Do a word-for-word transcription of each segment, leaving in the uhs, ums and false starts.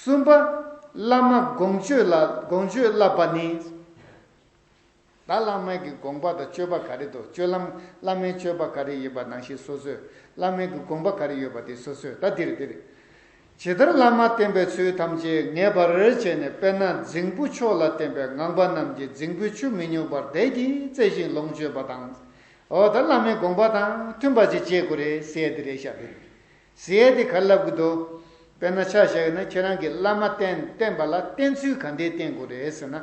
གསུམ་པ། བླ་མ་དགོངས་སྤྱོད་ལ་དགོངས་སྤྱོད་བསླབ་པ་ནི། ད་བླ་མའི་གི་དགོངས་པ་དང་སྤྱོད་པ་ག་རེ་འདུག་སྤྱོད་ལམ། བླ་མའི་སྤྱོད་པ་ག་རེ་ཡིན་པ་ནང་བཞིན་སོ་སོས། བླ་མའི་གི་དགོངས་པ་ག་རེ་ཡོད་པ་དེ་སོ་སོས་ད་འདིར་འདིར། ཇི་ལྟར་བླ་མ་བསྟེན་པའི་ཚུལ་ཐམས་ཅད་ངེས་པར་བྱས་ནས། དཔེར་ན་རྫིང་བུ་མཆོག་ལ་བརྟེན་པའི་ངང་པ་རྣམས་ཀྱིས་རྫིང་བུའི་ཆུ་མི་སྙོག་པར་དལ་གྱིས་རྩེ་ཞིང་ལོངས་སྤྱོད་པ་དང་། འོ་ད་བླ་མའི་དགོངས་པ་དང་མཐུན་པ་ཅིག་བྱེད་དགོས་རེད་ཟེར་ཡ་དེ་རེད་ཤག་དེ། ཟེར་ཡ་དེ་ག་རེ་ལབ་ཀྱི་འདུག་དཔེར་ན་ཆ་བཞག་ཡོད་ན། ཁྱེད་རང་གིས་བླ་མ་བསྟེན་བསྟེན་པ་ལ་བསྟེན་ཚུལ་ག་འདྲའི་བསྟེན་དགོས་རེད་ཟེར་ན།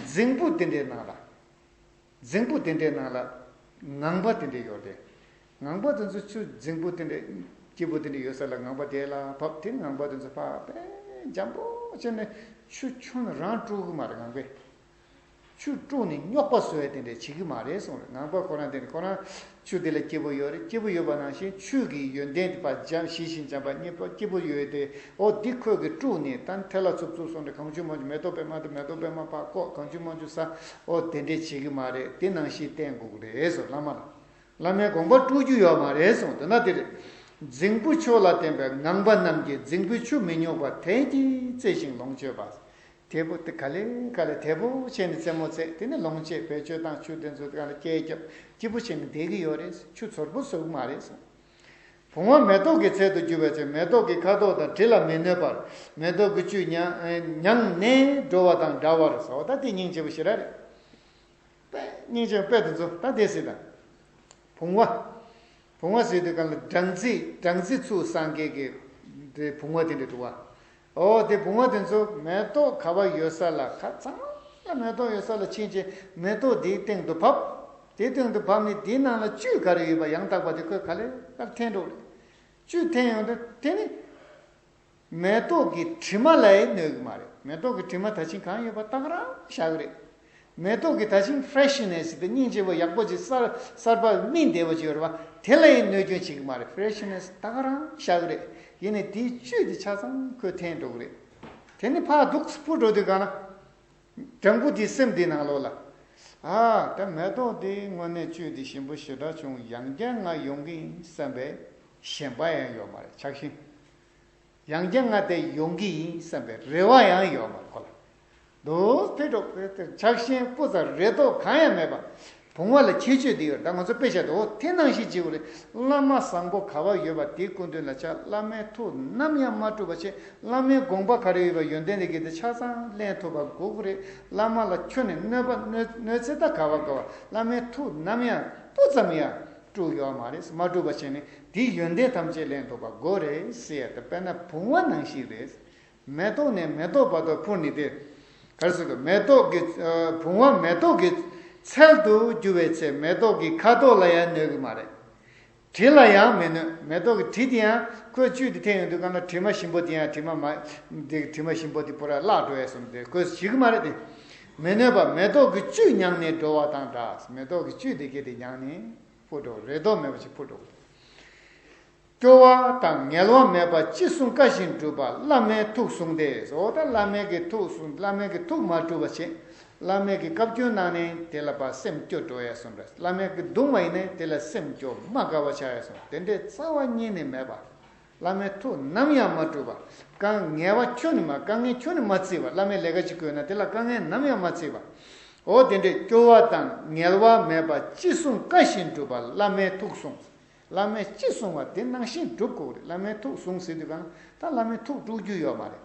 རྫིང་བུ་དེ་འདྲའི་ནང་ལ། རྫིང་བུ་དེ་འདྲའི་ནང་ལ་ངང་པ་དེ་འདྲ་ཡོད་རེད། ངང་པ་དེ་ཚོ་ཆུ་རྫིང་བུ་དེ་འདྲ་སྐྱིད་པོ་དེ་འདྲ་ཡོད་ས་ལ་ངང་པ་དེ་ལ་བབས། དེ་ངང་པ་དེ་ཚོ་ཕར་དཔེ་འཇམ་པོ་བྱས་ནས་ཆུ་ཁྱོན་ནས་རང་དཀྲུག་གི་མ་རེད། ངང་པས་ཆུ་དཀྲུགས་ནས་རྙོག་པ་བཟོ་ཡ་དེ་འདྲ་བྱེད་ཀྱི་མ་རེད་གསུངས་རེད། ངང་པ་ཁོ་རང་དེ་ནི་ཁོ་རང་ཆུ་དེ་ལ་སྐྱིད་པོ་ཡོད་རེད། སྐྱིད་པོ་ཡོད་པ་ནང་བཞིན་ཆུ་གི་ཡོན་ཏན་དེ་ཕར་འཇམ་ཞི་ཞིང་འཇམ་པ་སྙིང་པོ་སྐྱིད་པོ་ཡོད་དེ། འོ་འདི་ཁོས་གི་དཀྲུགས་ནས་ད་ཐལ་བ་འཚུབ་འཚུབ་སོང་ནས་གང་བྱུང་མང་བྱུང་མེ་ཏོག་པད་མ་དང་མེ་ཏོག་པད་མ་ཕར་བཀོག་གང་བྱུང་མང་བྱུང་ཟ། འོ་དེ་འདྲས་བྱེད་ཀྱི་མ་རེད། དེ་ནང་བཞིན་བསྟེན་དགོས་ཀྱི་རེད་ཟེར། བླ་མ་ལ། བླ་མའི་དགོངས་པ་དཀྲུག་རྒྱུ་ཡོད་མ་རེད་གསུངས། དེ་ན་དེ་རེད། རྫིང་བུ་མཆོག་ལ་བརྟེན་པའི་ངང་པ་རྣམས་ཀྱིས་རྫིང་བུའི་ཆུ་མི་སྙོག་པར་དལ་གྱིས་རྩེ་ཞིང་ལོངས་སྤྱོད་པ། དལ་པོ་དེ་ག་ལེ་ག་ལེ་དལ་པོ་བྱས་ནས་རྩེད་མོ་རྩེ། དེ་ནས་ལོངས་སྤྱད་བེད་སྤྱོད་བཏང་། ཆུ་དེ་ཚོ་ག་ལ་སྐྱེལ་རྒྱབ་སྐྱིད་པོ་བྱས་ནས་བསྡད་ཀྱི་ཡོད་རེད། ཆུ་ཚོར་པོ་བཟོ་གི་མ་རེད་གསུངས། བུང་བ་མེ་ཏོག་གི་ཚལ་དུ་རྒྱུ་བའི་ཚེ། མེ་ཏོག་གི་ཁ་དོག་དང་དྲི་ལ་མི་གནོད་པར། མེ་ཏོག་གི་བཅུད་མྱ་མྱངས་ནས་འགྲོ་བ་དང་འདྲ་བར་ཟེར་བ། ད་དེ་སྙིང་རྗེ་པོ་ཞེ་དྲག་རེད། དཔེ་སྙིང་རྗེ་པོ་དཔེ་དེ་ཚོ་ད་དེ་སྲིད་དང་། བུང་བ། བུང་བ་ཟེར་དུས་གང་ལ་སྦྲང་རྩི་སྦྲང་རྩི་ཚུ་སངས་རྒྱས་ཀྱི་དེ་བུང་བ་དེ་འདྲ་འདུག་བ། འོ་དེ་བུང་བ་དེ་ཚོ་མེ་ཏོག་ག་བ་ཡོད་ས་ལ། ཁ་ཚང་མ་ལ་མེ་ཏོག་ཡོད་ས་ལ་ཕྱིན་བྱས་མེ་ཏོག་དེའི་སྟེང་དུ་བབས། དེའི་སྟེང་དུ་བབས་ནས་དེའི་ནང་ལ་བཅུད་ག་རེ་ཡོད་པ་ཡང་དག་པ་དེ་ཁོས་ག་ལེ་ག་ལེ་འཐེན་འགྲོ་རེད། བཅུད་འཐེན་ཡོང་དུས་དེ་ནི་མེ་ཏོག་གི་དྲི་མ་ལ་ཡང་གནོད་ཀྱི་མ་རེད། མེ་ཏོག་གི་དྲི་མ་ད་ཕྱིན་གང་ཡོད་པ་ད་ག་རང་བཞག་གི་རེད། མེ་ཏོག་གི་ད་ཕྱིན་ཕེ་རེ་ཤི་ནེ་སི་དེ་སྙིང་རྗེ་པོ་ཡག་པོ་ཅིག་གསར་གསར་པ་སྨིན་བདེ་བོ་ཅིག་ཡོད་རེད་བ། དེ་ལ་ཡང་གནོད་སྐྱོན་བྱེད་ཀྱི་མ་རེད། ཕེ་རེ་ཤི་ནེ་སི་ད་ག་རང་བཞག་གི་རེད། ཡིན་ནའི་དེའི་བཅུད་དེ་ཆ་ཚང་ཁོས་འཐེན་འགྲོ་གི་རེད། དེ་ནི་ཕར་འདུག་སེ་འཕུར་འགྲོ་དུས་གང་ན། སྦྲང་བུ་དེའི་སེམས་དེའི་ནང་ལོགས་ལ། ཨ་ད་མེ་ཏོག་དེ་དངོས་གནས་བཅུད་དེ་ཞིམ་པོ་ཞེ་དྲག་བྱུང་། ཡང་བསྐྱར་ང་ཡོང་གི་ཡིན་བསམ་པའི་ཞེན་པ་ཡང་ཡོད་མ་རེད། ཆགས་ཞེན། ཡང་བསྐྱར་ང་དེ་ཡོང་གི་ཡིན་བསམ་པའི་རེ་བ་ཡང་ཡོད་མ་རེད་ཁོ་ལ། འདུག་ཕེབས་འགྲོ་ཕེབས་ཏེ་ཆགས་ཞེན་སྤུ་ཙམ་རེ་དོགས་གང་ཡང་མེད་པ། བུང་བ་ལ་ཁྱད་ཆོས་དེ་ཡོད་རེད། ད་ང་ཚོ་དཔེ་བཞག་འདུག་འོ་དེ་ནང་བཞིན་བྱེད་དགོས་རེད། བླ་མ་བཟང་པོ་ག་བ་ཡོད་པ་དེའི་སྐུ་མདུན་ལ་ཆ། བླ་མའི་ཐུགས་ནམ་ཡང་མ་དཀྲུགས་པ་བྱེད། བླ་མའི་དགོངས་པ་ག་རེ་ཡོད་པ་ཡོན་ཏན་དེ་གས་དེ་ཆ་ཚང་ལེན་ཐུབ་པ་དགོས་ཀྱི་རེད། བླ་མ་ལ་ཁྱོན་ནས་གནོད་པ་གནོད་གནོད་འཚེ་ད་ག་བ་ག་བ་བླ་མའི་ཐུགས་ནམ་ཡང་སྤུ་ཙམ་ཡང་དཀྲུགས་ཡོད་མ་རེད། མ་དཀྲུགས་པ་བྱས་ནས་དེའི་ཡོན་ཏན་ཐམས་ཅད་ལེན་ཐུབ་པ་དགོས་རེད་ཟེར་ཡ་དེ་དཔེར་ན་བུང་བ་ནང་བཞིན་རེད། མེ་ཏོག་ནས་མེ་ཏོག་བར་དུ་འཕུར་ནས་དེ། ག་རེ་ཟེར་དགོས། མེ་ཏོག་གི་ཨ་བུང་བ་མེ་ཏོག་གི་ཚལ་དུ་རྒྱུ་བའི་ཚེ། མེ་ཏོག་གི་ཁ་དོག་ལ་ཡང་གནོད་ཀྱི་མ་རེད། དྲི་ལ་ཡང་མི་གནོད། མེ་ཏོག་གི་དྲི་དེ་ཡང་ཁོས་བཅུད་དེ་འཐེན་ཡོང་དུས་གང་ལ་དྲི་མ་ཞིམ་པོ་དེ་ཡང་དྲི་མ་མ་དེ་དྲི་མ་ཞིམ་པོ་དེ་པུ་ར་བརླག་འགྲོ་ཡ་སོང་དེ་ཁོས་བྱེད་ཀྱི་མ་རེད་དེ། མི་གནོད་པ། མེ་ཏོག་གི་བཅུད་མྱངས་ནས་འགྲོ་བ་དང་འདྲ། མེ་ཏོག་གི་བཅུད་དེ་གས་དེ་མྱངས་ནས་འཕུར་འགྲོ། རེ་དོགས་མེད་པ་ཞིག་འཕུར་འགྲོ། སྐྱོ་བ་དང་ངལ་བ་མེད་པར་ཅི་གསུང་བཀའ་བཞིན་སྒྲུབ་པ། བླ་མའི་ཐུགས་བསྲུང་སྟེ། འོ་ད་བླ་མའི་གི་ཐུགས་བསྲུང་། བླ་མའི་གི་ཐུགས་མ་དཀྲུགས་པ་བྱེད། བླ་མའི་གི་བཀའ་བཀྱོན་གནང་ནས་དེ་ལ་ཕར་སེམས་སྐྱོ་འགྲོ་ཡ་སོང་རེད། བླ་མའི་གི་གདུང་བ་ཡིན་ནའི་དེ་ལ་སེམས་སྐྱོ་མ་དགའ་བ་ཆགས་ཡ་སོང་། དེ་འདྲའི་རྩ་བ་ཉིད་ནས་མེད་པ། བླ་མའི་ཐུགས་ནམ་ཡང་མ་དཀྲུགས་པ། དཀའ་ངལ་བ་ཁྱོན་ནས་མ་དཀའ་ངལ་ཁྱོན་ནས་མ་བརྩི་བ། བླ་མའི་ལས་ཀ་ཅིག་དགོས་ན་དེ་ལ་དཀའ་ངལ་ནམ་ཡང་མ་བརྩི་བ། འོ་དེ་འདྲའི་སྐྱོ་བ་དང་ངལ་བ་མེད་པར་ཅི་གསུང་བཀའ་བཞིན་སྒྲུབ་པ། བླ་མའི་ཐུགས་བསྲུང་། བླ་མས་ཅི་གསུང་བ་དེ་ནང་བཞིན་སྒྲུབ་དགོས་རེད། བླ་མའི་ཐུགས་བསྲུང་ཟེར་དུས་གང་ད་བླ་མའི་ཐུགས་དཀྲུག་རྒྱུ་ཡོད་མ་རེད།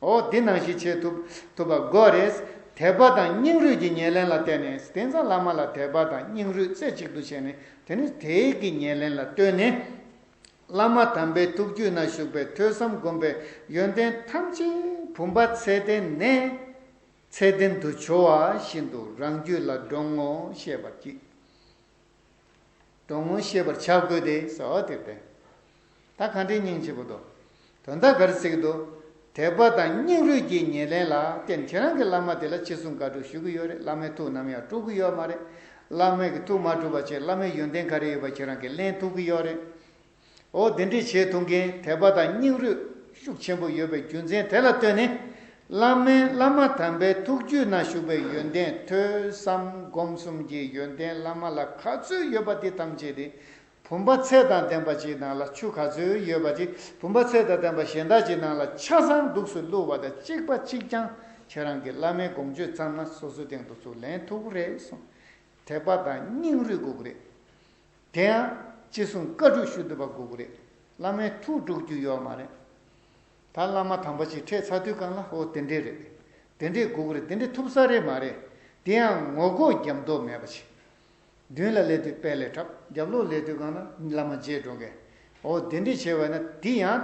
འོ་དེ་ནང་བཞིན་བྱེད་ཐུབ་ཐུབ་པ་དགོས་རེད། དད་པ་དང་སྙིང་རུས་ཀྱི་ཉེར་ལེན་ལ་བརྟེན་ནས། དེང་སང་བླ་མ་ལ་དད་པ་དང་སྙིང་རུས་རྩེ་གཅིག་ཏུ་བྱས་ནས་དེ་ནི་དེའི་གི་ཉེར་ལེན་ལ་ལྟོས་ནས། བླ་མ་དམ་པའི་ཐུགས་རྒྱུད་ན་བཞུགས་པའི་ཐོས་བསམ་སྒོམ་པའི་ཡོན་ཏན་ཐམས་ཅད་བུམ་པ་ཚད་ལྡན་ནས་ཚད་ལྡན་དུ་བྱོ་བ་བཞིན་དུ་རང་རྒྱུད་ལ་འདྲོངས་ངོ་ཤེས་པར་གྱིས། འདྲོངས་ངོ་ཤེས་པར་བྱ་དགོས་ཏེ་ཟེར་བ་དེ་སྟེ། ད་ག་འདྲའི་སྙིང་རྗེ་པོ་འདུག་དོན་དག་ག་རེ་ཟེར་གྱི་འདུག་དད་པ་དང་སྙིང་རུས་ཀྱི་ཉེར་ལེན་ལ་བརྟེན་ཁྱེད་རང་གི་བླ་མ་དེ་ལ་ཅི་གསུང་བཀའ་སྒྲུབ་ཞུ་གི་ཡོད་རེད། བླ་མའི་ཐུགས་ནམ་ཡང་དཀྲུག་གི་ཡོད་མ་རེད། བླ་མའི་གི་ཐུགས་མ་དཀྲུགས་པ་བྱས། བླ་མའི་ཡོན་ཏན་ག་རེ་ཡོད་པ་ཁྱེད་རང་གིས་ལེན་ཐུབ་གི་ཡོད་རེད། འོ་དེ་འདྲས་བྱེད་ཐུབ་མཁན་དད་པ་དང་སྙིང་རུས་ཤུགས་ཆེན་པོ་ཡོད་པའི་རྒྱུ་མཚན་དེ་ལ་ལྟོས་ནས། བླ་མའི་བླ་མ་དམ་པའི་ཐུགས་རྒྱུད་ན་བཞུགས་པའི་ཡོན་ཏན་ཐོས་བསམ་སྒོམ་གསུམ་གྱི་ཡོན་ཏན་བླ་མ་ལ་ག་ཚོད་ཡོད་པ་དེ་ཐམས་ཅད་དེ། བུམ་པ་ཚད་དང་ལྡན་པ་ཅིག་ནང་ལ་ཆུ་ག་ཚོད་ཡོད་པ་ཅིག་བུམ་པ་ཚད་དང་ལྡན་པ་གཞན་དག་ཅིག་ནང་ལ་ཆ་ཚང་འདུག་སེ་བླུགས་པ་དང་གཅིག་པ་གཅིག་རྐྱང་ཁྱེད་རང་གི་བླ་མའི་དགོངས་བཅུད་ཚང་མ་སོ་སོའི་སྟེང་དུ་ཚུར་ལེན་ཐུབ་ཀྱི་རེད་གསུངས། དད་པ་དང་སྙིང་རུས་དགོས་ཀྱི་རེད། དེ་ཡང་ཅི་གསུང་བཀའ་སྒྲུབ་ཞུ་ཐུབ་པ་དགོས་ཀྱི་རེད། བླ་མའི་ཐུགས་དཀྲུག་རྒྱུ་ཡོད་མ་རེད། ད་བླ་མ་དམ་པ་ཅིག་འཕྲད་ཚར་དུས་སྒང་ལ་ཨོ་དེ་འདྲས་རེད། དེ་འདྲས་དགོས་ཀྱི་རེད། དེ་འདྲས་ཐུབ་ས་རེད་མ་རེད། དེ་ཡང་ངོ་ལྐོག་རྒྱབ་ལྡོག་མེད་པ་ཅིག་མདུན་ལ་སླེབས་དུས་དཔལ་ལས་འཁྲབ། རྒྱབ་ལོགས་སླེབས་དུས་སྒང་ལ་བླ་མ་མཇལ་འགྲོ་མཁན། ཨོ་དེ་འདྲས་བྱས་པ་ན་འདི་ཡང་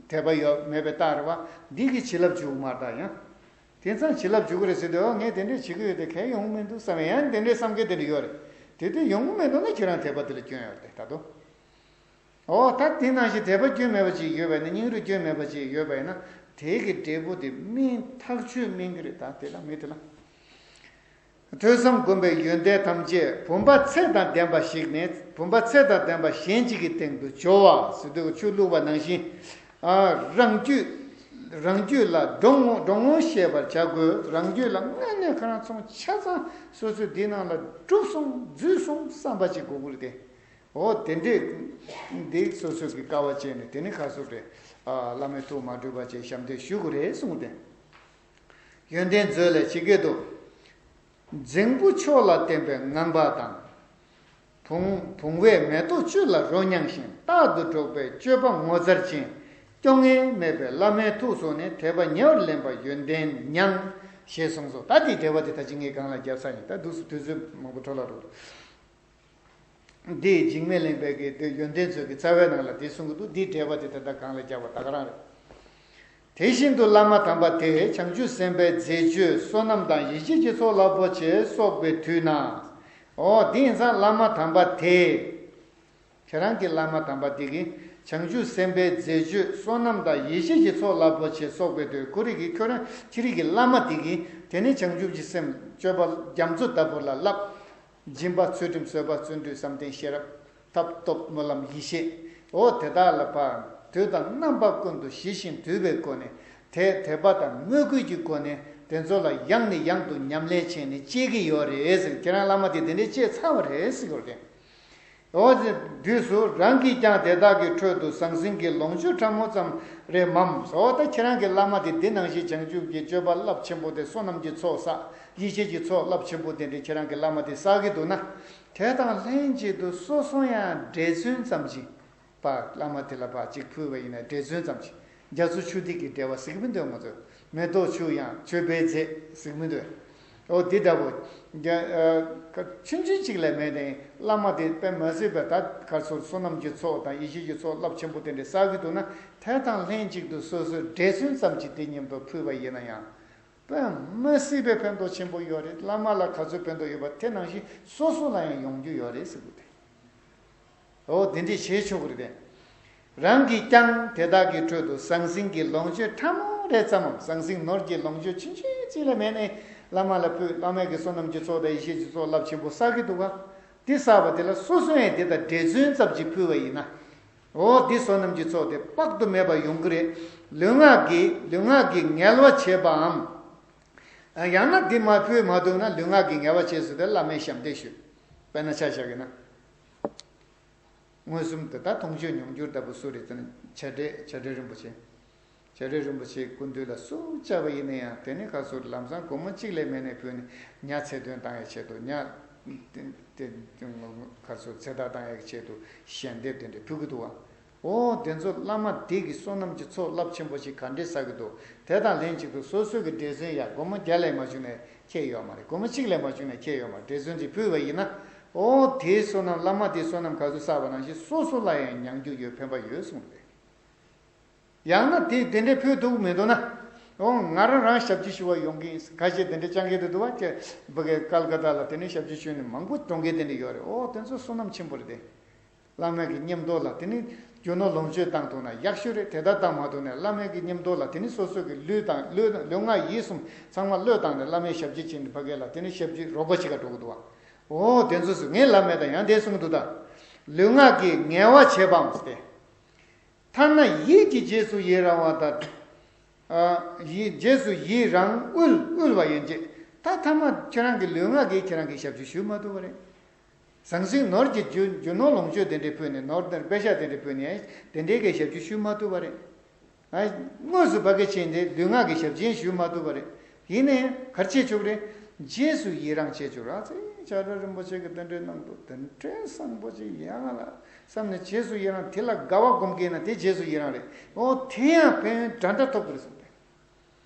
དད་པ་ཡོད་མེད་པའི་རྟགས་རེད་བ། འདི་གི་བྱིན་རླབས་འཇུག་མ་རེད་ད་ཡང་། དེང་སང་བྱིན་རླབས་འཇུག་གི་རེད་ཟེར་དུས་ཨོ་ངས་དེ་འདྲས་བྱེད་ཀྱི་ཡོད་དེ་གལ་ཡོང་གི་མི་འདུག་བསམ་ཡང་དེ་འདྲས་བསམ་མཁན་དེ་འདྲས་ཡོད་རེད། དེ་དུས་ཡོང་གི་མི་འདུག་ན་ཁྱེད་རང་དད་པ་དེ་ལ་སྐྱོན་ཡོད་རེད་ད་དུང་། ཨོ་ད་དེ་ནང་བཞིན་དད་པ་སྐྱོན་མེད་པ་ཅིག་ཡོད་པ་ཡིན་ན། སྙིང་རུས་སྐྱོན་མེད་པ་ཅིག་ཡོད་པ་ཡིན་ན་དེ་གི་འབྲས་བུ་དེ་སྨིན་ཐག་ཆོད་སྨིན་གི་རེད། ད་དེ་ལ་མི་དེ་ལ། ཐོས་བསམ་སྒོམ་པའི་ཡོན་ཏན་ཐམས་ཅད་བུམ་པ་ཚད་དང་ལྡན་པ་ཞིག་ནས་བུམ་པ་ཚད་དང་ལྡན་པ་གཞན་གཅིག་གི་སྟེང་དུ་སྦྱོར་བ་ཟེར་དུས་ཆུ་བླུགས་པ་ནང་བཞིན། ཨ་རང་རྒྱུད། རང་རྒྱུད་ལ་འགྲོ་འོང་འགྲོ་འོང་ཤེས་པར་བྱ་དགོས། རང་རྒྱུད་ལ་དངོས་གནས་ཁོ་རང་ཚོ་ཆ་ཚང་སོ་སོའི་འདི་ནང་ལ་གྲུབ་སོང་འཛུལ་སོང་བསམ་པ་ཅིག་དགོས་ཀྱི་རེད་དེ། འོ་དེ་འདྲས་འདི་སོ་སོ་གི་དཀའ་བ་སྤྱད་ནས་དེ་ནི་ཁ་སོ་རེད། ཨ་བླ་མའི་ཐུགས་མ་འཁྲུལ་བ་བྱས་ཞབས་འདེགས་ཞུ་དགོས་རེད་གསུངས་ཏེ། ཡོན་ཏན་མཛོད་ལས་ཇི་སྐད་དུ། རྫིང་བུ་མཆོག་ལ་བརྟེན་པའི་ངང་པ་དང་། བུང་བུང་བས་མེ་ཏོག་བཅུད་ལ་རོ་མྱང་ཞིང་རྟག་ཏུ་སྒྲོག་པའི་སྤྱོད་པ་ངོ་མཚར་ཅན། སྐྱོ་ངལ་མེད་པའི་བླ་མའི་ཐུགས་སུ་ནི་དད་པ་ཉེ་བར་ལེན་པ་ཡོན་ཏན་མྱང་། ཞེས་གསུངས་སོ། ད་དེའི་འགྲེལ་པ་དེ་ད་ཅི་ངས་གང་ལ་རྒྱབ་ས་ཡིན། ད་འདུག་སུ་དུས་ཚོད་མང་པོ་འཕྲོ་བརླག་འགྲོ། འདི་འཇིགས་མེད་གླིང་པའི་གི་དེ་ཡོན་ཏན་མཛོད་ཀྱི་རྩ་བའི་ནང་ལ་དེ་གསུང་གི་འདུག་འདིའི་འགྲེལ་པ་དེ་ད་ལྟ་གང་ལ་རྒྱབ་པ་ད་ག་རང་རེད། དེ་བཞིན་དུ་བླ་མ་དམ་པ་དེས་བྱང་ཆུབ་སེམས་དཔའི་མཛད་སྤྱོད་བསོད་ནམས་དང་ཡེ་ཤེས་ཀྱི་ཚོགས་རླབས་པོ་ཆེ་གསོག་པའི་དུས་ན། འོ་དེ་ཡིན་ཙང་བླ་མ་དམ་པ་དེས། ཁྱེད་རང་གི་བླ་མ་དམ་པ་དེ་གིས་བྱང་ཆུབ་སེམས་དཔའི་མཛད་སྤྱོད་བསོད་ནམས་དང་ཡེ་ཤེས་ཀྱི་ཚོགས་རླབས་པོ་ཆེ་གསོག་པའི་དུས། ཁོ་རང་གི་ཁྱོད་རང་ཁྱེད་རང་གི་བླ་མ་དེ་གིས་དེ་ནི་བྱང་ཆུབ་ཀྱི་སེམས་སྤྱོད་པ་རྒྱ་མཚོ་ལྟ་བུ་ལ་བསླབ། སྦྱིན་པ་ཚུལ་ཁྲིམས་བཟོད་པ་བརྩོན་འགྲུས་བསམ་གཏན་ཤེས་རབ་ཐབས་སྟོབས་སྨོན་ལམ་ཡེ་ཤེས། འོ་དེ་དག་ལ་ཕར་དུས་དང་རྣམ་པ་ཀུན་ཏུ་ཞི་ཞིང་དུལ་བའི་སྒོ་ནས། དད་དད་པ་དང་མོས་གུས་ཀྱི་སྒོ་ནས་དེ་ཚོ་ལ་ཡང་ནས་ཡང་དུ་ཉམས་ལེན་བྱས་ནས་སྐྱེ་གི་ཡོད་རེད་ཟེར། ཁྱེད་རང་བླ་མ་དེ་དེ་འདྲས་སྐྱེས་ཚར་བ་རེད་ཟེར་གྱི་ཡོད་རེད། འོ་དེ་དུས་སུ་རང་གིས་ཀྱང་དེ་དག་གི་ཁྲོད་དུ་ཟང་ཟིང་གི་ལོངས་སྤྱོད་ཕྲ་མོ་ཙམ་རེ་མམ། འོ་ད་ཁྱེད་རང་གི་བླ་མ་དེ་འདི་ནང་བཞིན་བྱང་ཆུབ་ཀྱི་སྤྱོད་པ་རླབས་ཆེན་པོ་དེ་བསོད་ནམས་ཀྱི་ཚོགས་བསགས། ཡེ་ཤེས་ཀྱི་ཚོགས་རླབས་ཆེན་པོ་དེ་འདྲ་ཁྱེད་རང་གི་བླ་མ་དེ་བསགས་ཀྱི་འདུག་ན། དེ་དང་ལྷན་ཅིག་ཏུ་སོ་སོ་ཡང་འབྲས་ཚོན་ཙམ་ཞིག་པ་བླ་མ་དེ་ལ་ཕར་ཅིག་ཕུལ་བ་ཡིན་ན། འབྲས་ཚོན་ཙམ་ཞིག་རྒྱ་མཚོ་ཆུ་ཐིགས་ཀྱི་འབྲེལ་བ་ཟེར་གྱི་མི་འདུག་ང་ཚོས། མེ་ཏོག་ཆུ་ཡང་མཆོད་པའི་རྫས་ཟེར་གྱི་མི་འདུག་འོ་འདི་ལྟ་བུ། རྒྱ་ཨ་ཆུང་ཆུང་ཅིག་ལས་མེད་ནས་བླ་མ་དེ་དཔེ་མ་སྲིད་པའི་ད་ག་ཚོད་བསོད་ནམས་ཀྱི་ཚོགས་དང་ཡེ་ཤེས་ཀྱི་ཚོགས་རླབས་ཆེན་པོ་དེ་འདྲ་བསགས་ཀྱི་འདུག་ན། དེ་དང་ལྷན་ཅིག་ཏུ་སོ་སོའི་འབྲས་ཚོན་ཙམ་ཅིག་དེ་མཉམ་དུ་ཕུལ་བ་ཡིན་ན་ཡང་། དཔེ་མ་སྲིད་པའི་ཕན་ཐོགས་ཆེན་པོ་ཡོད་རེད། བླ་མ་ལ་ག་ཚོད་ཕན་ཐོགས་ཡོད་པ་དེ་ནང་བཞིན་སོ་སོ་ལ་ཡང་ཡོང་རྒྱུ་ཡོད་རེད་ཟེར་གྱི་འདུག་འོ་དེ་འདྲས་བྱེད་ཆོག་གི་རེད་དེ། རང་གིས་ཀྱང་དེ་དག་གི་ཁྲོད་དུ་ཟང་ཟིང་གི་ལོངས་སྤྱོད་ཕྲ་མོ་རེ་ཙམ་མམ། ཟང་ཟིང་ནོར་གྱི་ལོངས་སྤྱོད་ཆུང་ཆུང་ཅིག་ལས་མེད་ནས་བླ་མ་ལ་ཕུལ། བླ་མའི་གི་བསོད་ནམས་ཀྱི་ཚོགས་དང་ཡེ་ཤེས་ཀྱི་ཚོགས་རླབས་ཆེན་པོ་བསགས་ཀྱི་འདུག་ག་འདི་བསགས་པ་དེ་ལ་སོ་སོ་ཡང་དེ་དང་འབྲས་ཚོན་ཙམ་ཅིག་ཕུལ་བ་ཡིན་ན། འོ་འདི་བསོད་ནམས་ཀྱི་ཚོགས་དེ་དཔག་ཏུ་མེད་པ་ཡོང་གི་རེད། ལུས་ངག་གིས་ལུས་ངག་གིས་ངལ་བ་བྱེད་པའམ། ཡང་ན་འདི་མ་ཕུལ་མ་ཐུབ་ན་ལུས་ངག་གིས་ངལ་བ་བྱས་ཟེར་ཏེ་བླ་མའི་ཞབས་འདེགས་ཞུ། དཔེར་ན་ཆ་བཞག་གི་ན། མངོན་སུམ་དུ་ད་མཐོང་ཆོས་མྱོང་འགྱུར་ལྟ་བུ་སུ་རེད་ཟེར་ན་བྱ་བྲལ་བྱ་བྲལ་རིན་པོ་ཆེ། བྱ་བྲལ་རིན་པོ་ཆེའི་སྐུ་མདུན་ལ་སུ་བཅར་བ་ཡིན་ན་ཡང་དེ་ནི་ཁ་སོ་ལམ་སང་སྒོར་མོ་གཅིག་ལས་མེད་ནས་ཕུལ་ནས་ཉ་ཚེ་འདོན་བཏང་ཡའི་ཆེད་དུ། ཉ་དེ་དེ་ཁ་སོ་ཚེ་བདག་བཏང་ཡའི་ཆེད་དུ་ཞལ་འདེབས་དེ་འདྲ་ཕུལ་གི་འདུག་བ། འོ་དེ་ཚོ་བླ་མ་དེ་གི་བསོད་ནམས་ཀྱི་ཚོགས་རླབས་ཆེན་པོ་ཞིག་ག་འདྲས་བསགས་ཀྱི་འདུག་དེ་དང་ལྷན་ཅིག་ཏུ་སོ་སོ་གི་འབྲས་ཚོན་ཡང་སྒོར་མོ་བརྒྱ་ལས་མ་བྱུང་ནས་ཁྱེར་ཡོད་མ་རེད། སྒོར་མོ་གཅིག་ལས་མ་བྱུང་ནས་ཁྱེར་ཡོད་མ་རེད། འབྲས་ཚོན་ཅིག་ཕུལ་བ་ཡིན་ན། འོ་དེའི་བསོད་ནམས་བླ་མ་དེའི་བསོད་ནམས་ག་ཚོད་བསགས་པ་ནང་བཞིན་སོ་སོ་ལ་ཡང་མྱང་རྒྱུ་ཡོད། ཕན་པ་ཡོད་གསུངས་རེད། ཡང་ན་དེ་དེ་འདྲའི་ཕུལ་ཐུབ་མི་འདུག་ན། འོ་ང་རང་རང་ཞབས་ཕྱི་ཞུ་བ་ཡོང་གི་ཡིན། ཁ་ཤས་དེ་འདྲའི་སྤྱང་ཀི་དེ་འདུག་བ། ཁྱེད་ཕ་གིའི་ཀལ་ཀ་ཏ་ལ་དེ་ནས་ཞབས་ཕྱི་ཞུས་ནས་མང་པོ་གཏོང་མཁན་དེ་འདྲ་ཡོད་རེད། འོ་དེ་ཚོ་བསོད་ནམས་ཆེན་པོ་རེད་དེ། བླ་མའི་གི་མཉམ་དུ་ལ་དེ་ནི་རྒྱུ་ནོར་ལོངས་སྤྱོད་བཏང་ཐུབ་ན་ཡག་ཤོས་རེད། དེ་ལྟར་བཏང་མ་ཐུབ་ན་བླ་མའི་གི་མཉམ་དུ་ལ་དེ་ནི་སོ་སོ་གི་ལུས་དང་ལུས་ལུས་ངག་ཡིད་གསུམ་ཚང་མ་བློས་བཏང་ནས་བླ་མའི་ཞབས་ཕྱི་བྱེད་ནས་ཕ་གི་ལ་དེ་ནི་ཞབས་ཕྱི་རོགས་པ་བྱེད་ག་འགྲོ་གི་འདུག་བ། འོ་དེ་ཚོ་སུ་ངས་ལབ་མེད་ད་ཡང་དེ་གསུང་གི་འདུག་ད། ལུས་ངག་གི་ངལ་བ་བྱེད་པའམ་སྟེ། ཐ་ན་ཡིད་ཀྱི་རྗེས་སུ་ཡི་རང་བ་དང་། ཨ་ཡིད་རྗེས་སུ་ཡི་རང་དབུལ་དབུལ་བ་ཡན་ཆད། ད་ཐ་མ་ཁྱེད་རང་གི་ལུས་ངག་གིས་ཁྱེད་རང་གི་ཞབས་ཕྱི་ཞུ་མ་ཐུབ་པ་རེད། ཟང་ཟིང་ནོར་གྱི་རྒྱུ་རྒྱུ་ནོར་ལོངས་སྤྱོད་དེ་འདྲའི་ཕུལ་ནས། ནོར་དང་པེ་ཤ་དེ་འདྲའི་ཕུལ་ནས་དེ་འདྲའི་གི་ཞབས་ཕྱི་ཞུ་མ་ཐུབ་པ་རེད། ཨ། དངོས་སུ་ཕ་གི་ཕྱིན་ཏེ་ལུས་ངག་གི་ཞབས་ཕྱི་ཞུ་མ་ཐུབ་པ་རེད། ཡིན་ནའི་ག་རེ་བྱེད་ཆོག་རེད། རྗེས་སུ་ཡི་རང་བྱེད་ཆོག་ར་ཚེ། བྱ་བྲལ་རིན་པོ་ཆེ་གི་རྟེན་འབྲེལ་གནང་འདུག་དེ་འདྲའི་བཟང་པོ་ཅིག་ཡོང་ང་ལ་བསམ་ནས་རྗེས་སུ་ཡི་རང་། དེ་ལ་དགའ་བ་སྒོམ་གྱིན་ན་དེ་རྗེས་སུ་ཡི་རང་རེད། འོ་དེ་ཡང་ཕན་ཡོན་འདྲ་འདྲ་ཐོབ་ཀྱི་རེད་གསུངས་ཏེ།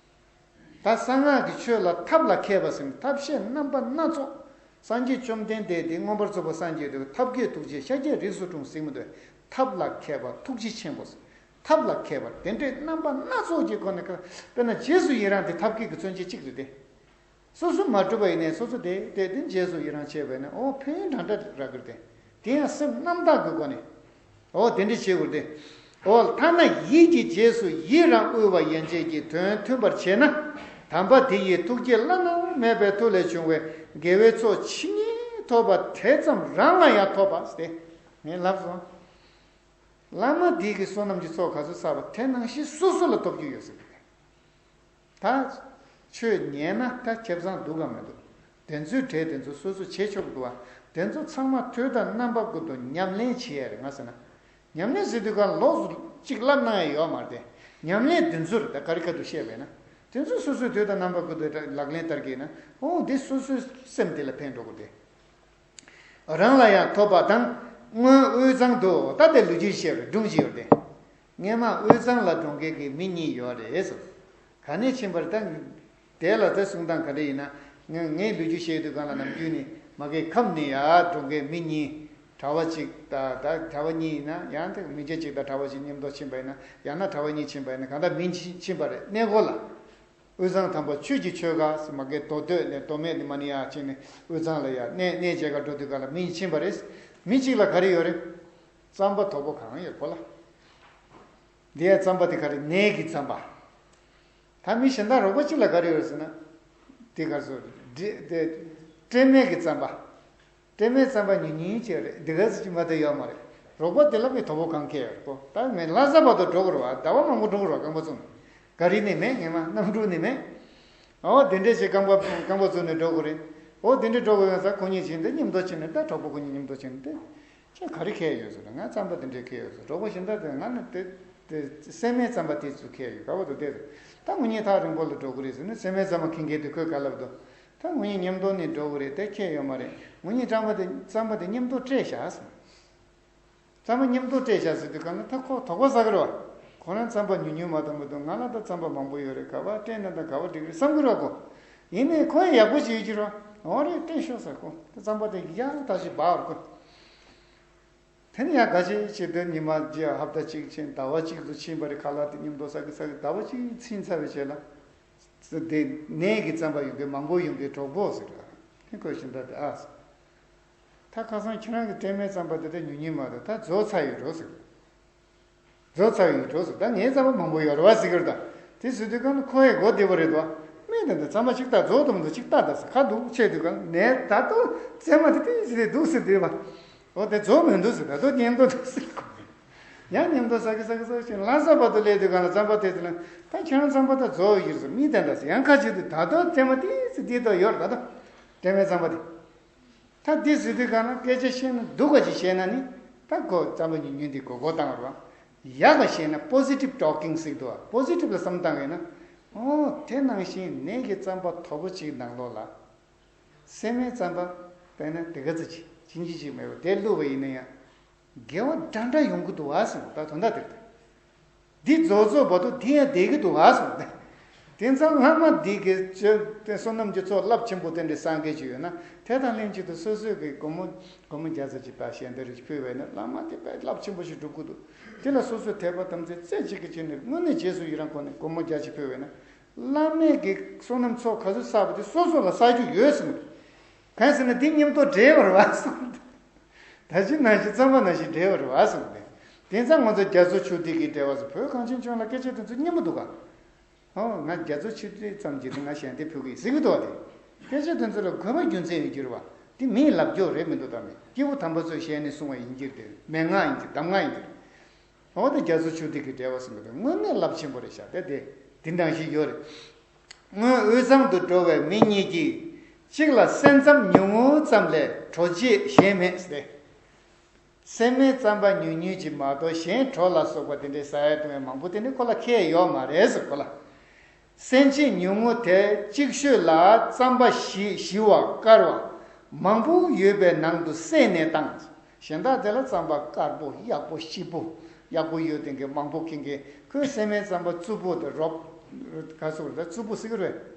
ད་གསང་སྔགས་ཀྱི་ཆོས་ལ་ཐབས་ལ་མཁས་པ་ཟེར་ནས་ཐབས་ཤེས་རྣམ་པ་སྣ་ཚོགས། སངས་རྒྱས་བཅོམ་ལྡན་འདས་དེ་མངོན་པར་རྫོགས་པར་སངས་རྒྱས་དུས་ཐབས་མཁས་ཐུགས་རྗེས་ཤཱཀྱའི་རིགས་སུ་འཁྲུངས་ཟེར་མི་འདུག་ཐབས་ལ་མཁས་པ་ཐུགས་རྗེ་ཆེན་པོ་ཟེར། ཐབས་ལ་མཁས་པ་དེ་འདྲའི་རྣམ་པ་སྣ་ཚོགས་ཀྱི་སྒོ་ནས་ཀ། དཔེར་ན་རྗེས་སུ་ཡི་རང་དེ་ཐབས་མཁས་ཀྱི་མཚོན་བྱེད་གཅིག་རེད་དེ། སོ་སོ་མ་གྲུབ་པ་ཡིན་ནའི་སོ་སོ་དེ་དེ་དེ་རྗེས་སུ་ཡི་རང་བྱས་པས་ན། འོ་ཕན་ཡོན་འདྲ་འདྲ་རག་གི་རེད་དེ། དེ་ཡང་སེམས་རྣམ་དག་གི་སྒོ་ནས། འོ་དེ་འདྲ་བྱེད་དགོས་ཏེ། འོ་ཐ་ན་ཡིད་ཀྱི་རྗེས་སུ་ཡི་རང་དབུལ་བ་ཡན་ཆད་ཀྱི་དོན་མཐུན་པར་བྱས་ན། དམ་པ་དེ་ཡི་ཐུགས་བསྐྱེད་བླ་ན་མེད་པའི་མཐུ་ལས་བྱུང་བའི་དགེ་བའི་ཚོགས་ཇི་སྙེད་ཐོབ་པ་དེ་ཙམ་རང་ལ་ཡང་ཐོབ་པ་སྟེ། ངས་ལབ་སོང་། བླ་མ་དེ་གི་བསོད་ནམས་ཀྱི་ཚོགས་ག་ཚོད་བསགས་པ་དེ་ནང་བཞིན་སོ་སོ་ལ་ཐོབ་རྒྱུ་ཡོད་ཟེར་གི་རེད། ད་ཆོས་ཉན་ན་ད་ཁེ་བཟང་འདུག་གམ་མི་འདུག་དེ་ཚོའི་གྲས་དེ་ཚོ་སོ་སོ་བྱེད་ཆོག་གི་འདུག་བ། དེ་ཚོ་ཚང་མ་དུས་དང་རྣམ་པ་ཀུན་ཏུ་ཉམས་ལེན་བྱེད་ཡ་རེད། ང་ཟེར་ན། ཉམས་ལེན་ཟེར་དུས་ག་ལོགས་སུ་གཅིག་བསླབ་གནང་ཡ་ཡོད་མ་རེད་དེ། ཉམས་ལེན་དེ་ཚོ་རེད། ད་ག་རེ་ག་དུ་བཤད་པས་ན། དེ་ཚོ་སོ་སོའི་དུས་དང་རྣམ་པ་ཀུན་ཏུ་ལག་ལེན་བསྟར་གྱི་ཡིན་ན། འོ་འདི་སོ་སོའི་སེམས་དེ་ལ་ཕན་འགྲོ་གི་རེད། རང་ལ་ཡང་ཐོབ་པ་དང་། སྔོན་དབུས་གཙང་དུ། ད་དེ་ལོ་རྒྱུས་བཤད་པའི་སྒྲུང་ཞིག་ཡོད་དེ། སྔོན་མ་དབུས་གཙང་ལ་འགྲོ་མཁན་གྱི་མི་གཉིས་ཡོད་རེད་ཟེར། ག་ནས་ཕྱིན་པ་རེད། ད་དེ་ལ་ད་གསུང་སྟངས་ག་འདྲ་ཡིན་ན། ངས་ངས་ལོ་རྒྱུས་བཤད་དུས་གང་ལ་ནམ་རྒྱུན་ནས་མ་གི་ཁམས་ནས་ཡར་འགྲོ་མཁན་མི་གཉིས། གྲྭ་བ་གཅིག་ད་ད་གྲྭ་བ་གཉིས་ཡིན་ན་ཡང་དེ་མི་སྐྱ་གཅིག་དང་གྲྭ་བ་གཅིག་མཉམ་དུ་ཕྱིན་པ་ཡིན་ན། ཡང་ན་གྲྭ་བ་གཉིས་ཕྱིན་པ་ཡིན་ན། གང་ལྟར་མི་གཉིས་ཕྱིན་པ་རེད། གནས་སྐོར་ལ། དབུས་གཙང་དམ་པ་ཆོས་ཀྱི་ཆོལ་ཁ་ཟེར་མ་གི་མདོ་སྟོད་ནས་མདོ་སྨད་ནས་མ་ནི་ཡར་ཕྱིན་ནས་དབུས་གཙང་ལ་ཡར་གནས་གནས་མཇལ་ག་འགྲོ་དུས་ག་ལ་མི་གཉིས་ཕྱིན་པ་རེད། མི་གཅིག་ལ་ག་རེ་ཡོད་རེད། རྩམ་པ་དོ་པོ་གང་ཡོད་པོ་ལ། འདི་ཡ་རྩམ་པ་དེ་ག་རེ། ནས་ཀྱི་རྩམ་པ། ད་མི་གཞན་དག་རོགས་པ་གཅིག་ལ་ག་རེ་ཡོད་ཟེར་ན། དེ་ག་རེ་ཟེར། དེ་དེ་སྤྲེལ་མེད་ཀྱི་རྩམ་པ། སྤྲེལ་མེད་རྩམ་པ་ཉུང་ཉུང་ཅིག་རེད། འདི་ག་ཚོད་ཅིག་མ་གཏོགས་ཡོད་མ་རེད། རོགས་པ་དེ་ལ་མི་དོ་པོ་གང་ཁེལ་ཡོད་རེད་པོ། ད་མི་ལྷ་ས་བར་དུ་འགྲོ་དགོས་རེད་བ། ཟླ་བ་མང་པོ་འགྲོ་དགོས་རེད་བ། རྐང་པ་བཙུགས་ནས། ག་རེ་ནས་མེད། ངས་མ་གནམ་གྲུ་ནས་མེད། འོ་དེ་འདྲས་ཅིག་རྐང་པ་རྐང་པ་བཙུགས་ནས་འགྲོ་དགོས་རེད། འོ་དེ་འདྲས་འགྲོ་དགོས་ཡོང་ས་ཁོ་གཉིས་ཕྱིན་ཏེ་མཉམ་དུ་ཕྱིན་ནས། ད་གྲོགས་པོ་ཁོ་གཉིས་མཉམ་དུ་ཕྱིན་ཏེ། ཁྱོད་ག་རེ་ཁེལ་ཡོད་ཟེར། ང་རྩམ་པ་དེ་འདྲས་ཁེལ་ཡོད་ཟེར། གྲོགས་པོ་གཞན་དག་དེ་ང་ནི་དེ་དེ་སྲན་མའི་རྩམ་པ་དེ་ཚོ་ཁེལ་ཡོད། ག་བ་དུ་བལྟས་ཟེར། ད་ངོ་གཉིས་ཐག་རིང་པོ་ལ་འགྲོ་གི་རེད་ཟེར་ནས། སྲན་མའི་རྩམ་པ་ཁེངས་མཁན་དེ་ཁོས་ག་ལབ་འདུག་ད་ངོ་གཉིས་མཉམ་དུ་ནས་འགྲོ་གི་རེད། དེ་ཁེལ་ཡོད་མ་རེད། ངོ་གཉིས་རྩམ་པ་དེ་རྩམ་པ་དེ་མཉམ་དུ་སྤྲད་བཞག་ཟེར། རྩམ་པ་མཉམ་དུ་སྤྲད་བཞག་ཟེར་དུས་གང་ལ་ད་ཁོ་དོགས་པ་ཟ་གི་རེད་བ། ཁོ་རང་རྩམ་པ་ཉུང་ཉུང་མ་གཏོགས་མི་འདུག་ང་ལ་ད་རྩམ་པ་མང་པོ་ཡོད་རེད། ག་བ་སྤྲད་ན་ད་ག་བ་འགྲིག་རེད་བསམ་གི་རེད་བ་ཁོ། ཡིན་ནའི་ཁོ་ཡང་ཡག་པོ་ཞིག་ཡོད་ཀྱི་རེད་བ། འོ་རེད། སྤྲད་ཤོག་ཟེར་ཁོ། ད་རྩམ་པ་དེ་ཡག་ད་ཞིག་འབག་རེད་ཁོ། དེ་ནས་ཡང་ག་ཅི་བྱེད་དུས་ཉི་མ་གཅིག་ཧབ་ཏ་གཅིག་ཕྱིན། ཟླ་བ་གཅིག་ཏུ་ཕྱིན་པ་རེད། ཁ་ལག་དེ་མཉམ་དུ་ཟ་གི་ཟ་གི་ཟླ་བ་གཅིག་ཕྱིན་ཚར་བའི་རྗེས་ལ། དེ་ནས་ཀྱི་རྩམ་པ་ཡོང་གི་མང་པོ་ཡོང་གི་གྲོགས་པོ་ཟེར་ར། དེ་ཁོས་ཤིང་ད་དེ་ཨ་ཟེར། ད་ཁ་སང་ཁྱེད་རང་གི་སྤྲད་མའི་རྩམ་པ་དེ་ད་ཉུང་ཉུང་མ་གཏོགས་ད་རྫོགས་ཚར་ཡོད་འགྲོ་ཟེར། རྫོགས་ཚར་ཡོད་འགྲོ་ཟེར། ད་ངའི་རྩམ་པ་མང་པོ་ཡོད་རེད་བ་ཟེར་གི་རེད། ད་དེ་ཟེར་དུས་གང་ལ་ཁོ་ཡི་མགོ་བདེ་པོ་རེད་དོ། མི་དེ་འདྲ་རྩམ་པ་གཅིག་ལྟ་རྫོགས་དུ་མི་འདུག་གཅིག་ལྟ་ད་ཟེར། ཁ་འདུག་བྱས་དུས་གང་ནས་ད་ལྟ་རྩེད་མ་དེ་ཏིག་ཙི་དེ་འདུག་ཟེར་དུས་བ། འོ་དེ་རྫོགས་མི་འདུག་ཟེར། ད་དུང་མཉམ་དུ་འདུག་ཟེར་གོ། ཡང་མཉམ་དུ་ཟ་གི་ཟ་གི་ཟ་གི་ལྷ་ས་བར་དུ་སླེབས་དུས་གང་ལ་རྩམ་པ་དེ་ཚོ་ལ། ད་ཁྱེད་རང་རྩམ་པ་ད་རྫོགས་ཡོད་ཟེར། མི་དེ་འདྲ་ཟེར། ཡང་ཁ་ཅིག་དུས་ད་ལྟ་རྩེད་མ་ཏིག་ཙི་དེ་ད་ཡོད་རེད། ད་ལྟ་སྤྲད་མའི་རྩམ་པ་དེ། ད་འདི་ཟེར་དུས་གང་ན་སྐད་ཆ་བཤད་ན་སྡུག་པ་ཅིག་བཤད་ན་ནི། ད་ཁོ་རྩམ་པ་ཉུང་ཉུང་འདི་གོ་གོ་བཏང་རོགས། ཡག་པ་བཤད་ན་པོ་སི་ཊིབ་ཊོག་ཀིང་ཟེར་འདུག་བ། པོ་སི་ཊིབ་ལ་བསམ་བཏང་ཡོད་ན། ཨོ་དེ་ནང་བཞིན་ནས་ཀྱི་རྩམ་པ་དོ་པོ་ཅིག་ནང་ལོགས་ལ། སྲན་མའི་རྩམ་པ་དཔེར་ན་དེ་ག་ཙམ་ཅིག་ཅིག་ཅིག་མེད་པ་དེ་བླུགས་པ་ཡིན་ན་ཡང་། དགེ་བ་འདྲ་འདྲ་ཡོང་གི་འདུག་བ་ཟེར། ད་དོན་དག་དེ་རེད། འདི་རྫོགས་རྫོགས་བར་དུ་དེ་ཡང་བསྡད་ཀྱི་འདུག་ག་གསུངས་ཏེ། དེང་སང་སྔ་མ་འདི་གི་ཆོས་དེ་བསོད་ནམས་ཀྱི་ཚོགས་རླབས་ཆེན་པོ་དེ་འདྲའི་བསགས་མཁན་ཅིག་ཡོད་ན། དེ་དང་ལྷན་ཅིག་ཏུ་སོ་སོས་ཀྱི་སྒོར་མོ་སྒོར་མོ་བརྒྱ་ཙམ་ཅིག་དང་ཞལ་འདེབས་རེ་ཕུལ་བས་ན་བླ་མ་དེ་དཔེ་རླབས་ཆེན་པོ་ཞིག་སྒྲུབ་ཀྱི་འདུག་དེ་ལ་སོ་སོའི་དད་པ་དམ་ཚིག་རྩེ་གཅིག་གིས་བྱས་ནས་དངོས་གནས་རྗེས་སུ་ཡི་རང་ཁོ་ནས་སྒོར་མོ་བརྒྱ་ཅིག་ཕུལ་བས་ན། བླ་མས་ཀྱི་བསོད་ནམས་ཚོགས་ག་ཚོད་བསགས་པ་དེ་སོ་སོ་ལ་བསགས་རྒྱུ་ཡོད་ཟེར་གྱི་འདུག་གང་ཟེར་ན་འདི་མཉམ་དུ་འབྲེལ་བར་བ་གསུངས་ཏེ། ད་ཅི་ནང་བཞིན་རྩམ་པ་ནང་བཞིན་འབྲེལ་བར་བ་གསུངས་ཏེ། དེང་སང་ང་ཚོ་རྒྱ་མཚོ་ཆུ་ཐིགས་ཀྱི་འབྲེལ་བ་ཟེར། བོད་གངས་ཅན་ལྗོངས་ལ་སྐད་ཆ་དེ་ཚོ་སྙན་པོ་འདུག་ག་ཨོ་ང་རྒྱ་མཚོ་ཆུ་ཐིགས་ཙམ་གྱིས་ང་ཞལ་འདེབས་ཕུལ་གི་ཡིན་ཟེར་གི་འདུག་བ། དེ་སྐད་ཆ་དེ་ཚོ་ལ་དགོས་པ་རྒྱུ་མཚན་ཡོད་ཀྱི་རེད་བ། འདི་མིས་ལབ་རྒྱུ་རེད་མི་འདུག་ད་མི་སྐྱེས་བུ་དམ་པ་ཚོའི་ཞལ་ནས་གསུངས་པ་ཡིན་གྱི་རེད། མན་ངག་ཡིན་གྱི་གདམས་ངག་ཡིན་གྱི་རེད། འོ་ད་རྒྱ་མཚོ་ཆུ་ཐིགས་ཀྱི་འབྲེལ་བ་ཟེར་གི་འདུག་དངོས་གནས་རླབས་ཆེན་པོ་རེད་ཤག་དེ་དེ་འདི་འདྲ་ཞིག་ཡོད་རེད། སྔོན་དབུས་གཙང་དུ་འགྲོ་བའི་མི་གཉིས་ཀྱིས། གཅིག་ལ་སེམས་ཙམ་ཉུང་ངུ་ཙམ་ལས་གྲོ་བརྗེད་གཞན་མེད་ཟེར་ཏེ། སེམས་མེད་རྩམ་པ་ཉུང་ཉུང་ཅིག་མ་གཏོགས་གཞན་གྲོ་ལ་སོགས་པ་དེ་འདྲའི་ཟ་ཡ་བཏུང་ཡ་མང་པོ་དེ་ནི་ཁོ་ལ་ཁེལ་ཡོད་མ་རེད་ཟེར་ཁོ་ལ། སེམས་བསྐྱེད་ཉུང་ངུ་དེ་གཅིག་ཤོས་ལ་རྩམ་པ་ཞི་ཞི་བ་དཀར་བ་མང་པོ་ཡོད་པའི་ནང་དུ་བསྲེས་ནས་བཏང་། གཞན་དག་དེ་ལ་རྩམ་པ་དཀར་པོ་ཡག་པོ་ཞིབ་པོ་ཡག་པོ་ཡོད་དེ་འགའ་མང་པོ་ཁེངས་མཁན། ཁོས་སེམས་མེད་རྩམ་པ་རྩུབ་པོ་དང་རོབ་ག་ཟེར་དགོས་རེད། ད་རྩུབ་པོ་ཟེར་གི་རེད།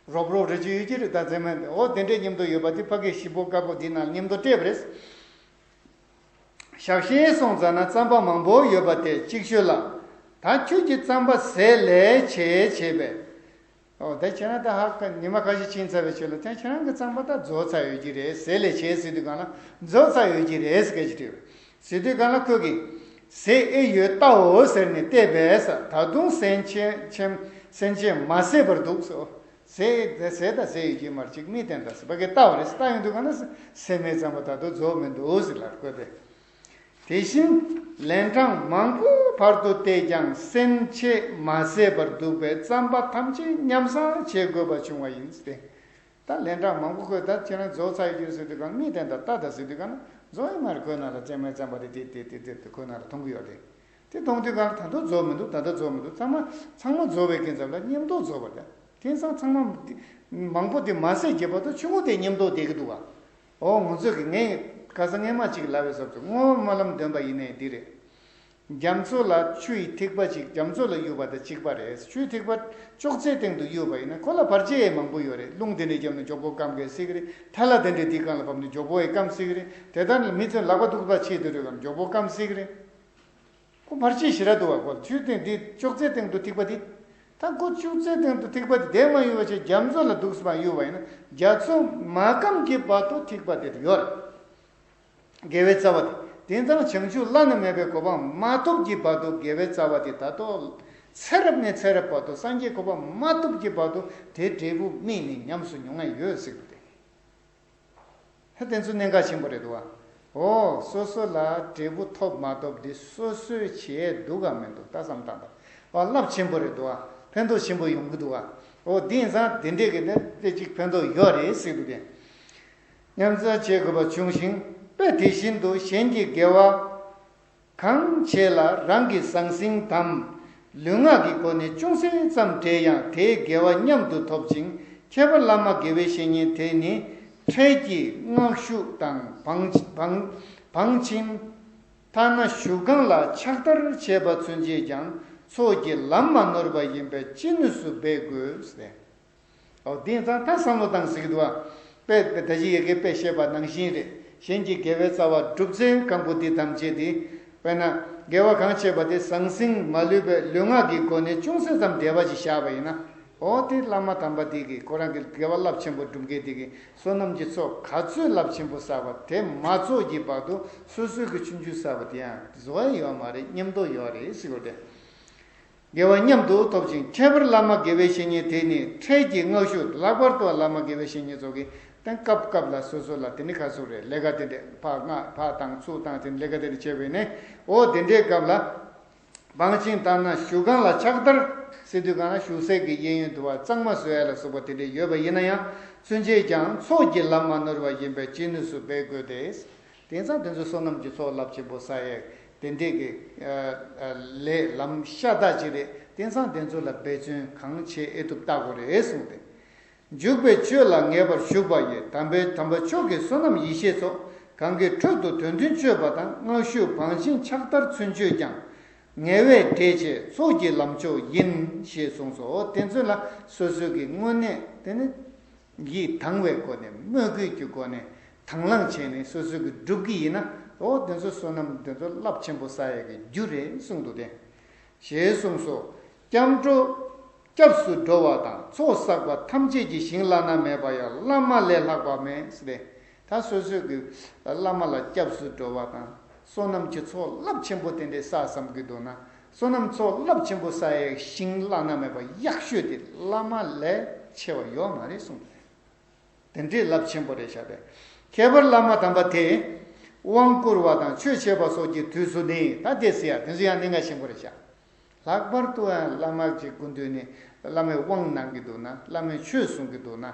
རོབ་རོབ་རེ་ཅིག་ཡོད་ཀྱི་རེད། ད་རྩེད་མོ་འདི་འོ་དེ་འདྲའི་མཉམ་དུ་ཡོད་པ་དེ་ཕ་གི་ཞིབ་པོ་དཀར་པོ་འདི་ནང་མཉམ་དུ་སྤྲད་པ་རེད། ཞག་ཤས་སོང་ཙ་ན་རྩམ་པ་མང་པོ་ཡོད་པ་དེ་གཅིག་ཤོས་ལ། ད་ཁྱོད་ཀྱིས་རྩམ་པ་ཟས་ལས་བྱས་བྱས་པས། འོ་དེ་བྱས་ན་ད་ཧ་ཀ་ཉི་མ་ཁ་ཤས་ཕྱིན་ཚར་བའི་ཆེད་ལ་དེ་ཁྱེད་རང་གི་རྩམ་པ་ད་རྫོགས་ཚར་ཡོད་ཀྱི་རེད། ཟས་ལས་བྱས་ཟེར་དུས་གང་ལ་རྫོགས་ཚར་ཡོད་ཀྱི་རེད་ཟེར་སྐད་ཅིག་དྲིས་པས། ཟེར་དུས་གང་ལ་ཁོས་ཀྱིས། ཟས་ཨེ་ཡོད་ལྟའོ་ཟེར་ནས་བལྟས་པས་ད་དུང་སེམས་ཅན་སེམས་ཅན་མ་ཟད་པར་འདུག་ཟེར། ཟས་ཟས་ད་ཟས་ཡོད་ཀྱི་མ་རེད། ཅིག་མིག་བསྟན་ད་ཟེར་ཕ་གིར་ལྟ་བ་རེད། ལྟ་ཡོང་དུས་གང་ལ་སེམས་མེད་རྩམ་པ་ད་དུང་རྫོགས་མི་འདུག་ཟེར་ལབ་ཀྱི་རེད། དེ་བཞིན་ལན་གྲངས་མང་པོ་བར་དུ་བལྟས་ཀྱང་སེམས་ཅན་མ་ཟད་པར་འདུག་པས་རྩམ་པ་ཐམས་ཅད་མཉམ་བཟའ་བྱེད་དགོས་པ་བྱུང་བ་ཡིན་ཏེ། ད་ལན་གྲངས་མང་པོ་ཁོས་ད་ཁྱེད་རང་རྫོགས་ཚར་ཡོད་ཀྱི་རེད་ཟེར་དུས་གང་མིག་བསྟན་ད་ལྟ་ད་ཟེར་དུས་གང་རྫོགས་ཡོད་མ་རེད། ཁོའི་ནང་ལ་རྩེད་མོའི་རྩམ་པ་དེ་དེ་དེ་དེ་དེ་ཁོའི་ནང་ལ་མཐོང་གི་ཡོད་རེད། དེ་མཐོང་དུས་གང་ལ་ད་དུང་རྫོགས་མི་འདུག་ད་ལྟ་རྫོགས་མི་འདུག་ཚང་མ་ཚང་མ་རྫོགས་པའི་ཁྱེད་ཚོ་ལ་མཉམ་དུ་རྫོགས་པ་རེད། དེང་སང་ཚང་མ་མང་པོ་དེ་མ་ཟད་ཀྱི་བར་དུ་ཆུང་ངུ་དེ་མཉམ་དུ་བསྡད་ཀྱི་འདུག་ག་འོ་ང་ཚོས་ཀྱི་ངས་ཁ་སང་སྔས་མ་ཅིག་ལབ་པའི་ཟབ་ཚོ་བསྔོ་བ་སྨོན་ལམ་འདོན་པ་ཡིན་ནའི་འདི་རེད། རྒྱ་མཚོ་ལ་ཆུ་ཡི་ཐིགས་པ་ཅིག་རྒྱ་མཚོ་ལ་གཡུགས་པ་དང་གཅིག་པ་རེད། ཆུའི་ཐིགས་པ་ཅོག་ཙེའི་སྟེང་དུ་གཡུགས་པ་ཡིན་ན་ཁོ་ལ་བར་ཆད་མང་པོ་ཡོད་རེད། རླུང་དེ་འདྲས་བརྒྱབ་ན་མགྱོགས་པོ་སྐམ་གི་སྲིད་ཀྱི་རེད། ཐལ་བ་དེ་འདྲས་དེའི་སྒང་ལ་བབས་ན་མགྱོགས་པོ་ཡི་སྐམ་སྲིད་ཀྱི་རེད། དེ་ལྟར་ན་མི་ཚོས་ལག་པ་གཏུགས་པ་བྱེད་དུས་རེད་བ་མགྱོགས་པོ་སྐམ་སྲིད་ཀྱི་རེད། ཁོ་བར་ཆད་ཞེ་དྲག་འདུག་བ། ཁོ་ཆུའི་སྟེང་འདི་ཅོག་ཙེའི་སྟེང་དུ་ཐིགས་པ་འདི། ད་ཁོ་ཅོག་ཙེའི་སྟེང་དུ་ཐིགས་པ་འདི་དེ་མ་གཡུགས་པ་བྱས་རྒྱ་མཚོ་ལ་འདུག་སེ་མ་གཡུགས་པ་ཡིན་ན་རྒྱ་མཚོ་མ་སྐམ་གྱི་བར་དུ་ཐིགས་པ་དེ་ཡོད་རེད། དགེ་བའི་རྩ་བ་དེ། དེང་སང་བྱང་ཆུབ་བླ་ན་མེད་པའི་གོ་འཕང་མ་ཐོབ་ཀྱི་བར་དུ་དགེ་བའི་རྩ་བ་དེ་ད་དུང་ཚེ་རབས་ནས་ཚེ་རབས་བར་དུ་སངས་རྒྱས་གོ་འཕང་མ་ཐོབ་ཀྱི་བར་དུ་དེ་འབྲས་བུ་སྨིན་ནས་ཉམས་སུ་མྱོང་ཡ་ཡོད་ཟེར་གི་འདུག་སྟེ། ཧ་དེ་ཚོ་གནད་འགག་ཆེན་པོ་རེད་འདུག་བ། འོ་སོ་སོ་ལ་འབྲས་བུ་ཐོབ་མ་ཐོབ་འདི་སོ་སོས་བྱས་འདུག་ག་མི་འདུག་ད་བསམ་བཏང་དང་། འོ་རླབས་ཆེན་པོ་རེད་འདུག་བ། ཕན་ཐོགས་ཆེན་པོ་ཡོང་གི་འདུག་བ། འོ་དེ་ཡིན་ཙང་དེ་འདྲས་ཀྱི་ནི་དེ་གཅིག་ཕན་ཐོགས་ཡོད་རེད་ཟེར་འདུག་སྟེ། མཉམ་བཟའ་བྱེད་དགོས་པ་བྱུང་ཞིང་དཔེ་དེ་བཞིན་དུ་གཞན་གྱི་དགེ་བ་གང་བྱས་ལ་རང་གི་ཟང་ཟིང་དམ་ལུས་ངག་གི་སྒོ་ནས་ཅུང་ཟད་ཙམ་བྲེལ་ཡང་དེའི་དགེ་བ་མཉམ་དུ་ཐོབ་ཅིང་ཁྱད་པར་བླ་མ་དགེ་བའི་བཤེས་གཉེན་དེ་ནི་འཕྲལ་གྱི་མངག་ཞུ་དང་བང་བང་བང་ཆེན་ཐ་ན་ཞུ་ཁང་ལ་ཕྱག་བསྟར་བྱས་པ་ཚུན་ཆད་ཀྱང་ཚོགས་ཀྱི་ལམ་མ་ནོར་བ་ཡིན་པས་ཅི་ནུས་སུ་འབད་དགོས་ཟེར། འོ་དེ་ཙང་ད་བསམ་བློ་བཏང་ཟིག་འདུག་བ། དཔེ་ད་གཞི་ཡི་གེ་དཔེ་བཤད་པ་ནང་བཞིན་རེད། གཞན་གྱི་དགེ་བའི་རྩ་བ་སྒྲུབ་ཚེ་གང་པོ་འདི་དམ་བཅས་ཏེ། དཔེར་ན་དགེ་བ་གང་བྱས་པ་དེ་ཟང་ཟིང་མ་ལུས་པའི་ལུས་ངག་གི་སྒོ་ནས་ཅུང་ཟད་ཙམ་འབྲེལ་བ་ཞིག་བཞག་པ་ཡིན་ན། འོ་དེ་བླ་མ་དམ་པ་དེ་གིས་ཁོ་རང་གི་དགེ་བ་རླབས་ཆེན་པོ་སྒྲུབ་མཁན་དེ་གིས་བསོད་ནམས་ཀྱི་ཚོགས་ག་ཚོད་རླབས་ཆེན་པོ་བསགས་པ་དེ་མ་རྫོགས་ཀྱི་བར་དུ་སོ་སོའི་གི་ཆུང་ཆུང་བསགས་པ་དེ་ཡང་རྫོགས་ཡ་ཡོད་མ་རེད། མཉམ་དུ་ཡོད་རེད་ཟེར་གོ་དེ། དགེ་བ་མཉམ་དུ་ཐོབ་ཅིང་ཁྱད་པར་བླ་མ་དགེ་བའི་བཤེས་གཉེན་དེ་ནི་འཕྲལ་གྱི་མངག་ཞུ། ལྷག་པར་དུ་བླ་མ་དགེ་བའི་བཤེས་གཉེན་ཚོ་གིས་དེང་སྐབས་སྐབས་ལ་སོ་སོ་ལ་དེ་ནི་ཁ་སུ་རེད། ལས་ཀ་དེ་འདྲས་ཕར་མངགས་ཕར་བཏང་ཚུར་བཏང་དེ་ནི་ལས་ཀ་དེ་འདྲས་བྱས་པས་ནི། འོ་དེ་འདྲའི་སྐབས་ལ་བང་ཆེན་བཏང་ན་ཞུ་ཁང་ལ་ཕྱག་བསྟར་ཟེར་དུས་གང་ན་ཞུ་སའི་གི་གཡས་གཡོན་དུ་བ་གཙང་མ་བཟོ་ཡ་ལ་སོགས་པ་དེ་འདྲས་ཡོད་པ་ཡིན་ན་ཡང་ཚུན་ཆད་ཀྱང་ཚོགས་ཀྱི་ལམ་མ་ནོར་བ་ཡིན་པས་ཅི་ནུས་སུ་འབད་དགོས་ཏེ། དེང་སང་དེ་ཚོ་བསོད་ནམས་ཀྱི་ཚོགས་རླབས་ཆེན་པོ་བསགས་ཡས་དེ་འདྲས་ཀྱི་ལས་ལམ་ཤ་སྟག་ཅིག་རེད། དེང་སང་དེ་ཚོ་ལ་འབད་བརྩོན་གང་བྱེད་ཨེ་ཐུབ་བལྟ་དགོས་རེད་གསུངས་ཏེ། འཇུག་པའི་ཆོས་ལ་ངེས་པར་ཞུགས་པ་ཡི་དམ་པའི་དམ་པ་མཆོག་གི་བསོད་ནམས་ཡེ་ཤེས་ཚོགས་གང་གི་ཁྲོད་དུ་དོན་མཐུན་སྤྱོད་པ་དང་མངག་ཞུ་བང་ཆེན་ཕྱག་བསྟར་ཚུན་ཆོད་ཀྱང་ངལ་བས་བྲེལ་བྱེད་ཚོགས་ཀྱི་ལམ་མཆོག་ཡིན་ཞེས་གསུངས་སོ། དེ་ཚོ་ལ་སོ་སོ་གི་དངོས་གནས་དེ་ནི། ཡིད་དང་བའི་སྒོ་ནས་མོས་གུས་ཀྱི་སྒོ་ནས་དང་བླངས་བྱས་ནས་སོ་སོ་གི་སྒྲུབ་ཀྱི་ཡིན་ན། འོ་དེ་ཚོ་བསོད་ནམས་དེ་ཚོ་རླབས་ཆེན་པོ་བསགས་ཡས་ཀྱི་རྒྱུ་རེད་གསུངས་འདུག་སྟེ། ཞེས་གསུངས་སོ། སྐྱབས་འགྲོ། སྐྱབས་སུ་འགྲོ་བ་དང་ཚོགས་བསགས་པ་ཐམས་ཅད་ཀྱི་ཞིང་བླ་ན་མེད་པ་ཡང་བླ་མ་ལས་ལྷག་པ་མེད་ཟེར་ཏེ། ད་སོ་སོ་གི་བླ་མ་ལ་སྐྱབས་སུ་འགྲོ་བ་དང་བསོད་ནམས་ཀྱི་ཚོགས་རླབས་ཆེན་པོ་དེ་འདྲའི་བསགས་བསམ་གྱི་འདུག་ན། བསོད་ནམས་ཚོགས་རླབས་ཆེན་པོ་བསགས་ཡས་ཞིང་བླ་ན་མེད་པ་ཡག་ཤོས་དེ་བླ་མ་ལས་ཆེ་བ་ཡོད་མ་རེད་གསུངས། དེ་འདྲའི་རླབས་ཆེན་པོ་རེད་ཤག་པས། ཁྱད་པར་བླ་མ་དམ་པ་དེས་དབང་བསྐུར་བ་དང་ཆོས་འཆད་པ་སོགས་ཀྱི་དུས་སུ་ནི་ད་དེ་ཟེར་ཡ་དེ་ཚོ་ཡང་གནད་འགག་ཆེན་པོ་རེད་ཤག། ལྷག་པར་དུ་ཡང་བླ་མ་ཅིག་སྐུ་མདུན་ནས་བླ་མའི་དབང་གནང་གི་འདུག་ན། བླ་མའི་ཆོས་གསུང་གི་འདུག་ན།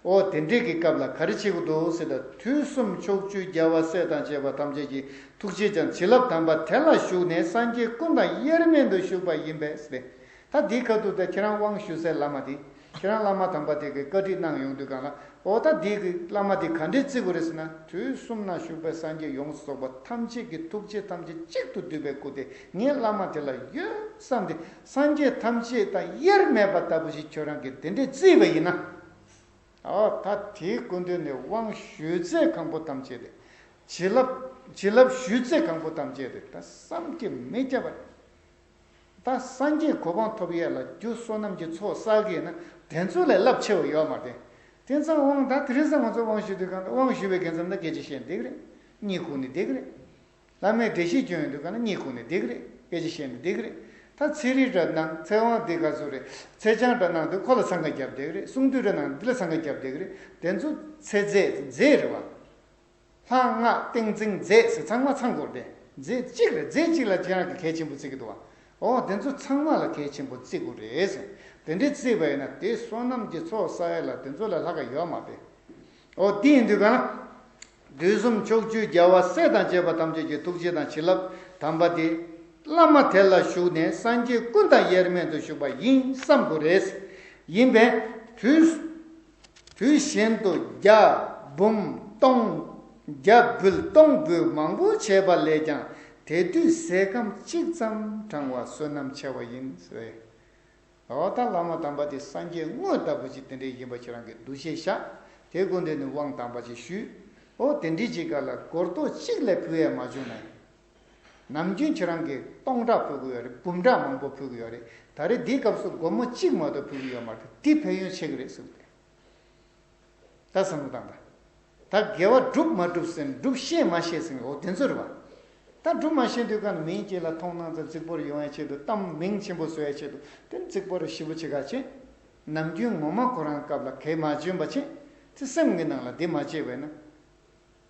ཨོ་དེ་འདྲས་ཀྱི་སྐབས་ལ་ག་རེ་བྱེད་དགོས་འདུག་ཟེར་ན། དུས་གསུམ་ཕྱོགས་བཅུའི་རྒྱལ་བ་སྲས་དང་བཅས་པ་ཐམས་ཅད་ཀྱི་ཐུགས་རྗེས་ཀྱང་བྱིན་རླབས་དམ་པ་དེ་ལ་ཞུགས་ནས་སངས་རྒྱས་ཀུན་དང་དབྱེར་མེད་དུ་བཞུགས་པ་ཡིན་པས་ཟེར། ད་འདིའི་ཁ་ཐུག་ད་ཁྱེད་རང་དབང་ཞུ་སའི་བླ་མ་དེ། ཁྱེད་རང་བླ་མ་དམ་པ་དེ་གིས་བཀའ་ཁྲིད་གནང་ཡོང་དུས་སྒང་ལ། ཨོ་ད་འདི་གི་བླ་མ་དེ་ག་འདྲས་བརྩི་དགོས་རེད་ཟེར་ན། དུས་གསུམ་ན་བཞུགས་པའི་སངས་རྒྱས་ཡོངས་སུ་རྫོགས་པ་ཐམས་ཅད་ཀྱི་ཐུགས་རྗེ་ཐམས་ཅད་གཅིག་ཏུ་བསྡུས་པའི་སྐུ་དེ་ངའི་བླ་མ་དེ་ལ་ཡོད་བསམ་སྟེ། སངས་རྒྱས་ཐམས་ཅད་དང་དབྱེར་མེད་པ་ལྟ་བུ་ཞིག་ཁྱོད་རང་གིས་དེ་འདྲས་བརྩིས་པ་ཡིན་ན། ཨོ་ད་དེའི་སྐུ་མདུན་ནས་དབང་ཞུས་ཚད་གང་པོ་ཐམས་ཅད་དེ། བྱིན་རླབས་བྱིན་རླབས་ཞུས་ཚད་གང་པོ་ཐམས་ཅད་དེ་ད་བསམ་གྱིས་མི་ཁྱབ་པ་རེད། ད་སངས་རྒྱས་གོ་འཕང་ཐོབ་ཡས་ལ་རྒྱུ་བསོད་ནམས་ཀྱི་ཚོགས་བསགས་ཀྱི་ཡིན་ན། དེ་ཚོ་ལས་རླབས་ཆེ་བ་ཡོད་མ་རེད། དེ་ཙང་དབང་ད་དེ་རིང་སང་ང་ཚོ་དབང་ཞུ་དུས་སྒང་ལ། དབང་ཞུ་བའི་རྒྱུ་མཚན་ད་སྐད་ཆ་བཤད་ནས་བསྡད་ཀྱི་རེད། གཉིད་ཁུག་ནས་བསྡད་ཀྱི་རེད། བླ་མས་འགྲེལ་བཤད་སྐྱོན་ཡོང་དུས་སྒང་ལ་གཉིད་ཁུག་ནས་བསྡད་ཀྱི་རེད། སྐད་ཆ་བཤད་ནས་བསྡད་ཀྱི་རེད། ད་ཚེ་རིལ་འདྲ་གནང་། ཚེ་དབང་འདི་ག་ཚོད་རེད། ཚེ་ཆང་འདྲ་གནང་དུས་ཁོ་ལ་འཚང་ཁ་བརྒྱབ་བསྡད་ཀྱི་རེད། གསུང་དུས་འདྲ་གནང་འདི་ལ་འཚང་ཁ་བརྒྱབ་བསྡད་ཀྱི་རེད། དེ་ཚོ་ཚེ་རྫས་རྫས་རེད་བ། ལྷ་སྔགས་ཏིང་འཛིན་རྫས་ཟེར་ཚང་མ་ཚང་དགོས་རེད། རྫས་གཅིག་རེད། རྫས་གཅིག་ལ་ཁྱེད་རང་གིས་གལ་ཆེན་པོ་བརྩི་གི་འདུག་བ། ཨོ་དེ་ཚོ་ཚང་མ་ལ་གལ་ཆེན་པོ་བརྩི་དགོས་རེད་ཟེར། དེ་འདྲས་བརྩིས་པ་ཡིན་ན་དེ་བསོད་ནམས་ཀྱི་ཚོགས་བསགས་ཡས་ལ་དེ་ཚོ་ལས་ལྷག་ག་ཡོད་མ་རེད། ཨོ་དེ་ཡིན་དུས་གང་ལ། དུས་གསུམ་ཕྱོགས་བཅུའི་རྒྱལ་བ་སྲས་དང་བཅས་པ་ཐམས་ཅད་ཀྱི་ཐུགས་རྗེ་དང་བྱིན་རླབས་དམ་པ་དེ། བླ་མ་དེ་ལ་ཞུགས་ནས་སངས་རྒྱས་ཀུན་དང་དབྱེར་མེད་དུ་བཞུགས་པ་ཡིན་བསམ་དགོས་རེད། ཡིན་པས་དུས། དུས་གཞན་དུ་བརྒྱ་འབུམ་སྟོང་། བརྒྱ་འབུལ་སྟོང་འབུལ་མང་པོ་བྱས་པ་ལས་ཀྱང་། དེ་དུས་ཟས་སྐམ་གཅིག་ཙམ་དྲངས་པ་བསོད་ནམས་ཆེ་བ་ཡིན་ཟེར། འོ་ད་བླ་མ་དམ་པ་དེ་སངས་རྒྱས་དངོས་ལྟ་བུ་ཅིག་དེ་འདྲའི་ཡིན་པ་ཁྱེད་རང་གིས་འདུ་ཤེས་བཞག་དེ་སྒོ་འདི་ནས་དབང་དམ་པ་ཅིག་ཞུས། འོ་དེ་འདྲའི་ཅིག་ག་ལ་སྒོར་རྡོག་གཅིག་ལས་ཕུལ་ཡས་མ་བྱུང་ན་ཡང་། ནམ་རྒྱུན་ཁྱེད་རང་གིས་སྟོང་ཕྲག་ཕུལ་གི་ཡོད་རེད། འབུམ་ཕྲག་མང་པོ་ཕུལ་གི་ཡོད་རེད། ད་རེས་འདིའི་སྐབས་སུ་སྒོར་མོ་གཅིག་མ་གཏོགས་ཕུལ་གི་ཡོད་མ་རེད། འདི་ཕན་ཡོན་ཆེ་གི་རེད་གསུངས་ཏེ། ད་བསམ་བློ་བཏང་དང་། ད་དགེ་བ་སྒྲུབ་མ་སྒྲུབ་ཟེར། སྒྲུབ་ཤེས་མ་ཤེས་ཟེར། འོ་དེ་ཚོ་རེད་བ། ད་སྒྲུབ་མ་ཤེས་དུས་གང་ལ་མིའི་རྗེས་ལ་མཐོང་སྣང་དང་རྫིག་པོར་ཡོང་ཡའི་ཆེད་དུ། གཏམ་མིང་ཆེན་པོ་བཟོ་ཡའི་ཆེད་དུ་དེ་རྫིག་པོ་རུ་ཞིབ་པོ་བྱེད་ག་བྱེད། ནམ་རྒྱུན་ངོ་མ་ཁོ་རང་སྐབས་ལ་གལ་མ་བྱུང་བ་བྱེད། དེ་སེམས་ཀྱི་ནང་ལ་འདི་མ་བྱས་པས་ན།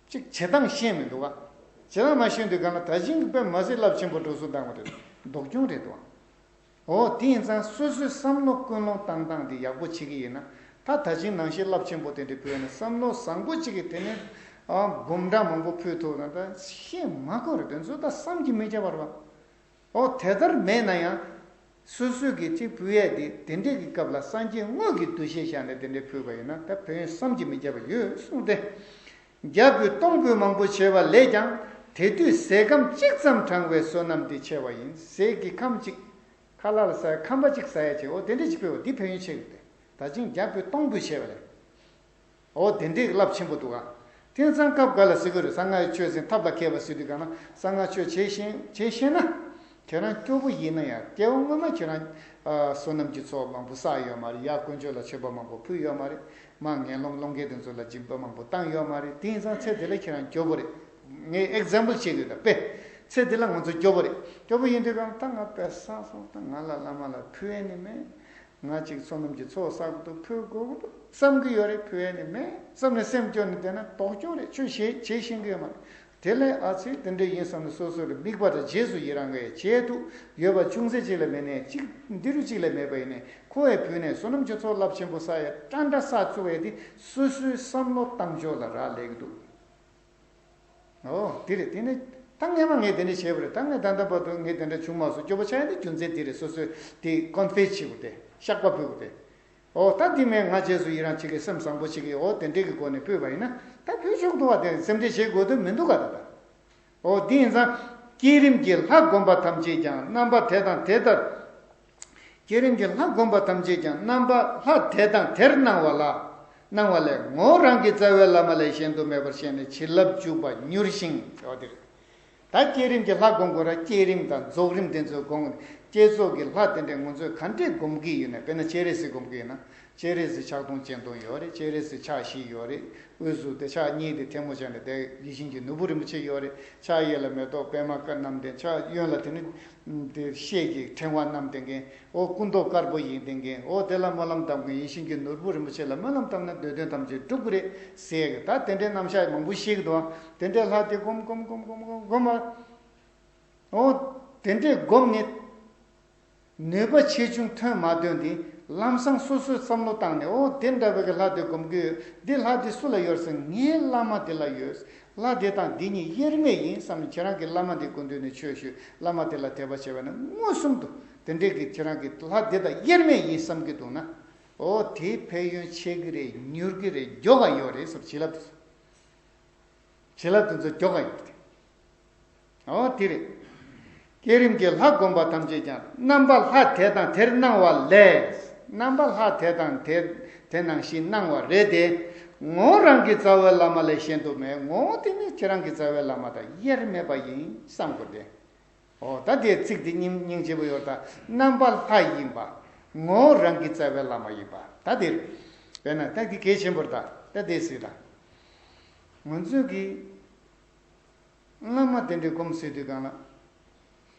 གཅིག་བྱེད་སྟངས་ཤེས་མི་འདུག་ག་བྱེད་སྟངས་མ་ཤེས་དུས་གང་ལ་ད་ཅིང་གི་དཔེ་མ་སྲིད་རླབས་ཆེན་པོ་འགྲོ་སོང་བཏང་བ་རེད། ལྡོག་གྱོང་རེད་དོ། འོ་དེ་ཡིན་ཙང་སོ་སོའི་བསམ་བློ་ཀུན་སློང་བཏང་སྟངས་འདི་ཡག་པོ་བྱེད་ཀྱི་ཡིན་ན། ད་ད་ཅིང་ནང་བཞིན་རླབས་ཆེན་པོ་དེ་འདྲ་ཕུལ་ན། བསམ་བློ་བཟང་པོ་གཅིག་གིས་དེ་ནས་ཨ་འབུམ་ཕྲག་མང་པོ་ཕུལ་ཐུབ་ན། ད་ཤེས་མ་དགོས་རེད། དེ་ཚོ་ད་བསམ་གྱིས་མི་ཁྱབ་པ་རེད་བ། ཨོ་དེ་ལྟར་མེད་ན་ཡང་། སོ་སོས་ཀྱི་གཅིག་ཕུལ་ཡས་དེ་དེ་འདྲས་ཀྱི་སྐབས་ལ་སངས་རྒྱས་དངོས་ཀྱི་འདུ་ཤེས་བཞག་ནས་དེ་འདྲས་ཕུལ་བ་ཡིན་ན། ད་ཕན་ཡོན་བསམ་གྱིས་མི་ཁྱབ་པ་ཡོད་གསུངས་ཏེ། བརྒྱ་འབུལ་སྟོང་འབུལ་མང་པོ་བྱས་པ་ལས་ཀྱང་། དེ་དུས་ཟས་སྐམ་གཅིག་ཙམ་དྲངས་པའི་བསོད་ནམས་འདི་ཆེ་བ་ཡིན། ཟས་ཀྱི་ཁམ་གཅིག་ཁ་ལག་ལ་ཟ་ཡ་ཁམ་པ་གཅིག་ཟ་ཡ་བྱས། ཨོ་དེ་འདྲས་ཅིག་ཕུལ་བ་འདི་ཕན་ཡོན་ཆེ་གི་རེད། ད་ཅིང་བརྒྱ་འབུལ་སྟོང་འབུལ་བྱས་པ་ལས། ཨོ་དེ་འདྲའི་རླབས་ཆེན་པོ་འདུག་ག་དེང་སང་སྐབས་འགའ་ལ་ཟེར་གི་རེད། གསང་སྔགས་ཆོས་ཟེར་ཐབས་ལ་མཁས་པ་ཟེར་དུས་གང་ན། གསང་སྔགས་ཆོས་བྱེད་ཤེས་བྱེད་ཤེས་ན། ཁྱེད་རང་སྐྱོ་པོ་ཡིན་ན་ཡང་། སྐྱེ་བ་སྔོན་མ་ཁྱེད་རང་ཨ་བསོད་ནམས་ཀྱི་ཚོགས་མང་པོ་བསགས་ཡོད་མ་རེད། ཡ་དཀོན་མཆོག་ལ་མཆོད་པ་མང་པོ་ཕུལ་ཡོད་མ་རེད། མ་ངན་སློང་སློང་མཁན་དེ་ཚོ་ལ་སྦྱིན་པ་མང་པོ་བཏང་ཡོད་མ་རེད། དེང་སང་ཚེ་འདི་ལ་ཁྱེད་རང་སྐྱོ་པོ་རེད། ངས་ཨེག་ཛམ་པལ་བྱེད་དགོས། ད་དཔེ་ཚེ་འདི་ལ་ང་ཚོ་སྐྱོ་པོ་རེད། སྐྱོ་པོ་ཡིན་དུས་གང་ད་ང་དཔེ་བསགས་སོང་། ད་ང་ལ་བླ་མ་ལ་ཕུལ་ཡས་ནི་མེད། ང་ཅིག་བསོད་ནམས་ཀྱི་ཚོགས་བསགས་དགོས་འདུག་ཕུལ་དགོས་ཀྱི་འདུག་བསམ་གྱི་ཡོད་རེད། ཕུལ་ཡས་ནི་མེད་བསམ་ནས་སེམས་སྐྱོ་ནས་བསྡད་ན་ལྡོག་སྐྱོ་རེད། ཆོས་བྱེད་བྱེད་ཤེས་ཀྱི་ཡོད་མ་རེད། དེ་ལས་ཨ་ཙི་དེ་འདྲ་ཡིན་བསམ་ནས་སོ་སོ་ལ་དམིགས་པ་དང་རྗེས་སུ་ཡི་རང་གིས་བྱས་འདུག་ཡོད་པ་ཅུང་ཟད་ཅིག་ལས་མེད་ནས། གཅིག་འདི་རུ་གཅིག་ལས་མེད་པ་ཡིན་ནས། ཁོ་བས་ཕུལ་ནས་བསོད་ནམས་ཀྱི་ཚོགས་རླབས་ཆེན་པོ་བསགས་ཡས་འདྲ་འདྲ་བསགས་ཚུགས་པ་དེ་སོ་སོའི་བསམ་བློ་བཏང་ཕྱོགས་ལ་རག་ལས་ཀྱི་འདུག་ཨོ་དེ་རེད། དེ་ནས་ད་སྔས་མ་ངས་དེ་འདྲ་བྱས་པ་རེད། ད་ངས་ད་ལྟ་བར་དུ་ངས་དེ་འདྲ་བྱུང་མ་སོང་། སྐྱོ་པོ་ཆགས་ཡ་དེ་རྒྱུ་མཚན་དེ་རེད། སོ་སོས་དེ་ཀོན་ཕེ་སི་བྱེད་དགོས་ཏེ། བཤགས་པ་ཕུལ་དགོས་ཏེ། ཨོ་ད་དེ་མིན་ང་རྗེས་སུ་ཡི་རང་བྱེད་ཀྱི། སེམས་བཟང་པོ་བྱེད་ཀྱི། ཨོ་དེ་འདྲས་ཀྱི་སྒོ་ནས་ཕུལ་བ་ཡིན་ན་ད་ཕུལ་ཆོག་འདུག་བ། དེ་སེམས་ཁྲལ་བྱེད་དགོས་དོན་མི་འདུག་ག་ད་ལྟ། ཨོ་དེ་ཡིན་ཙང་། བསྐྱེད་རིམ་གྱི་ལྷ་བསྒོམ་པ་ཐམས་ཅད་ཀྱང་། རྣམ་པ་དེ་དང་དེ་ལྟར། བསྐྱེད་རིམ་གྱི་ལྷ་བསྒོམ་པ་ཐམས་ཅད་ཀྱང་། རྣམ་པ་ལྷ་དེ་དང་དེར་སྣང་བ་ལ། སྣང་བ་ལས་ངོ་བོ་རང་གི་རྩ་བའི་བླ་མ་ལས་གཞན་དུ་མེད་པར་ཤེས་ནས་བྱིན་རླབས་འཇུག་པ་མྱུར་ཞིང་། འོ་དེ་རེད། ད་བསྐྱེད་རིམ་གྱི་ལྷ་བསྒོམ་དགོས་ར། བསྐྱེད་རིམ་དང་རྫོགས་རིམ་དེ་ཚོ་བསྒོམ། བསྐྱེད་རྫོགས་ཀྱི་ལྷ་དེ་འདྲས་ང་ཚོས་ག་འདྲས་བསྒོམ་གྱི་ཡོད་ན། དཔེར་ན་སྤྱན་རས་གཟིགས་བསྒོམ་གྱི་ཡོད་ན། སྤྱན་རས་གཟིགས་ཕྱག་སྟོང་སྤྱན་སྟོང་ཡོད་རེད། སྤྱན་རས་གཟིགས་ཕྱག་བཞི་ཡོད་རེད། དབུས་སུ་དེ་ཕྱག་གཉིས་དེ་ཐལ་མོ་སྦྱར་ནས་དེ་ཡིད་བཞིན་གྱི་ནོར་བུ་རིན་པོ་ཆེ་ཡོད་རེད། ཕྱག་གཡས་ལ་མེ་ཏོག་པད་མ་དཀར་བསྣམས་ཏེ། ཕྱག་གཡོན་ལ་དེ་ནི་དེ་ཤེལ་གྱི་ཕྲེང་བ་བསྣམས་ཏེ་མཁན། ཨོ་སྐུ་མདོག་དཀར་པོ་ཡིན་ཏེ་མཁན། ཨོ་དེ་ལ་སྨོན་ལམ་བཏབ་མཁན། ཡིད་བཞིན་གྱི་ནོར་བུ་རིན་པོ་ཆེ་ལ་སྨོན་ལམ་བཏབ་ན་འདོད་དོན་ཐམས་ཅད་འགྲུབ་ཀྱི་རེད་ཟེར་གི། ད་དེ་འདྲའི་རྣམ་གཞག་མང་པོ་ཤེས་ཀྱི་འདུག་དེ་འདྲའི་ལྷ་དེ་སྒོམ་སྒོམ་སྒོམ་སྒོམ་སྒོམ་སྒོམ་པ། ཨོ་དེ་འདྲས་སྒོམ་ནས། ནུས་པ་ཆེ་ཆུང་ཐོན་མ་ཐོན་དེ་ ལམ་སང་སོ་སོས་བསམ་བློ་བཏང་ནས། འོ་དེ་འདྲ་བའི་གི་ལྷ་དེ་སྒོམ་གི་ཡོད། འདི་ལྷ་དེ་སུ་ལ་ཡོད་ཟེར། ངའི་བླ་མ་དེ་ལ་ཡོད། ལྷ་དེ་དང་འདི་གཉིས་དབྱེར་མེད་ཡིན་བསམ་ནས། ཁྱེད་རང་གི་བླ་མ་དེ་སྐུ་མདུན་ནས་ཆོས་ཞུས། བླ་མ་དེ་ལ་དད་པ་བྱས་པ་ན། མངོན་སུམ་དུ་དེ་འདྲའི་གི་ཁྱེད་རང་གི་ལྷ་དེ་དང་དབྱེར་མེད་ཡིན་བསམ་གི་འདུག་ན། འོ་དེའི་ཕན་ཡོན་ཆེ་གི་རེད། མྱུར་གི་རེད། མགྱོགས་ག་ཡོད་རེད་ཟེར། བྱིན་རླབས་དེ་ཚོ། བྱིན་རླབས་དེ་ཚོ་མགྱོགས་ག་ཡོད་རེད། འོ་དེ་རེད། བསྐྱེད་རིམ་གྱིས་ལྷ་བསྒོམ་པ་ཐམས་ཅད་ཀྱང་། རྣམ་པ་ལྷ་དེ་དང་དེར་སྣང་བ་ལས། རྣམ་པ་ལྷ་དེ་དང་དེ་དེ་ནང་བཞིན་སྣང་བ་རེད་དེ། ངོ་བོ་རང་གི་རྩ་བའི་བླ་མ་ལས་གཞན་དུ་མེད། ངོ་བོ་དེ་ནི་ཁྱེད་རང་གི་རྩ་བའི་བླ་མ་དང་དབྱེར་མེད་པ་ཡིན་བསམ་དགོས་ཏེ། འོ་ད་དེ་ཚིག་དེ་སྙིང་སྙིང་རྗེ་པོ་ཡོད་ད། རྣམ་པ་ལྷ་ཡིན་པ། ངོ་བོ་རང་གི་རྩ་བའི་བླ་མ་ཡིན་པ། ད་དེ་རེད། དཔེར་ན་ད་དེ་གལ་ཆེན་པོ་རེད་ད། ད་དེ་སྲིད་ད། ང་ཚོས་ཀྱི་བླ་མ་དེ་འདྲའི་སྒོམ་ཟེར་དུས་གང་ལ།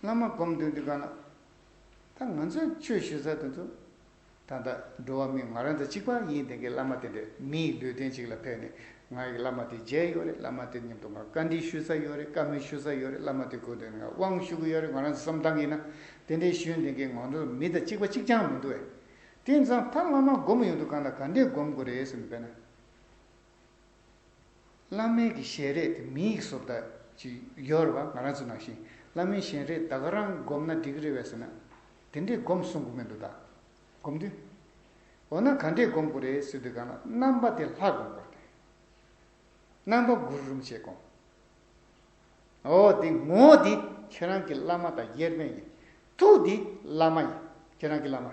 བླ་མ་སྒོམ་སྡོད་དུས་གང་ལ། ད་ང་ཚོས་ཆོས་ཞུ་ས་དེ་ཚོ། ད་ལྟ་འགྲོ་བ་མི་ང་རང་དང་གཅིག་པ་ཡིན་དེ་གའི་བླ་མ་དེ་འདྲའི་མིའི་ལུས་རྟེན་ཅིག་ལ་ཕེབས་ནས། ང་ཡི་བླ་མ་དེ་མཇལ་ཡོད་རེད། བླ་མ་དེ་མཉམ་དུ་ང་བཀའ་འདྲི་ཞུ་ས་ཡོད་རེད། བཀའ་མོལ་ཞུ་ས་ཡོད་རེད། བླ་མ་དེ་སྐུ་མདུན་ནས་ང་དབང་ཞུ་གི་ཡོད་རེད། ང་རང་ཚོ་བསམ་སྟངས་ཡིན་ན། དེ་འདྲའི་ཞུས་དེ་གའི་ང་ཚོ་མི་དང་གཅིག་པ་གཅིག་རྐྱང་མི་འདུག་བས། དེ་ཙང་ད་བླ་མ་སྒོམ་ཡོང་དུས་གང་ལ་ག་འདྲས་སྒོམ་དགོས་རེད་ཟེར་ནས་དཔེར་ན། བླ་མའི་གི་ཞལ་རས་དེ་མིའི་གི་བཟོ་ལྟ་ཅིག་ཡོད་རེད་བ། ང་རང་ཚོ་ནང་བཞིན་བླ་མའི་ཞལ་རས་ད་ག་རང་སྒོམ་ན་འགྲིག་གི་རེད་བས་ཟེར་ན། དེ་འདྲས་སྒོམ་གསུང་གི་མི་འདུག་ད། སྒོམ་དུས། འོ་ན་ག་འདྲས་སྒོམ་དགོས་རེད་ཟེར་དུས་གང་ལ། རྣམ་པ་དེ་ལྷ་སྒོམ་དགོས་རེད། རྣམ་པ་གུ་རུ་རིན་པོ་ཆེ་སྒོམ། འོ་དེ་ངོ་བོ་དེ་ཁྱེད་རང་གི་བླ་མ་དང་དབྱེར་མེད་ཡིན། ཐུགས་དེ་བླ་མ་ཡིན། ཁྱེད་རང་གི་བླ་མ།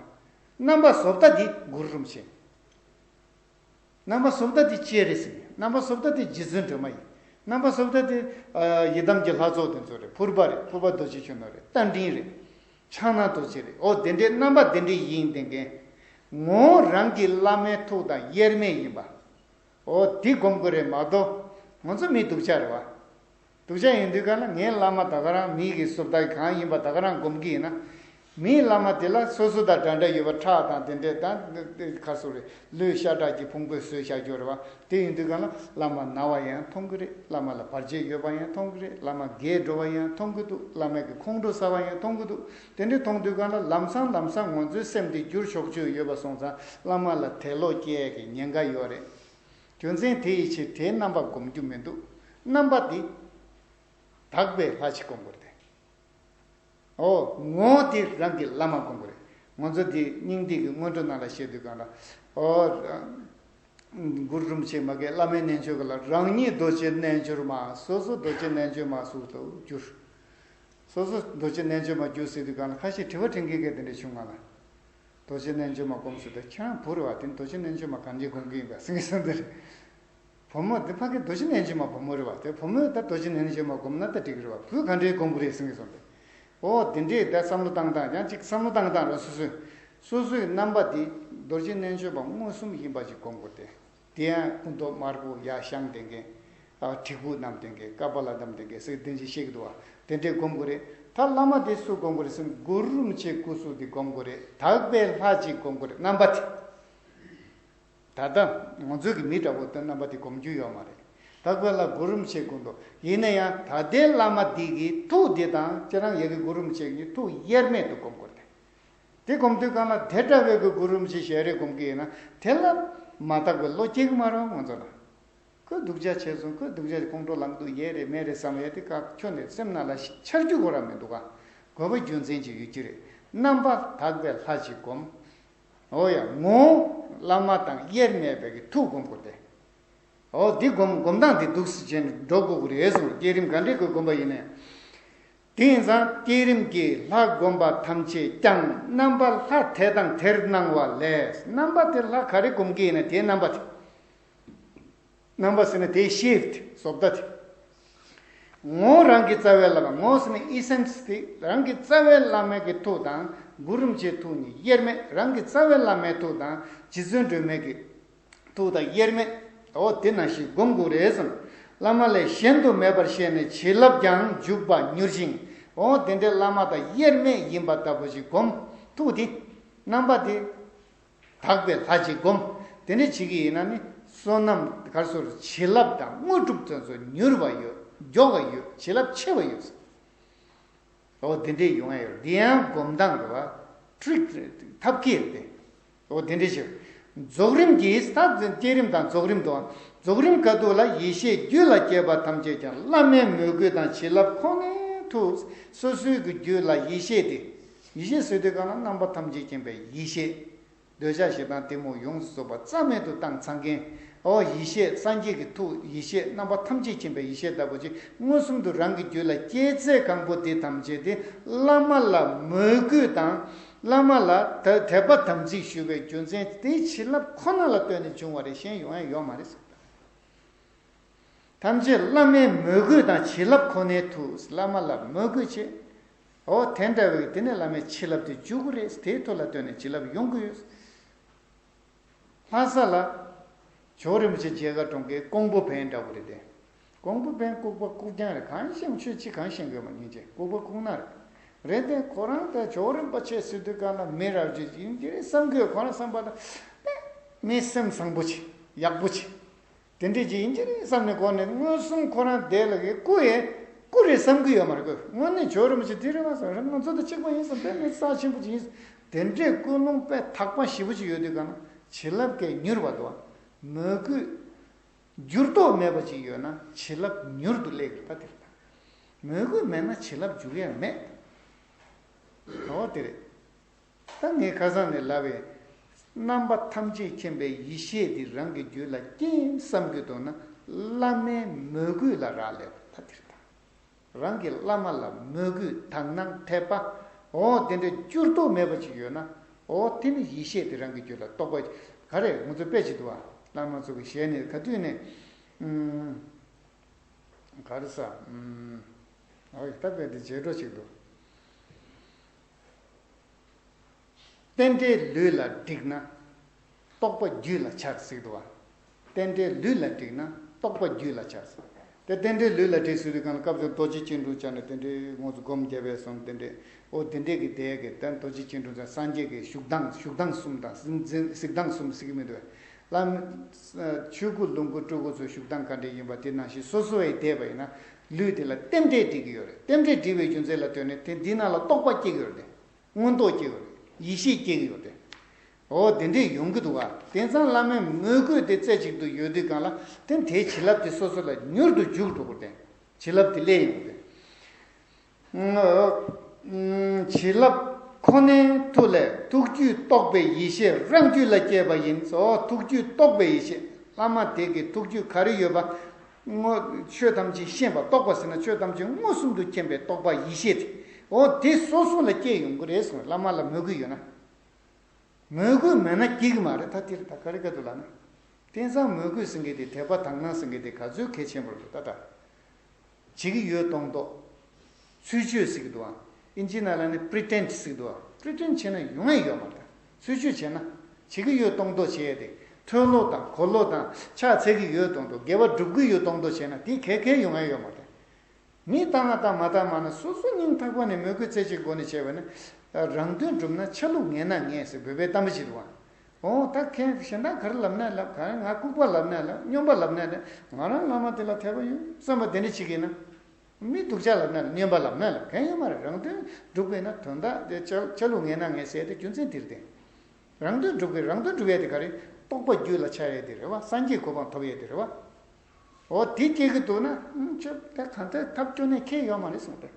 རྣམ་པ་བཟོ་ལྟ་དེ་གུ་རུ་རིན་པོ་ཆེ། རྣམ་པ་བཟོ་ལྟ་དེ་ཅི་རེད་ཟེར་ན། རྣམ་པ་བཟོ་ལྟ་དེ་རྗེ་བཙུན་སྒྲོལ་མ་ཡིན། རྣམ་པ་བཟོ་ལྟ་དེ་ཡི་དམ་གྱི་ལྷ་ཚོགས་དེ་ཚོ་རེད། ཕུར་པ་རེད། ཕུར་པ་རྡོ་རྗེ་གཞོན་ནུ་རེད། རྟ་མགྲིན་རེད། ཕྱག་ན་རྡོ་རྗེ་རེད། འོ་དེ་འདྲའི་རྣམ་པ་དེ་འདྲའི་ཡིན་དེ་གའི་ངོ་བོ་རང་གི་བླ་མའི་ཐུགས་དང་དབྱེར་མེད་ཡིན་པ། འོ་དེ་སྒོམ་དགོས་རེད་མ་གཏོགས། ང་ཚོ་མི་སྡུག་ཅག་རེད་བ། སྡུག་ཅག་ཡིན་དུས་ག་ལ་ངའི་བླ་མ་ད་ག་རང་མིའི་གི་བཟོ་ལྟ་གང་ཡིན་པ་ད་ག་རང་སྒོམ་གི་ཡིན་ན། མིའི་བླ་མ་དེ་ལ་སོ་སོ་དང་འདྲ་འདྲ་ཡོད་པ། ཁྲག་དང་དེ་འདྲས་དང་དེ་ཁ་སོ་རེད། ལུས་ཤ་ཁྲག་གི་ཕུང་པོས་བཟོས་བཞག་རྒྱུ་རེད་བ། དེ་ཡིན་དུས་ག་ལ་བླ་མ་ན་བ་ཡང་མཐོང་གི་རེད། བླ་མ་ལ་བར་ཆད་ཡོད་པ་ཡང་མཐོང་གི་རེད། བླ་མ་རྒས་འགྲོ་བ་ཡང་མཐོང་གི་འདུག་བླ་མ་གི་ཁོང་ཁྲོ་ཟ་བ་ཡང་མཐོང་གི་འདུག་དེ་འདྲས་མཐོང་དུས་ག་ལ་ལམ་སང་ལམ་སང་ང་ཚོའི་སེམས་དེ་འགྱུར་ཆོག་ཆོག་ཡོད་པ་སོང་ཙང་བླ་མ་ལ་དད་ལོག་སྐྱེ་ཡས་ཀྱི་ཉེན་ཁ་ཡོད་རེད། རྒྱུ་མཚན་དེ་ཡི་ཕྱིར་དེའི་རྣམ་པ་སྒོམ་རྒྱུ་མི་འདུག་རྣམ་པ་འདི་དག་པའི་ལྷ་ཅིག་སྒོམ་དགོས་ཏེ། ཨོ་ངོ་བོ་དེ་རང་གི་བླ་མ་སྒོམ་དགོས་རེད། ང་ཚོ་འདི་སྙིང་ཐིག་གི་སྔོན་འགྲོ་ནང་ལ་བཤད་དུས་གང་ལ། ཨོ་གུ་རུ་རིན་པོ་ཆེ་མ་གིས་བླ་མའི་རྣལ་འབྱོར་ག་ལ། རང་ཉིད་རྡོ་རྗེ་རྣལ་འབྱོར་མ། སོ་སོ་རྡོ་རྗེ་རྣལ་འབྱོར་མ་སུ་དུ་འགྱུར། སོ་སོ་རྡོ་རྗེ་རྣལ་འབྱོར་མ་འགྱུར་ཟེར་དུས་གང་ལ་ཁ་ཤས་དྲི་བ་དྲན་མཁན་གྱི་དེ་འདྲ་བྱུང་ང་ལ། རྡོ་རྗེ་རྣལ་འབྱོར་མ་སྒོམ་ཟེར་ཏེ། ཁྱེད་རང་བུ་རེད་བ། དེ་རྡོ་རྗེ་རྣལ་འབྱོར་མ་གང་ཅི་སྒོམ་གྱི་ཡིན་པ་ཟེར་གྱི་སོང་དེ་རེད། བུ་མོ་དེ་ཕ་གི་རྡོ་རྗེ་རྣལ་འབྱོར་མ་བུ་མོ་རེད་བ། དེ་བུ་མོས་ད་རྡོ་རྗེ་རྣལ་འབྱོར་མ་སྒོམ་ན་ད་འགྲིག་གི་རེད་བ། བུས་ག་འདྲའི་སྒོམ་གི་རེད་ཟེར་གྱི་སོང་དེ། ཨོ་དེ་འདྲས་ད་བསམ་བློ་བཏང་སྟངས་ཡང་ཅིག་བསམ་བློ་བཏང་སྟངས་ར་སོ་སོའི། སོ་སོའི་རྣམ་པ་དེ་རྡོ་རྗེ་རྣལ་འབྱོར་མ་མངོན་སུམ་ཡིན་པ་ཅིག་སྒོམ་དགོས་ཏེ། དེ་ཡང་སྐུ་མདོག་དམར་པོ་ཡར་ཤང་ལྡན་མཁན། ཨ་གྲི་གུག་བསྣམས་ལྡན་མཁན། ཀ་པཱ་ལ་བསྣམས་ལྡན་མཁན་ཟེར་དེ་འདྲ་བཤད་ཀྱི་འདུག་བ། དེ་འདྲས་སྒོམ་དགོས་རེད། ད་བླ་མ་དེ་སུ་སྒོམ་དགོས་རེད་ཟེར་ན་གུ་རུ་རིན་པོ་ཆེའི་སྐུ་གཟུགས་དེ་སྒོམ་དགོས་རེད། དག་པའི་ལྷ་ཅིག་སྒོམ་དགོས་རེད། རྣམ་པ་དེ། ད་ལྟ་ང་ཚོའི་གི་མི་འདྲ་པོ་དེ་རྣམ་པ་དེ་སྒོམ་རྒྱུ་ཡོད་མ་རེད། དག་པའི་ལྷ་གུ་རུ་རིན་པོ་ཆེའི་སྐུ་མདོག་ཡིན་ན་ཡང་ད་ལྟའི་བླ་མ་འདི་གི་ཐུགས་དེ་དང་ཁྱེད་རང་ཡ་གི་གུ་རུ་རིན་པོ་ཆེ་གི་ཐུགས་དབྱེར་མེད་དུ་སྒོམ་དགོས་རེད། དེ་སྒོམ་དུས་གང་ལ་དེ་འདྲ་བའི་གི་གུ་རུ་རིན་པོ་ཆེ་ཞལ་རས་སྒོམ་གི་ཡིན་ན་དེ་ལ་མ་དག་པའི་བློ་སྐྱེ་གི་མ་རེད་ང་ཚོ་ལ། ཁོས་སྡུག་ཅག་བྱས་སོང་། ཁོས་སྡུག་ཅག་ཁོང་ཁྲོ་ལངས་འདུག་ཡས་རེད་མེད་རེད་བསམ་ཡས་དེ་ཁ་ཁྱོན་ནས་སེམས་ནང་ལ་འཆར་རྒྱུ་ཁོ་རང་མི་འདུག་ག་དགོས་པ་རྒྱུ་མཚན་ཅིག་ཡོད་ཀྱི་རེད། རྣམ་པ་དག་པའི་ལྷ་ཅིག་སྒོམ། འོ་ཡ་ངོ་བོ་བླ་མ་དང་དབྱེར་མེད་པའི་གི་ཐུགས་སྒོམ་དགོས་ཏེ། འོ་འདི་སྒོམ་སྒོམ་སྟངས་འདི་འདུག་སེ་བྱས་ནས་འགྲོ་དགོས་ཀྱི་རེད་གསུངས། བསྐྱེད་རིམ་ག་འདྲའི་གི་སྒོམ་པ་ཡིན་ནའི། དེ་ཡིན་ཙང་བསྐྱེད་རིམ་གྱིས་ལྷ་བསྒོམ་པ་ཐམས་ཅད་ཀྱང་། རྣམ་པ་ལྷ་དེ་དང་དེར་སྣང་བ་ལས། རྣམ་པ་དེ་ལྷ་ག་རེ་སྒོམ་གྱི་ཡིན་ན་དེའི་རྣམ་པ་དེ། རྣམ་པ་ཟེར་ན་དེའི་ཤེབ་དེ་བཟོ་ལྟ་དེ། ངོ་བོ་རང་གི་རྩ་བའི་བླ་མ། ངོ་བོ་ཟེར་ན་ཨི་སེན་སི་དེ། རང་གི་རྩ་བའི་བླ་མའི་གི་ཐུགས་དང་གུ་རུ་རིན་པོ་ཆེའི་ཐུགས་གཉིས་དབྱེར་མེད། རང་གི་རྩ་བའི་བླ་མའི་ཐུགས་དང་རྗེ་བཙུན་སྒྲོལ་མའི་གི་ཐུགས་དང་དབྱེར་མེད། འོ་དེ་ནང་བཞིན་སྒོམ་དགོས་རེད་གསུངས། བླ་མ་ལས་གཞན་དུ་མེད་པར་ཤེས་ནས་བྱིན་རླབས་ཀྱང་འཇུག་པ་མྱུར་ཞིང་། འོ་དེ་འདྲའི་བླ་མ་དང་དབྱེར་མེད་ཡིན་པ་ལྟ་བུ་ཞིག་སྒོམ། ཐུགས་དེ། རྣམ་པ་དེ། དག་པའི་ལྷ་ཅིག་སྒོམ། དེ་འདྲ་བྱེད་ཀྱི་ཡིན་ན་ནི་བསོད་ནམས་ག་རེ་ཟེར། བྱིན་རླབས་དང་དངོས་གྲུབ་དེ་ཚོ་མྱུར་བ་ཡོད། མགྱོགས་པ་ཡོད། བྱིན་རླབས་ཆེ་བ་ཡོད། འོ་དེ་འདྲས་ཡོང་ཡ་ཡོད། འདི་ཡང་སྒོམ་སྟངས་རེད་བ། ཊིག་ཐབས་མཁས་རེད་དེ། འོ་དེ་འདྲ་ཞིག་རྫོགས་རིམ་གྱིས་ད་བསྐྱེད་རིམ་དང་རྫོགས་རིམ་དུའང་རྫོགས་རིམ་ཁ་ཐུག་ལ་ཡེ་ཤེས་རྒྱུད་ལ་སྐྱེས་པ་ཐམས་ཅད་ཀྱང་བླ་མའི་མོས་གུས་དང་བྱིན་རླབས་ཁོ་ནའི་མཐུ། སོ་སོའི་གི་རྒྱུད་ལ་ཡེ་ཤེས་དེ། ཡེ་ཤེས་ཟེར་དུས་གང་ལ་རྣམ་པ་ཐམས་ཅད་མཁྱེན་པའི་ཡེ་ཤེས། འདོད་ཆགས་ཞེ་སྡང་གཏི་མུག་ཡོངས་སུ་རྫོགས་པ་རྩ་མེད་དུ་བཏང་ཚང་མཁན། ཨོ་ཡེ་ཤེས་སངས་རྒྱས་ཀྱི་ཐུགས་ཡེ་ཤེས་རྣམ་པ་ཐམས་ཅད་མཁྱེན་པའི་ཡེ་ཤེས་ལྟ་བུ་ཅིག་མངོན་སུམ་དུ་རང་གི་རྒྱུད་ལ་སྐྱེས་ཚད་གང་པོ་དེ་ཐམས་ཅད་དེ་བླ་མ་ལ་མོས་གུས་དང་། བླ་མ་ལ་དད་དད་པ་དམ་ཚིག་ཞུ་བའི་རྒྱུ་མཚན་དེ་བྱིན་རླབས་ཁོ་ན་ལ་ལྟོས་ནས་བྱུང་བ་རེད། གཞན་ཡོང་ཡ་ཡོད་མ་རེད་ཟེར། ཐམས་ཅད་བླ་མའི་མོས་གུས་དང་བྱིན་རླབས་ཁོ་ནའི་མཐུ། བླ་མ་ལ་མོས་གུས་བྱེད། འོ་དེ་འདྲ་བའི་དེ་ནས་བླ་མའི་བྱིན་རླབས་དེ་འཇུག་གི་རེད། དེའི་ཐོག་ལ་ལྟོས་ནས་བྱིན་རླབས་ཡོང་གི་ཡོད། ལྷ་ས་ལ་ཇོ་བོ་རིན་པོ་ཆེ་མཇལ་ཁ་གྲོང་ཁྱེར་ཀོང་པོ་བན་འདྲ་བོ་རེད་དེ། ཀོང་པོ་བན་ལྐུགས་པ་ལྐུགས་རྐྱང་རེད། གང་ཤེས་ཆོས་ཅི་གང་ཤེས་དགོས་མ་ཉིན་བྱེད་ལྐུགས་པ་ལྐུགས་ན་རེད། རེད་དེ་ཁོ་རང་ད་ཇོ་བོ་རིན་པོ་ཆེ་ཟེར་དུས་གང་ལ་མི་རབས་ཅིག་ཡིན་གྱི་རེད་བསམ་གི་ཡོད། ཁོ་རང་བསམ་པ་ད་དཔེ་མི་སེམས་བཟང་པོ་ཅིག་ཡག་པོ་ཅིག་དེ་འདྲས་ཅིག་ཡིན་གྱི་རེད་བསམ་ནས་གོ་ནས་མངོན་སུམ་ཁོ་རང་བསྡད་ལ་གི་སྐུ་ཡས་སྐུ་རེད་བསམ་གི་ཡོད་མ་རེད། ཁོས་དངོས་གནས་ཇོ་བོ་རིན་པོ་ཆེ་དེ་རེད་བ་བསམ་རེད། ང་ཚོ་དང་གཅིག་པ་ཡིན་བསམ་དཔེ་མི་རྩ་ཆེན་པོ་ཅིག་ཡིན་བསམ། དེ་འདྲས་ཀུན་སློང་དཔེ་དག་པ་ཞེ་པོ་ཅིག་ཡོད་དུས་གང་ན་བྱིན་རླབས་ཀྱིས་མྱུར་བ་འདུག་བ། མོས་གུས་འགྱུར་ལྡོག་མེད་པ་ཅིག་ཡོད་ན་བྱིན་རླབས་མྱུར་དུ་སླེབས་ཀྱི་རེད། ད་དེ་རེད། མོས་གུས་མེད་ན་བྱིན་རླབས་འཇུག་ཡ་མེད། འོ་དེ་རེད། ད་ངས་ཁ་སང་ནས་ལབ་པའི་རྣམ་པ་ཐམས་ཅད་མཁྱེན་པའི་ཡེ་ཤེས་འདི་རང་གི་རྒྱུད་ལ་སྐྱེས་བསམ་གྱི་འདུག་ན་བླ་མའི་མོས་གུས་ལ་རག་ལས་པ་ད་དེ་རེད། རང་གི་བླ་མ་ལ་མོས་གུས་དག་སྣང་དད་པ། འོ་དེ་འདྲའི་འགྱུར་ལྡོག་མེད་པ་ཅིག་ཡོད་ན། འོ་དེ་ནི་ཡེ་ཤེས་དེ་རང་གི་རྒྱུད་ལ་རྟོགས་པ་ག་རེ་ང་ཚོ་དཔེ་ཅིག་འདུག་བ། བླ་མ་ཚོ་གི་ཞལ་ནས་ག་དུས་ནས་ཨུམ། ག་རེ་ཟ། ཨུམ། འོ་ད་དཔེ་དེ་བྱེད་འགྲོ་ཅིག་འདུག་རྟེན་འབྲེལ་ལུས་ལ་འགྲིག་ན། རྟོགས་པ་རྒྱུད་ལ་འཆར་ཟེར་འདུག་བ། རྟེན་འབྲེལ་ལུས་ལ་འགྲིག་ན་རྟོགས་པ་རྒྱུད་ལ་འཆར་ཟེར། དེ་རྟེན་འབྲེལ་ལུས་ལ་འགྲིག་ཟེར་དུས་གང་ལ་སྐབས་སུ་རྡོ་རྗེ་སྐྱིལ་ཀྲུང་བཅར་ནས་རྟེན་འབྲེལ་དངོས་སུ་སྒོམ་རྒྱབ་པས་སོང་རྟེན་འབྲེལ། འོ་དེ་འདྲས་ཀྱི་དེ་གི་དོན་རྡོ་རྗེ་སྐྱིལ་ཀྲུང་ཚང་སངས་རྒྱས་ཀྱི་བཞུགས་སྟངས་བཞུགས་སྟངས་གསུམ་དང་གཟིགས་གཟིགས་སྟངས་གསུམ་ཟེར་གྱི་མི་འདུག་བས། བླ་མ་ཆོས་སྐུ་ལོངས་སྐུ་སྤྲུལ་སྐུ་ཚོའི་བཞུགས་སྟངས་ག་འདྲས་ཡིན་པ་དེ་ནང་བཞིན་སོ་སོ་བས་བལྟས་པ་ཡིན་ན་ལུས་དེ་ལ་རྟེན་འབྲེལ་འགྲིག་གི་ཡོད་རེད། རྟེན་འབྲེལ་འགྲིག་པའི་རྒྱུ་མཚན་ལ་ལྟོས་ནས་དེ་འདི་ནང་ལ་རྟོགས་པ་སྐྱེ་གི་ཡོད་རེད། མངོན་རྟོགས་སྐྱེ་གི་ཡོད་རེད། ཡེ་ཤེས་སྐྱེ་གི་ཡོད་རེད། འོ་དེ་འདྲས་ཡོང་གི་འདུག་ག་དེང་སང་བླ་མའི་མོས་གུས་དེ་རྩེ་གཅིག་ཏུ་ཡོད་དུས་གང་ལ་དེ་དེའི་བྱིན་རླབས་དེ་སོ་སོ་ལ་མྱུར་དུ་འཇུག་འགྲོ་གི་རེད། བྱིན་རླབས་དེ་སླེབས་ཡོང་གི་རེད། བྱིན་རླབས་ཁོ་ནའི་མཐུ་ལས་ཐུགས་རྒྱུད་རྟོགས་པའི་ཡེ་ཤེས་རང་རྒྱུད་ལ་སྐྱེས་པ་ཡིན། ཨོ་ཐུགས་རྒྱུད་རྟོགས་པའི་ཡེ་ཤེས། བླ་མ་དེ་གི་ཐུགས་རྒྱུད་ག་རེ་ཡོད་པ། དངོས་ཆོས་ཐམས་ཅད་ཤེས་པ་རྟོགས་པ་ཟེར་ན་ཆོས་ཐམས་ཅད་མངོན་སུམ་དུ་མཁྱེན་པའི་རྟོགས་པ་ཡེ་ཤེས་དེ། ཨོ་དེ་སོ་སོ་ལ་སྐྱེས་ཡོང་གི་རེད་གསུངས། བླ་མ་ལ་མོས་གུས་ཡོད་ན། མོས་གུས་མེད་ན་སྐྱེ་གི་མ་རེད། ད་དེར་ད་ག་རེ་ག་དུ་ལ་ན། དེང་སང་མོས་གུས་ཟེར་མཁན་དེ་དད་པ་དག་སྣང་ཟེར་མཁན་དེ་ག་ཚོད་གལ་ཆེན་པོ་རེད་ད་ལྟ། བྱེད་ཀྱི་ཡོད་མདོག་མདོག་ཚུལ་འཆོས་ཟེར་གྱི་འདུག་ཨ། ཨིན་ཇི་ནང་ལ་ནི་པི་རི་ཊེན་ཌི་ཟེར་གྱི་འདུག་ཨ། པི་རི་ཊེན་ཌི་བྱས་ན་ཡོང་ཡ་ཡོད་མ་རེད། ཚུལ་འཆོས་བྱས་ན། བྱེད་ཀྱི་ཡོད་མདོག་མདོག་བྱས་ཏེ། ཐོན་ལོ་དང་གོ་ལོ་དང་ཕྱག་འཚལ་གྱི་ཡོད་མདོག་མདོག་དགེ་བ་སྒྲུབ་ཀྱི་ཡོད་མདོག་མདོག་བྱས་ན་དེ་གལ་གལ་ཡོང་ཡ་ཡོད་མ་རེད། མི་བཏང་ང་བཏང་མ་བཏང་མ་ན་སོ་སོ་སྙིང་ཐག་པ་ནས་མོས་གུས་རྩེ་གཅིག་སྒོ་ནས་བྱས་པ་ན། རང་དོན་སྒྲུབ་ན་ཆ་ལུགས་ངན་ན་ངན་ཟེར་བོད་པའི་གཏམ་དཔེ་ཞིག་འདུག་ཨ། འོ་ད་མཁན་གཞན་དག་ག་རེ་ལབ་ན་ལབ། ག་རེ་ང་ལྐུགས་པ་ལབ་ན་ལབ། སྨྱོན་པ་ལབ་ན་ལབ། ང་རང་བླ་མ་དེ་ལ་དད་པ་ཡོད་བསམ་པ་དེ་འདྲ་བྱེད་ཀྱི་ན། མི་སྡུག་ཅག་ལབ་ན་ལབ། སྨྱོན་པ་ལབ་ན་ལབ། གང་ཡོད་མ་རེད། རང་དོན་སྒྲུབ་དགོས་ན་དོན་དག་དེ་ཆ་ཆ་ལུགས་ངན་ན་ངན་ཟེར་དེ་རྒྱུ་མཚན་དེ་རེད་དེ། རང་དོན་སྒྲུབ་དགོས། རང་དོན་སྒྲུབ་ཡས་དེ་ག་རེ། རྟོགས་པ་རྒྱུད་ལ་འཆར་ཡས་དེ་རེད་བ། སངས་རྒྱས་གོ་འཕང་ཐོབ་ཡས་དེ་རེད་བ། འོ་དེ་སྐྱེ་གི་འདུག་ན་ཨུམ་ཁྱོད་ད་གང་ལྟར་ཐབས་སྐྱོ་ནས་ཁེལ་ཡོད་མ་རེད་གསུངས་ཏེ།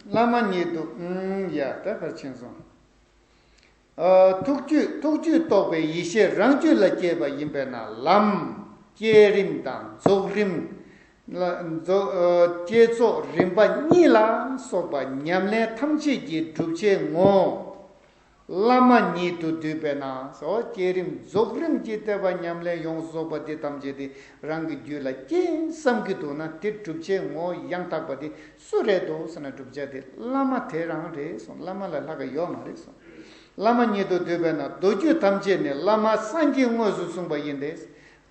བླ་མ་ཉིད་དུ་ཨུམ་ཡ་ད་ཕར་ཕྱིན་སོང་། ཨ་ཐུགས་རྒྱུད་ཐུགས་རྒྱུད་རྟོགས་པའི་ཡེ་ཤེས་རང་རྒྱུད་ལ་སྐྱེས་པ་ཡིན་པས་ན་ལམ། བསྐྱེད་རིམ་དང་རྫོགས་རིམ། ལ་རྫོགས་ཨ་བསྐྱེད་རྫོགས་རིམ་པ་གཉིས་ལ་སོགས་པ་ཉམས་ལེན་ཐམས་ཅད་ཀྱི་སྒྲུབ་བྱེད་ངོ་། བླ་མ་ཉིད་དུ་འདུས་པས་ན། སོ་བསྐྱེད་རིམ་རྫོགས་རིམ་གྱི་བསྟོད་པ་ཉམས་ལེན་ཡོངས་སུ་རྫོགས་པ་དེ་ཐམས་ཅད་དེ་རང་གི་རྒྱུད་ལ་སྐྱེས་བསམ་གྱི་འདུག་ན་དེ་སྒྲུབ་བྱེད་ངོ་ཡང་དག་པ་དེ་སུ་རེད་འདུག་ཟེར་ན་བསྒྲུབ་བྱ་དེ་བླ་མ་དེ་རང་རེད་གསུངས། བླ་མ་ལས་ལྷག་ག་ཡོད་མ་རེད་གསུངས། བླ་མ་ཉིད་དུ་འདུས་པས་ན་མདོ་རྒྱུད་ཐམས་ཅད་ནི་བླ་མ་སངས་རྒྱས་དངོས་སུ་གསུངས་པ་ཡིན་ཏེ།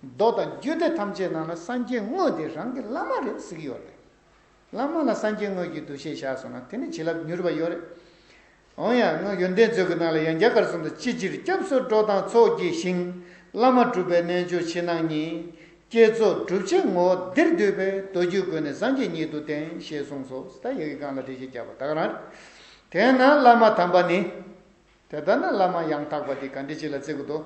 མདོ་དང་རྒྱུད་སྡེ་ཐམས་ཅད་ནང་ལ་སངས་རྒྱས་དངོས་དེ་རང་གི་བླ་མ་རེད་ཟེར་གྱི་ཡོད་རེད། བླ་མ་ལ་སངས་རྒྱས་དངོས་ཀྱི་འདུ་ཤེས་བཞག་སོང་ན་དེ་ནི་བྱིན་རླབས་མྱུར་བ་ཡོད་རེད། འོན་ཡང་སྔོན་ཡོན་ཏན་མཛོད་ཀྱི་ནང་ལ་ཡང་རྒྱ་གར་གསུམ་དུ་ཅི་ཕྱིར་སྐྱབས་སུ་འགྲོ་དང་ཚོགས་ཀྱི་ཞིང་། བླ་མ་སྒྲུབ་པའི་རྣལ་འབྱོར་ཕྱི་ནང་གཉིས། བསྐྱེད་རྫོགས་སྒྲུབ་བྱེད་ངོ་བོ་འདིར་འདུས་པས་མདོ་རྒྱུད་ཀུན་ནས་སངས་རྒྱས་ཉིད་དུ་བསྟན་ཞེས་གསུངས་སོ། ད་ཡ་གི་སྒང་ལ་འགྲེལ་བཤད་རྒྱབ་པ་ད་ག་རང་རེད། དེས་ན་བླ་མ་དམ་པ་ནི། དེ་ལྟར་ན་བླ་མ་ཡང་དག་པ་དེ་ག་འདྲ་ཅིག་ལ་བརྩི་དགོས་འདུག་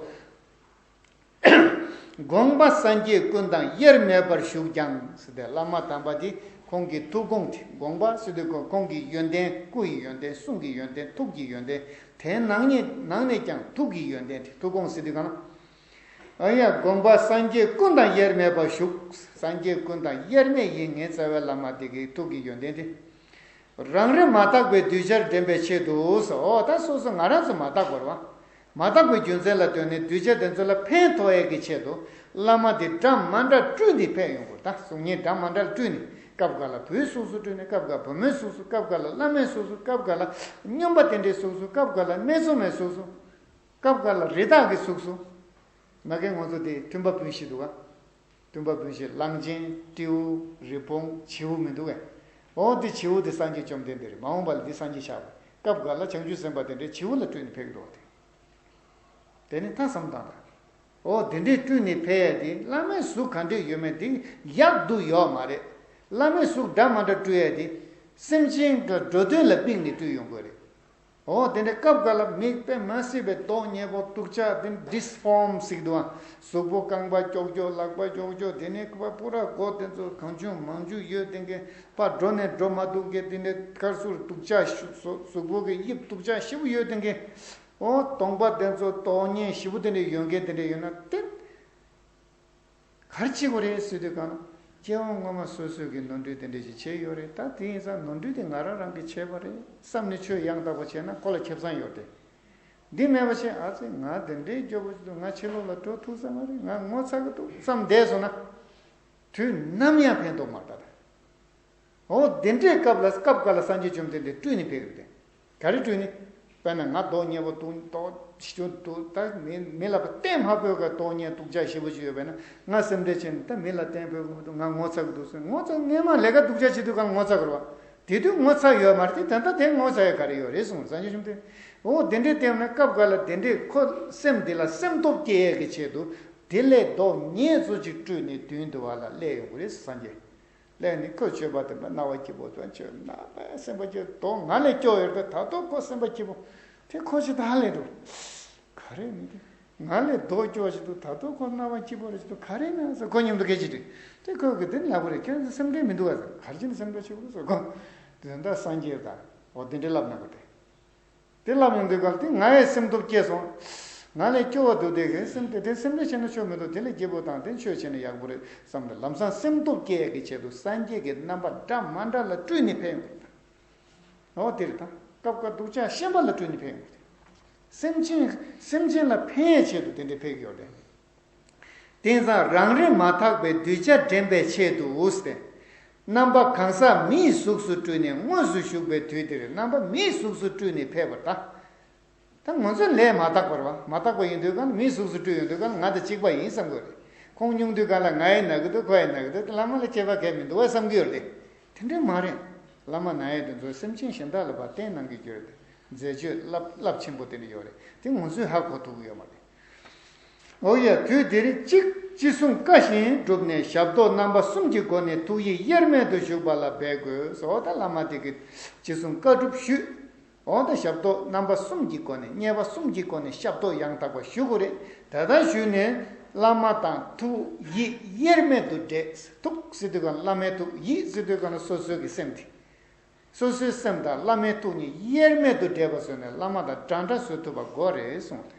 དགོངས་པ་སངས་རྒྱས་ཀུན་དང་དབྱེར་མེད་པར་བཞུགས་ཀྱང་ཟེར་ཏེ། བླ་མ་དམ་པ་དེ་ཁོང་གི་ཐུགས་དགོངས་དེ། དགོངས་པ་ཟེར་དུས་ཁོང་གི་ཡོན་ཏན། སྐུ་ཡི་ཡོན་ཏན། གསུང་གི་ཡོན་ཏན། ཐུགས་ཀྱི་ཡོན་ཏན། དེའི་ནང་ནས་ནང་ནས་ཀྱང་ཐུགས་ཀྱི་ཡོན་ཏན་དེ། ཐུགས་དགོངས་ཟེར་དུས་གང་ལ། ཨ་ཡ། དགོངས་པ་སངས་རྒྱས་ཀུན་དང་དབྱེར་མེད་པར་བཞུགས། སངས་རྒྱས་ཀུན་དང་དབྱེར་མེད་ཡིན་ངེས་རྩ་བའི་བླ་མ་དེ་གི་ཐུགས་ཀྱི་ཡོན་ཏན་དེ། རང་རིག་མ་དག་པའི་གདུལ་བྱར་འདྲེན་པའི་ཆེད་དུ་ཟེར། འོ་ད་སོ་སོ་ང་རང་ཚོ་མ་དག་པ་རེད་བ། མ་དག་པའི་རྒྱུ་མཚན་ལ་ལྟོས་ནས་གདུལ་བྱ་དེ་ཚོ་ལ་ཕན་ཐོགས་ཡས་ཀྱི་ཆེད་དུ་བླ་མ་དེ་འདྲ་མ་འདྲ་སྤྲུལ་ནས་ཕེབས་ཡོང་དགོས། ད་གཟུགས་བརྙན་འདྲ་མ་འདྲ་ལ་སྤྲུལ་ནས། སྐབས་འགའ་ལ་བུའི་གཟུགས་སུ་སྤྲུལ་ནས། སྐབས་འགའ་བུ་མོའི་གཟུགས་སུ། སྐབས་འགའ་ལ་བླ་མའི་གཟུགས་སུ། སྐབས་འགའ་ལ་སྨྱོན་པ་དེ་འདྲའི་གཟུགས་སུ། སྐབས་འགའ་ལ་སྨད་འཚོང་མའི་གཟུགས་སུ། སྐབས་འགའ་ལ་རི་དྭགས་ཀྱི་གཟུགས་སུ། མ་གི་ང་ཚོ་དེ་མཐུན་པ་སྤུན་བཞི་འདུག་ག་མཐུན་པ་སྤུན་བཞི། གླང་ཆེན། སྤྲེའུ། རི་བོང་། བྱེའུ་མི་འདུག་གས། འོ་དེ་བྱེའུ་དེ་སངས་རྒྱས་བཅོམ་ལྡན་འདས་རེད། མ་འོངས་པ་ལ་དེ་སངས་རྒྱས་ཆགས་པ། སྐབས་འགའ་ལ་བྱང་ཆུབ་སེམས་དཔའ་དེ་འདྲའི་བྱེའུ་ལ་སྤྲུལ་ནས་ཕེབས་ཀྱི་འདུག་ག་དེ། དེ་ནི་ད་བསམ་བཏང་དང་། འོ་དེ་འདྲའི་སྤྲུལ་ནས་ཕེབས་ཡས་དེ་བླ་མའི་གཟུགས་ག་འདྲས་ཡོད་མེད་དེ་ཡག་སྡུག་ཡོད་མ་རེད། བླ་མའི་གཟུགས་འདྲ་མ་འདྲ་སྤྲུལ་ཡས་དེ་སེམས་ཅན་གྱི་འགྲོ་དོན་ལ་དམིགས་ནས་སྤྲུལ་ཡོང་དགོས་རེད། འོ་དེ་འདྲའི་སྐབས་འགའ་ལ་མི་དཔེ་མ་སྲིད་པའི་མདོག་ཉེས་པོ་སྡུག་ཅག་དེ། ཌིས་ཕོརམ་ཟེར་གྱི་འདུག་ཨ། གཟུགས་པོ་རྐང་པ་ཀྱོག་ཀྱོག། ལག་པ་ཀྱོག་ཀྱོག། དེ་ནས་པ་པུ་ར་མགོ་དེ་ཚོ་གང་བྱུང་མང་བྱུང་ཡོད་དེ་གས། པ་འགྲོ་ནས་འགྲོ་མ་ཐུབ་གས། དེ་ནས་དཀར་གསུར་སྡུག་ཅག་ཞུ་གཟུགས་པོ་གི་དབྱིབས་སྡུག་ཅག་ཞེ་པོ་ཡོད་དེ་གས། འོ་གདོང་པ་དེ་ཚོ་མདོག་ཉེས་ཞེ་པོ་དེ་འདྲ་ཡོད་མཁན་དེ་འདྲ་ཡོད་ན་དེ། ག་རེ་བྱེད་དགོས་རེད་ཟེར་དུས་གང་ལ། སྐྱེ་བ་སྔོན་མ་སོ་སོས་ཀྱི་ནོར་འཁྲུལ་དེ་འདྲ་ཞིག་བྱས་ཡོད་རེད། ད་དེ་ཡིན་ཙང་ནོར་འཁྲུལ་དེ་ང་རང་རང་གིས་བྱས་པ་རེད་བསམ་ནས་ཆོས་ཡང་དག་པ་བྱས་ན་ཁོ་ལ་ཁེ་བཟང་ཡོད་རེད། འདི་མེད་པ་བྱས། ཨ་ཙི་ང་དེ་འདྲའི་སྐྱོ་པོ་ཞིག་འདུག་ང་ཕྱི་ལོགས་ལ་འགྲོ་ཐུབ་ས་མ་རེད། ང་ངོ་ཚ་གི་འདུག་བསམ་བསྡད་སོང་ན། དུས་ནམ་ཡང་ཕན་ཐོགས་མ་རེད་ད། འོ་དེ་འདྲའི་སྐབས་ལ། སྐབས་འགའ་ལ་སངས་རྒྱས་བཅོམ་ལྡན་འདས་སྤྲུལ་ནས་ཕེབས་ཀྱི་རེད་དེ། ག་རེ་སྤྲུལ་ནས། དཔེར་ན་ང་མདོག་ཉེས་པོ་སྡུག་མདོག་ཞེ་པོ་འདུག་ད་མི་མི་ལ་བསྟན་མ་ཕོད་ཀ་མདོག་ཉེས་སྡུག་ཅག་ཞེ་པོ་ཅིག་ཡོད་པས་ན། ང་སེམས་ཁྲལ་བྱས་ནས་ད་མི་ལ་བསྟན་ཕོད་ཀྱི་མི་འདུག་ང་ངོ་ཚ་གི་འདུག་ཟེར། ངོ་ཚ། སྔས་མ་ལས་ཀ་སྡུག་ཅག་བྱེད་དུས་གང་ངོ་ཚ་གི་རེད་བ། དེ་དུས་ངོ་ཚ་ཡོད་མ་རེད་དེ། ད་ལྟ་དེ་ངོ་ཚ་ཡ་ག་རེ་ཡོད་རེད་གསུངས། སངས་རྒྱས་བཅོམ་ལྡན། འོ་དེ་འདྲའི་སྟེང་ན་སྐབས་འགའ་ལ་དེ་འདྲའི་ཁོ་སེམས་དེ་ལ་སེམས་སྟོབས་སྐྱེ་ཡས་ཀྱི་ཆེད་དུ། དེ་ལས་མདོག་ཉེས་ཚོ་ཅིག་སྤྲུལ་ནས་མདུན་དུ་བ་ལ་སླེབས་ཡོང་གི་རེད་སངས་རྒྱས། ལས་ནི་ཁོ་སྤྱོད་པ་དེ་འདྲ་སྣང་བ་སྐྱིད་པོ་དང་ཆོས་ན་པའི་སེམས་པ་སྐྱིད་དོ། ང་ལས་སྐྱོ་ཡོད་པས། ད་དུང་ཁོ་སེམས་པ་སྐྱིད་པོ་དེ་ཁོ་ཅི་ད་ལས་འགྲོ། ག་རེ་མི་འདུག་ང་ལས་མདོག་སྐྱོ་ཞིག་འདུག་ད་དུང་ཁོ་སྣང་བ་སྐྱིད་པོ་རེ་ཞིག་འདུག་ག་རེ་ན་ཟེར། ཁོ་མཉམ་དུ་སྐད་ཅིག་དྲིས་དེ། ཁོ་གི་དེ་ལབ་པ་རེད། ཁྱོད་ཚོ་སེམས་ཁྲལ་མི་འདུག་ག་ཟེར། ག་རེ་བྱས་ནས་སེམས་ཁྲལ་བྱེད་དགོས་ཟེར། ཁོ་དེ་འདྲ་སངས་རྒྱས་དང་འོ་དེ་འདྲ་ལབ་གནང་གི་རེད། དེ་ལབ་ཡོང་དུས་ག་ལ་དེ་ང་ཡི་སེམས་སྟོབས་སྐྱེས་སོང་། ང་ལས་སྐྱོ་བ་འདུག་དེ་གི་སེམས་དེ་དེ་སེམས་ཁྲལ་བྱས་ན་ཆོ་མི་འདུག་དེ་ལས་སྐྱིད་པོ་དང་དེ་ཆོས་བྱས་ན་ཡག་པོ་རེད་བསམ་ནས། ལམ་སང་སེམས་སྟོབས་སྐྱེ་ཡག་གི་ཆེད་དུ་སངས་རྒྱས་ཀྱི་རྣམ་པ་འདྲ་མ་འདྲ་ལ་སྤྲུལ་ནས་ཕེབས་ཡོང་གི་རེད། འོ་དེ་རེད་ད། སྐབས་འགའ་སྡུག་ཅག་ཤན་པ་ལ་སྤྲུལ་ནས་ཕེབས་ཡོང་གི་རེད། སེམས་ཅན་སེམས་ཅན་ལ་ཕན་ཡག་ཆེད་དུ་དེ་འདྲས་ཕེབས་ཀྱི་ཡོད་རེད། དེང་སང་རང་རིག་མ་དག་པའི་གདུལ་བྱ་འདྲེན་པའི་ཆེད་དུ་འུ་སྟེ། རྣམ་པ་གང་ཟག་མིའི་གཟུགས་སུ་སྤྲུལ་ནས་དངོས་སུ་བཞུགས་པའི་དུས་དེར། རྣམ་པ་མིའི་གཟུགས་སུ་སྤྲུལ་ནས་ཕེབས་པར་ད། ད་ང་ཚོ་ལས་མ་དག་པར་བ། མ་དག་པ་ཡིན་དུས་གང་ལ་མིའི་གཟུགས་སུ་སྤྲུལ་ཡོང་དུས་གང་ལ་ང་དང་གཅིག་པ་ཡིན་བསམ་དགོས་རེད། ཁོང་སྙུང་དུས་གང་ལ་ང་ཡི་ན་གི་འདུག་ཁོ་ཡི་ན་གི་འདུག་བླ་མ་ལ་ཁྱད་པར་གང་ཡང་མི་འདུག་བ་བསམ་གི་ཡོད་རེད། དེ་འདྲ་མ་རེད། བླ་མ་ན་ཡི་དེ་ཚོ་སེམས་ཅན་གཞན་དག་ལ་ཕར་བསྟན་གནང་གི་ཡོད་རེད། མཛད་སྤྱོད་རླབས་རླབས་ཆེན་པོ་དེ་འདྲ་ཡོད་རེད། དེ་ང་ཚོས་ཧ་གོ་ཐུབ་ཀྱི་ཡོད་མ་རེད། འོ་ཡ། དུས་འདིར་གཅིག་ཅི་གསུང་བཀའ་བཞིན་བསྒྲུབས་ནས། ཞབས་ཏོག་རྣམ་པ་གསུམ་གྱི་སྒོ་ནས་ཐུགས་ཡིད་དབྱེར་མེད་དུ་བཞུགས་པ་ལ་འབད་དགོས་སོ། ད་བླ་མ་དེ་གི་ཅི་གསུང་བཀའ་སྒྲུབ་ཞུས། འོ་ད་ཞབས་ཏོག་རྣམ་པ་གསུམ་གྱི་སྒོ་ནས། མཉེས་པ་གསུམ་གྱི་སྒོ་ནས་ཞབས་ཏོག་ཡང་དག་པ་ཞུ་དགོས་རེད། དེ་ལྟར་ཞུས་ནས་བླ་མ་དང་ཐུགས་ཡིད་དབྱེར་མེད་དུ་འདྲེས། ཐུགས་ཟེར་དུས་གང་ལ་བླ་མའི་ཐུགས། ཡིད་ཟེར་དུས་གང་ལ་སོ་སོའི་གི་སེམས་དེ། སོ་སོའི་སེམས་དང་བླ་མའི་ཐུགས་གཉིས་དབྱེར་མེད་དུ་འདྲེས་པ་བཟོས་ནས་བླ་མ་དང་འདྲ་འདྲ་བཟོ་ཐུབ་པ་དགོས་རེད་གསུངས་ཏེ།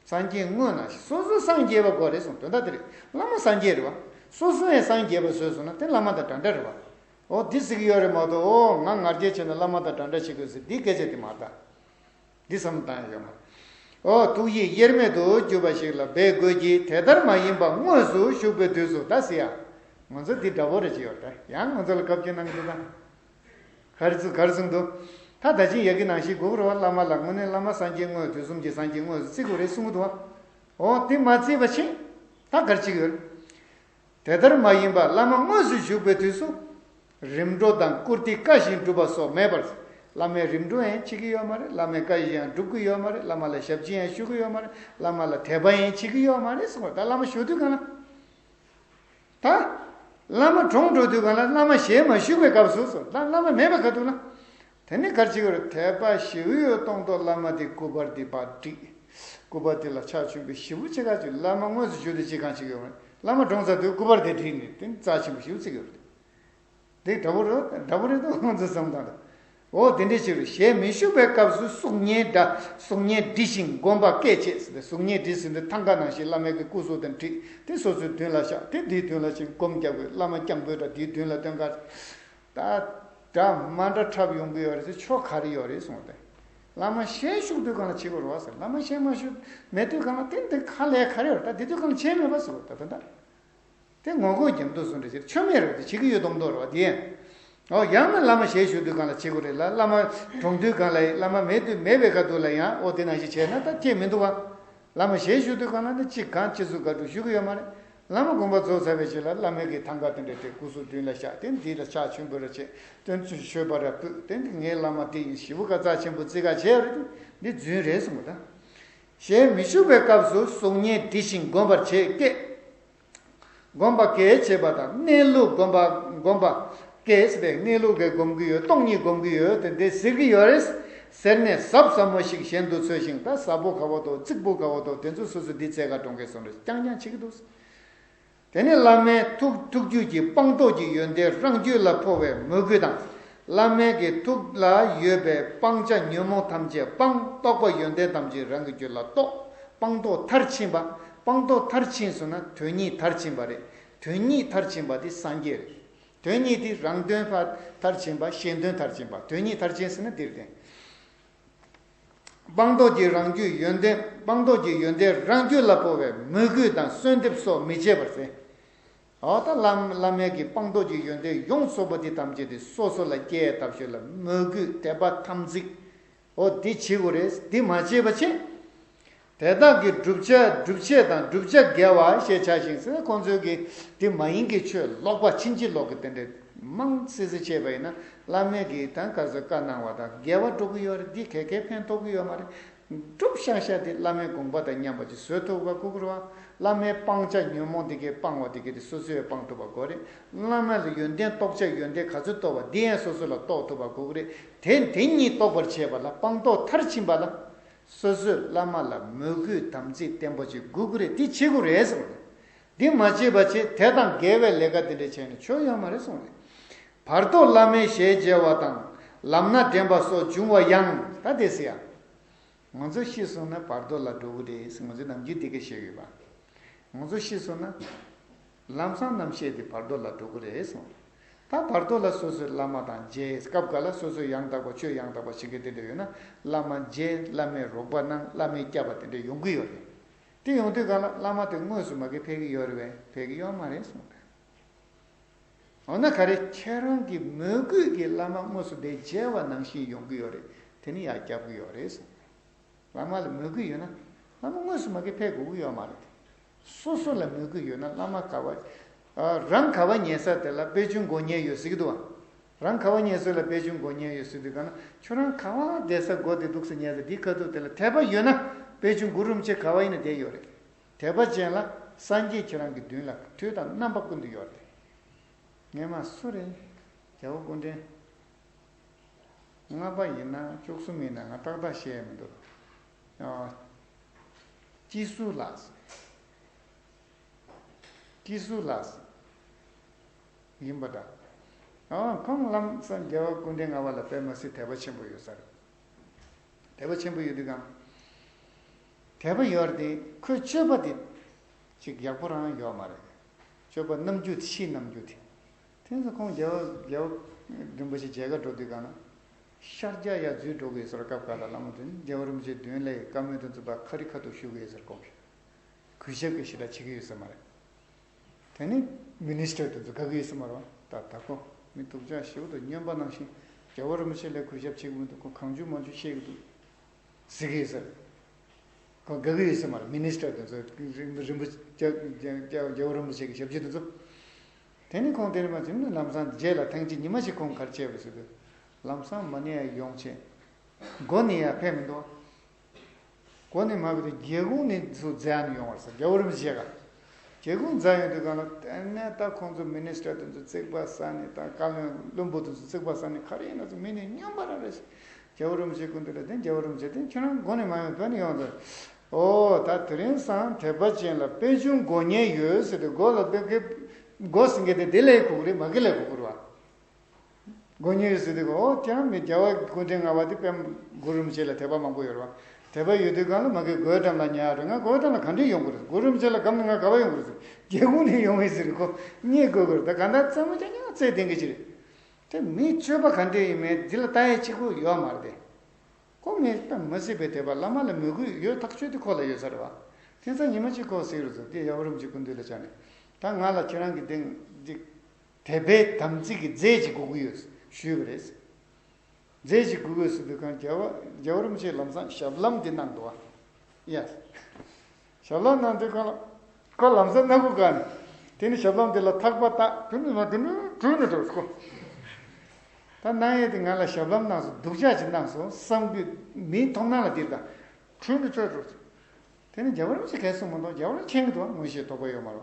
སངས་རྒྱས་དངོས་ནང་བཞིན། སོ་སོ་སངས་རྒྱས་པ་དགོས་རེད་གསུངས། དོན་དག་དེ་རེད། བླ་མ་སངས་རྒྱས་རེད་བ། སོ་སོ་ཡང་སངས་རྒྱས་པ་བཟོས་སོང་ན་དེ་བླ་མ་དང་འདྲ་འདྲ་རེད་བ། འོ་འདི་ཟེར་གི་ཡོད་རེད་མ་གཏོགས། འོ་ང་ང་རྒྱལ་ཆེ་ན་བླ་མ་དང་འདྲ་འདྲ་བྱེད་དགོས་ཟེར་འདི་སྐད་ཆ་དེ་མ་རེད་ད། འདི་བསམ་བཏང་ཡོད་མ་རེད། འོ་ཐུགས་ཡིད་དབྱེར་མེད་དུ་གྱུར་པ་ཞིག་ལ་འབད་དགོས་ཀྱི། དེ་ལྟར་མ་ཡིན་པར་དངོས་སུ་བཞུགས་པའི་དུས་སུ། ད་ཟེར་ཡ། ང་ཚོ་འདི་འདྲ་པོ་རེ་ཅིག་ཡོད་རེད། ཡང་ང་ཚོ་ལ་བཀའ་བཀྱོན་གནང་གི་འདུག་ད། ག་རེ་ཚུ་ག་རེ་གསུངས་འདུག་ད་ད་ཅི་ཡ་གི་ནང་བཞིན་དགོས་རེད་བ། བླ་མ་ལ་དངོས་གནས་བླ་མ་སངས་རྒྱས་དངོས། དུས་གསུམ་གྱི་སངས་རྒྱས་དངོས་སུ་བརྩི་དགོས་རེད་གསུང་གི་འདུག་བ། འོ་དེ་མ་བརྩིས་པ་ཕྱིན་ད་ག་རེ་བྱེད་ཀྱི་ཡོད་རེད། དེ་ལྟར་མ་ཡིན་པར་བླ་མ་དངོས་སུ་བཞུགས་པའི་དུས་སུ། རིམ་གྲོ་དང་བཀུར་སྟི་བཀའ་བཞིན་སྒྲུབ་པ་སོགས་མེད་པར། བླ་མའི་རིམ་གྲོ་ཡང་བྱེད་ཀྱི་ཡོད་མ་རེད། བླ་མའི་བཀའ་བཞིན་ཡང་སྒྲུབ་ཀྱི་ཡོད་མ་རེད། བླ་མ་ལ་ཞབས་ཕྱི་ཡང་ཞུ་གི་ཡོད་མ་རེད། བླ་མ་ལ་དད་པ་ཡང་བྱེད་ཀྱི་ཡོད་མ་རེད་གསུངས་པ། ད་བླ་མ་ཞུ་དུས་གང་ལ། ད་བླ་མ་གྲོངས་འགྲོ་དུས་གང་ལ་བླ་མ་ཞལ་མ་བཞུགས་པའི་སྐབས་སུ་སོ། ད་བླ་མ་མེད་པ་ག་དུས་ལ། དེ་ནི་གར་བྱེད་ཀྱི་རེད། དད་པ་ཞེ་པོ་ཡོད་གཏོང་ཐོག་བླ་མ་དེ་སྐུ་པར་དེ་ཕར་བསྒྲིགས། སྐུ་པར་དེ་ལ་ཕྱག་མཆོད་འབུལ་ཞེ་པོ་བྱེད་ག་བྱེད། བླ་མ་དངོས་སུ་བཞུགས་དུས་ཅི་གང་བྱེད་ཀྱི་ཡོད་རེད། བླ་མ་གྲོངས་ཚར་དུས་སྐུ་པར་དེ་བསྒྲིགས་ནས་དེ་ནི་རྩ་ཆེན་པོ་ཞེ་པོ་བརྩི་གི་ཡོད་རེད། འདི་འདྲ་པོ་རེད། འདྲ་པོ་རེད་དོ། ཁོང་ཚོས་བསམ་བཏང་དང་། འོ་དེ་འདྲས་བྱེད་རེད། ཞལ་མི་བཞུགས་པའི་སྐབས་སུ་གཟུགས་བརྙན་འདྲ། གཟུགས་བརྙན་འབྲི་ཞིང་སྒོམ་པ་བསྐྱེད་བྱེད་ཟེར་ཏེ། གཟུགས་བརྙན་བྲིས་ཟིན་ཏེ་ཐང་ག་ནང་བཞིན་བླ་མའི་གི་སྐུ་གཟུགས་དེ་བྲིས་ཏེ་སོ་སོའི་མདུན་ལ་བཞག་སྟེ། དེའི་མདུན་ལ་ཕྱིན་སྒོམ་རྒྱག་དགོས། བླ་མ་རྐྱང་པོའི་འདྲ་དེའི་མདུན་ལ་སྟོན་ག་ད་འདྲ་མ་འདྲ་འཁྲབ་ཡོང་གི་ཡོད་རེད་ཟེར། ཆོ་ག་རེ་ཡོད་རེད་གསུངས་ཏེ། བླ་མ་ཞལ་བཞུགས་དུས་སྒང་ལ་བྱེད་དགོས་རེད་བ་ཟེར། བླ་མ་ཞལ་མ་བཞུགས་མེད་དུས་སྒང་ལ་དེ་འདི་ཁ་ལས་ག་རེ་ཡོད་རེད། ད་དེ་དུས་སྒང་ལ་བྱེད་མེད་པ་ཟེར་བ། ད་ད་ད། དེ་ངོ་རྒོལ་རྒྱབ་འདུག་གསུངས་འདྲ་ཞིག་ཆོ་མེད་རེད། དེ་བྱེད་ཀྱི་ཡོད་མདོག་མདོག་རེད་བ་དེ། ཨོ་ཡང་ན་བླ་མ་ཞལ་བཞུགས་དུས་སྒང་ལ་བྱེད་དགོས་རེད་ལ། བླ་མ་གྲོངས་དུས་སྒང་ལ། བླ་མ་མེད་དུས་མེད་པའི་ཁ་ཐུག་ལ་ཡང་ཨོ་དེ་ནང་བཞིན་བྱས་ན་ད་ཁྱད་མི་འདུག་བ། བླ་མ་ཞལ་བཞུགས་དུས་སྒང་ལ་ནི་ཅི་གང་ཅི་ཟུག་ག་འགྲོ་ཞུ་གི་ཡོད་མ་རེད། བླ་མ་དགོངས་པ་རྫོགས་ཚར་བའི་རྗེས་ལ་བླ་མའི་གི་ཐང་ག་དེ་འདྲ་དེ་སྐུ་གཟུགས་མདུན་ལ་བཞག་སྟེ། འདི་ལ་ཕྱག་མཆོད་འབུལ་ར་བྱེད། དོན་ཚུལ་མཆོད་པ་ར་ཕུལ་ཏེ། འདི་ངའི་བླ་མ་དེ་ཡིན་ཞེ་པོ་ག་རྩ་ཆེན་པོ་བརྩི་ག་བྱས་རེད། འདི་རྫུན་རེད་གསུངས་པ་དང་། ཞལ་མི་བཞུགས་པའི་སྐབས་སུ་གཟུགས་བརྙན་འབྲི་ཞིང་སྒོམ་པར་བྱེད་བསྐྱེད། སྒོམ་པ་བསྐྱེད་བྱེད་པ་དང་། གནས་ལུགས་སྒོམ་པ། སྒོམ་པ་བསྐྱེད་ཟེར་བའི་གནས་ལུགས་ཀྱི་སྒོམ་གྱི་ཡོད། སྟོང་ཉིད་སྒོམ་གྱི་ཡོད་དེ་འདི་ཟེར་གྱི་ཡོད་རེད་ཟེར་ནས། ཟབ་ཟབ་མོ་ཞིག་གཞན་དུ་འཚོལ་ཞིང་། ད་ཟབ་པོ་ག་བ་དོ། རྫིག་པོ་ག་བ་དོ། དེ་ཚོ་སོ་སོ་འདི་བཙལ་ག་འགྲོ་མཁན་བཟོ་འདྲ་རྐྱང་རྐྱང་བྱེད་ཀྱི་འདུག་དེ་ནས་བླ་མའི་ཐུགས་ཐུགས་རྒྱུད་ཀྱི་སྤངས་རྟོགས་ཀྱི་ཡོན་ཏན་རང་རྒྱུད་ལ་འཕོ་བའི་མོས་གུས་དང་། བླ་མའི་གི་ཐུགས་ལ་ཡོད་པའི་སྤང་བྱ་ཉོན་མོངས་ཐམས་ཅད་སྤངས། རྟོགས་པ་ཡོན་ཏན་ཐམས་ཅད་རང་གི་རྒྱུད་ལ་རྟོགས། སྤངས་རྟོགས་མཐར་ཕྱིན་པ། སྤངས་རྟོགས་མཐར་ཕྱིན་སོང་ན་དོན་གཉིས་མཐར་ཕྱིན་པ་རེད། དོན་གཉིས་མཐར་ཕྱིན་པ་དེ་སངས་རྒྱས་རེད། དོན་གཉིས་དེ་རང་དོན་མཐར་ཕྱིན་པ། གཞན་དོན་མཐར་ཕྱིན་པ། དོན་གཉིས་མཐར་ཕྱིན་ཟེར་ན་འདིར་བསྟན། སྤངས་རྟོགས་ཀྱི་རང་རྒྱུད་ཡོན་ཏན། སྤངས་རྟོགས་ཀྱི་ཡོན་ཏན་རང་རྒྱུད་ལ་འཕོ་བའི་མོས་གུས་དང་གསོལ་འདེབས་སོགས་མི་བྱེད་པར་ཟེར། འོ་ད་བླ་བླ་མའི་གི་སྤངས་རྟོགས་ཀྱི་ཡོན་ཏན་ཡོངས་རྫོགས་པ་འདི་ཐམས་ཅད་དེ་སོ་སོ་ལ་སྐྱེས་ཐབས་ཤེས་ལ་མོས་གུས་དད་པ་དམ་ཚིག་འོ་འདི་བྱེད་དགོས་རེད། འདི་མ་བྱས་པ་བྱས། དེ་དག་གི་བསྒྲུབ་བྱ་བསྒྲུབ་བྱེད་དང་བསྒྲུབ་བྱ་འགལ་བ་ཞེས་བྱ་ཞིང་ཟེར། ཁོང་ཚོས་ཀྱི་འདི་མ་ཡིན་གྱི་ཆོས་ལོག་པ་ཕྱིན་ཅི་ལོག་གི་དེ་འདྲའི་མང་སེ་སེ་བྱས་པ་ཡིན་ན། བླ་མས་ཀྱི་ད་ག་ཚོད་བཀའ་གནང་བ་དང་འགལ་བ་འགྲོ་གི་ཡོད་རེད། འདི་ག་གེ་ཕན་ཐོགས་ཀྱི་ཡོད་མ་རེད། སྒྲུབ་ཤག་ཤག་དེ་བླ་མའི་དགོངས་པ་དང་མཉམ་པ་ཅིག་བཟོ་ཐུབ་པ་དགོས་ཀྱི་རེད་བ། བླ་མའི་སྤང་བྱ་ཉོན་མོངས་དེ་གའི་སྤང་བ་དེ་གའི་དེ་སོ་སོས་སྤང་ཐུབ་པ་དགོས་རེད། བླ་མ་ལ་ཡོན་ཏན་རྟོགས་བྱ་ཡོན་ཏན་ག་ཚོད་རྟོགས་པ་འདི་ཡང་སོ་སོ་ལ་རྟོགས་ཐུབ་པ་དགོས་ཀྱི་རེད། དེ་དེ་གཉིས་རྟོགས་པར་བྱེད་པ་ལ་སྤངས་རྟོགས་མཐར་ཕྱིན་པ་ལ། སོ་སོས་བླ་མ་ལ་མོས་གུས་དམ་ཚིག་བརྟན་པོ་ཅིག་དགོས་ཀྱི་རེད། འདི་བྱེད་དགོས་རེད་ཟེར་བ་རེད། འདི་མ་བྱས་པ་བྱས་དེ་དང་འགལ་བའི་ལས་ཀ་དེ་འདྲ་བྱས་ནས་ཆོ་ཡོད་མ་རེད་གསུངས་རེད། བར་དོར་བླ་མའི་ཞལ་མཇལ་བ་དང་ལམ་སྣ་འདྲེན་པ་སོགས་འབྱུང་བ་ཡང་། ད་དེ་ཟེར་ཡ། ང་ཚོ་ཤི་སོང་ན་བར་དོ་ལ་འགྲོ་གི་རེད། ང་ཚོ་ནམ་རྒྱུན་དེ་ག་བཤད་ཡོད་པ། ང་ཚོ་ཤི་སོང་ན། ལམ་སང་རྣམ་ཤེས་དེ་བར་དོ་ལ་འགྲོ་གི་རེད་གསུངས། ད་བར་དོ་ལ་སོ་སོའི་བླ་མ་དང་མཇལ། སྐབས་འགའ་ལ་སོ་སོའི་ཡང་དག་པ་ཆོས་ཡང་དག་པ་བྱེད་མཁན་དེ་འདྲ་ཡོད་ན། བླ་མ་མཇལ། བླ་མས་རོགས་པ་གནང་། བླ་མས་བསྐྱབས་པ་དེ་འདྲ་ཡོང་གི་ཡོད་རེད། དེ་ཡོང་དུས་གང་ལ་བླ་མ་དེ་དངོས་སུ་མ་གི་ཕེབས་ཀྱི་ཡོད་རེད་པས། ཕེབས་ཀྱི་ཡོད་མ་རེད་གསུངས་པས། འོ་ན་ག་རེ། ཁྱེད་རང་གི་མོས་གུས་ཀྱི་བླ་མ་དངོས་སུ་དེ་མཇལ་བ་ནང་བཞིན་ཡོང་གི་ཡོད་རེད། དེ་ནི་ཡར་བསྐྱབས་ཀྱི་ཡོད་རེད་གསུངས། བླ་མ་ལ་མོས་གུས་ཡོད་ན། བླ་མ་དངོས་སུ་མ་གི་ཕེབས་དགོས་ཀྱི་ཡོད་མ་རེད། སོ་སོ་ལ་མོས་གུས་ཡོད་ན་བླ་མ་ག་བ། ཨ། རང་ག་བ་ཉལ་ས་དེ་ལ་དཔེ་ཆུང་སྒོ་ཉལ་ཡོད་ཟེར་གྱི་འདུག་བ། རང་ག་བ་ཉལ་ས་ལ་དཔེ་ཆུང་སྒོ་ཉལ་ཡོད་ཟེར་དུས་ག་ན། ཁྱོད་རང་ག་བ་བསྡད་ས་སྒོ་དེ་འདུག་ཟེར་ཉལ་ས་འདིའི་ཁ་ཐུག་དེ་ལ་དད་པ་ཡོད་ན། དཔེ་ཆུང་གུ་རུ་རིན་པོ་ཆེ་ག་བ་ཡིན་ན་བསྡད་ཡོད་རེད། དད་པ་ཅན་ལ་སངས་རྒྱས་ཁྱེད་རང་གི་མདུན་ལ་དུས་དང་རྣམ་པ་ཀུན་ཏུ་ཡོད་རེད། ངས་མ་སུ་རེད། རྒྱལ་བ་སྐུ་ཕྲེང་ལྔ་པ་ཡིན་ན་བཅུ་གསུམ་ཡིན་ན་ང་ཏག་ཏག་ཤེས་ཡ་མི་འདུག་ཨ། སྐྱིད་སུ་ལགས། སྐྱིད་སུ་ལགས། ཡིན་པ་འདྲ། ཨ། ཁོང་ལམ་སང་རྒྱལ་བ་སྐུ་ཕྲེང་ལྔ་པ་ལ་དཔེ་མ་སྲིད་དད་པ་ཆེན་པོ་ཡོད་ས་རེད། དད་པ་ཆེན་པོ་ཡོད་དུས་གང་། དད་པ་ཡོད་རེད་དེ། ཁོའི་སྤྱོད་པ་དེ་ཅིག་ཡག་པོ་རང་ཡོད་མ་རེད། སྤྱོད་པ་རྣམ་འགྱུར་དེ། ཕྱིའི་རྣམ་འགྱུར་དེ། དེ་ཚོ་ཁོང་རྒྱལ་བ་རྒྱལ་བ་རིན་པོ་ཆེ་མཇལ་ཁ་འགྲོ་དུས་གང་ན། ཤར་རྒྱག་ཡ་འཛུལ་འགྲོ་གི་ཡོད་ས་རེད། སྐབས་འགའ་ལ་བླ་མ་དེ་ནི་རྒྱལ་བ་རིན་པོ་ཆེའི་མདུན་ལ་བཀའ་མོལ་དེ་ཚོ་ཕར་ཁ་རི་ཁ་ཐུག་ཞུ་གི་ཡོད་ས་རེད། ཁོང་གིས་གུས་ཞབས་ཀྱི་ཞེ་དྲག་བྱེད་ཀྱི་ཡོད་ས་མ་རེད། དེ་ནི་མི་ནི་སི་ཊར་དེ་ཚོ་དགའ་གི་ཡོད་ས་མ་རེད་བ། ད་ད་ཁོ་མི་སྡུག་ཅག་ཞེ་པོ་དང་སྨྱོན་པ་ནང་བཞིན་རྒྱལ་བ་རིན་པོ་ཆེ་ལ་གུས་ཞབས་བྱེད་ཀྱི་མི་འདུག་ཁོ་གང་བྱུང་མང་བྱུང་བཤད་ཀྱི་འདུག་ཟེར་གི་ཡོད་ས་རེད། ཁོ་དགའ་གི་ཡོད་ས་མ་རེད། མི་ནི་སི་ཊར་དེ་ཚོ་རིན་པོ་རིན་པོ་རྒྱལ་རྒྱལ་རྒྱལ་བ་རིན་པོ་ཆེ་གི་ཞབས་ཕྱི་དེ་ཚོ། དེ་ནི་ཁོང་དེར་མ་ཕྱིན་ན་ལམ་སང་རྗེས་ལ་ཐེངས་གཅིག་ཉི་མ་ཞིག་ཁོང་གར་བྱས་པ་ཟེར་དུས། ལམ་སང་མ་ཎི་ཡང་ཡོང་བྱས། སྒོ་ནས་ཡར་ཕེབས་མི་འདུག་སྒོ་ནས་མར་ཕེབས་དུས་སྒེའུ་ཁུང་ནས་ཚུར་འཛེགས་ནས་ཡོང་བ་རེད་ཟེར། རྒྱལ་བ་རིན་པོ་ཆེ་ག་སྒེའུ་ཁུང་འཛེགས་ཡོང་དུས་སྒང་ལ་དེ་ནས་ད་ཁོང་ཚོ་མི་ནི་སི་ཊར་དེ་ཚོ་རྩིག་པ་ཟ་ནས། ད་བཀའ་བློན་བློན་པོ་དེ་ཚོ་རྩིག་པ་ཟ་ནས། ག་རེ་ཡིན་ན་ཚོ་མི་ནི་སྨྱོན་པ་རང་རེད། རྒྱལ་བ་རིན་པོ་ཆེ་སྐུ་མདུན་ལ། དེ་རྒྱལ་བ་རིན་པོ་ཆེ་དེ་ཁྱོད་རང་མགོ་ནས་མ་ཡོང་བོད་ནས་ཡོང་ཟེར། ཨོ་ད་དེ་རིང་སང་དད་པ་ཅན་ལ་པད་འབྱུང་སྒོ་ཉལ་ཡོད་ཟེར་ཏེ། སྒོ་ལ་པད་ཀེ་སྒོ་ཟེར་མཁན་དེ་དེ་ལས་གོ་གི་རེད། མ་གི་ལས་གོ་གི་རེད་བ། སྒོ་ཉལ་ཡོད་ཟེར་དུས། ཨོ་ཁྱེད་རང་མི་རྒྱལ་བ་སྐུ་ཕྲེང་ལྔ་པ་དེ་དཔེ་གུ་རུ་རིན་པོ་ཆེ་ལ་དད་པ་མང་པོ་ཡོད་རེད་བ། དད་པ་ཡོད་དུས་སྒང་ལ་མ་གི་སྒོའི་འགྲམ་ལ་ཉལ་ཡ་རེད། ང་སྒོའི་འགྲམ་ལ་ག་འདྲས་ཡོང་དགོས་རེད། གུ་རུ་རིན་པོ་ཆེ་ལ་སྒམ་ནས་ང་ག་པར་ཡོང་དགོས་རེད་ཟེར། སྒེའུ་ཁུང་ནས་ཡོང་བས་ཟེར། ཁོ་རྙེད་དགོས་ཀྱི་རེད། ད་ག་འདྲ་རྩེད་མོ་རྐྱང་རྐྱང་རྩེ་བསྡད་མཁན་ཅིག་རེད། དེ་མི་སྤྱོད་པ་ག་འདྲས་ཡིན་མིན་འདི་ལ་ལྟ་ཡ་གཅིག་པུ་ཡོད་མ་རེད་དེ། ཁོ་མི་དཔེ་མི་སྲིད་པའི་དད་པ། བླ་མ་ལ་མོས་གུས་ཡོད་ཐག་ཆོད་དེ་ཁོ་ལ་ཡོད་ས་རེད་བ། དེང་སང་ཉི་མ་གཅིག་ཁོ་ཟེར་རེད་ཟེར། དེ་རྒྱལ་བ་རིན་པོ་ཆེ་སྐུ་མདུན་ལ་བཅར་ནས། ད་ང་ལ་ཁྱེད་རང་གི་དེང་འདི་དད་པའི་དམ་ཚིག་གི་རྫས་ཅིག་དགོས་ཀྱི་ཡོད་ཞུས་པ་རེད། རྫས་ཅིག་དགོས་ཀྱི་ཡོད་ཟེར་དུས་སྒང་རྒྱལ་བ་རྒྱལ་བ་རིན་པོ་ཆེས་ལམ་སང་ཞབས་ལྷམ་དེ་གནང་འདུག་བ། ཡ། ཞབས་ལྷམ་གནང་དུས་སྒང་ལ་ཁོ་ལམ་སང་སྣ་ཁུག་བཀག་ནས། དེ་ནས་ཞབས་ལྷམ་དེ་ལ་ཐག་པ་བཏགས། དེ་ནས་མར་དེ་ནས་བྲོས་ནས་འགྲོ་ཁོ། ད་གནང་ཡས་དེ་ང་ལ་ཞབས་ལྷམ་གནང་སོང་། སྡུག་ཅག་ཅིག་གནང་སོང་བསམ་གྱི་མིའི་མཐོང་སྣང་ལ་དེ་ལྟ། བྲོས་ནས་བྲོས་འགྲོ། དེ་ནས་རྒྱལ་བ་རིན་པོ་ཆེ་གས་གསུངས་མ་གཏོགས། རྒྱལ་བ་རིན་པོ་ཆེ་མཁྱེན་གྱི་འདུག་ངོ་ཤེས་དོགས་པ་ཡོད་མ་རེད།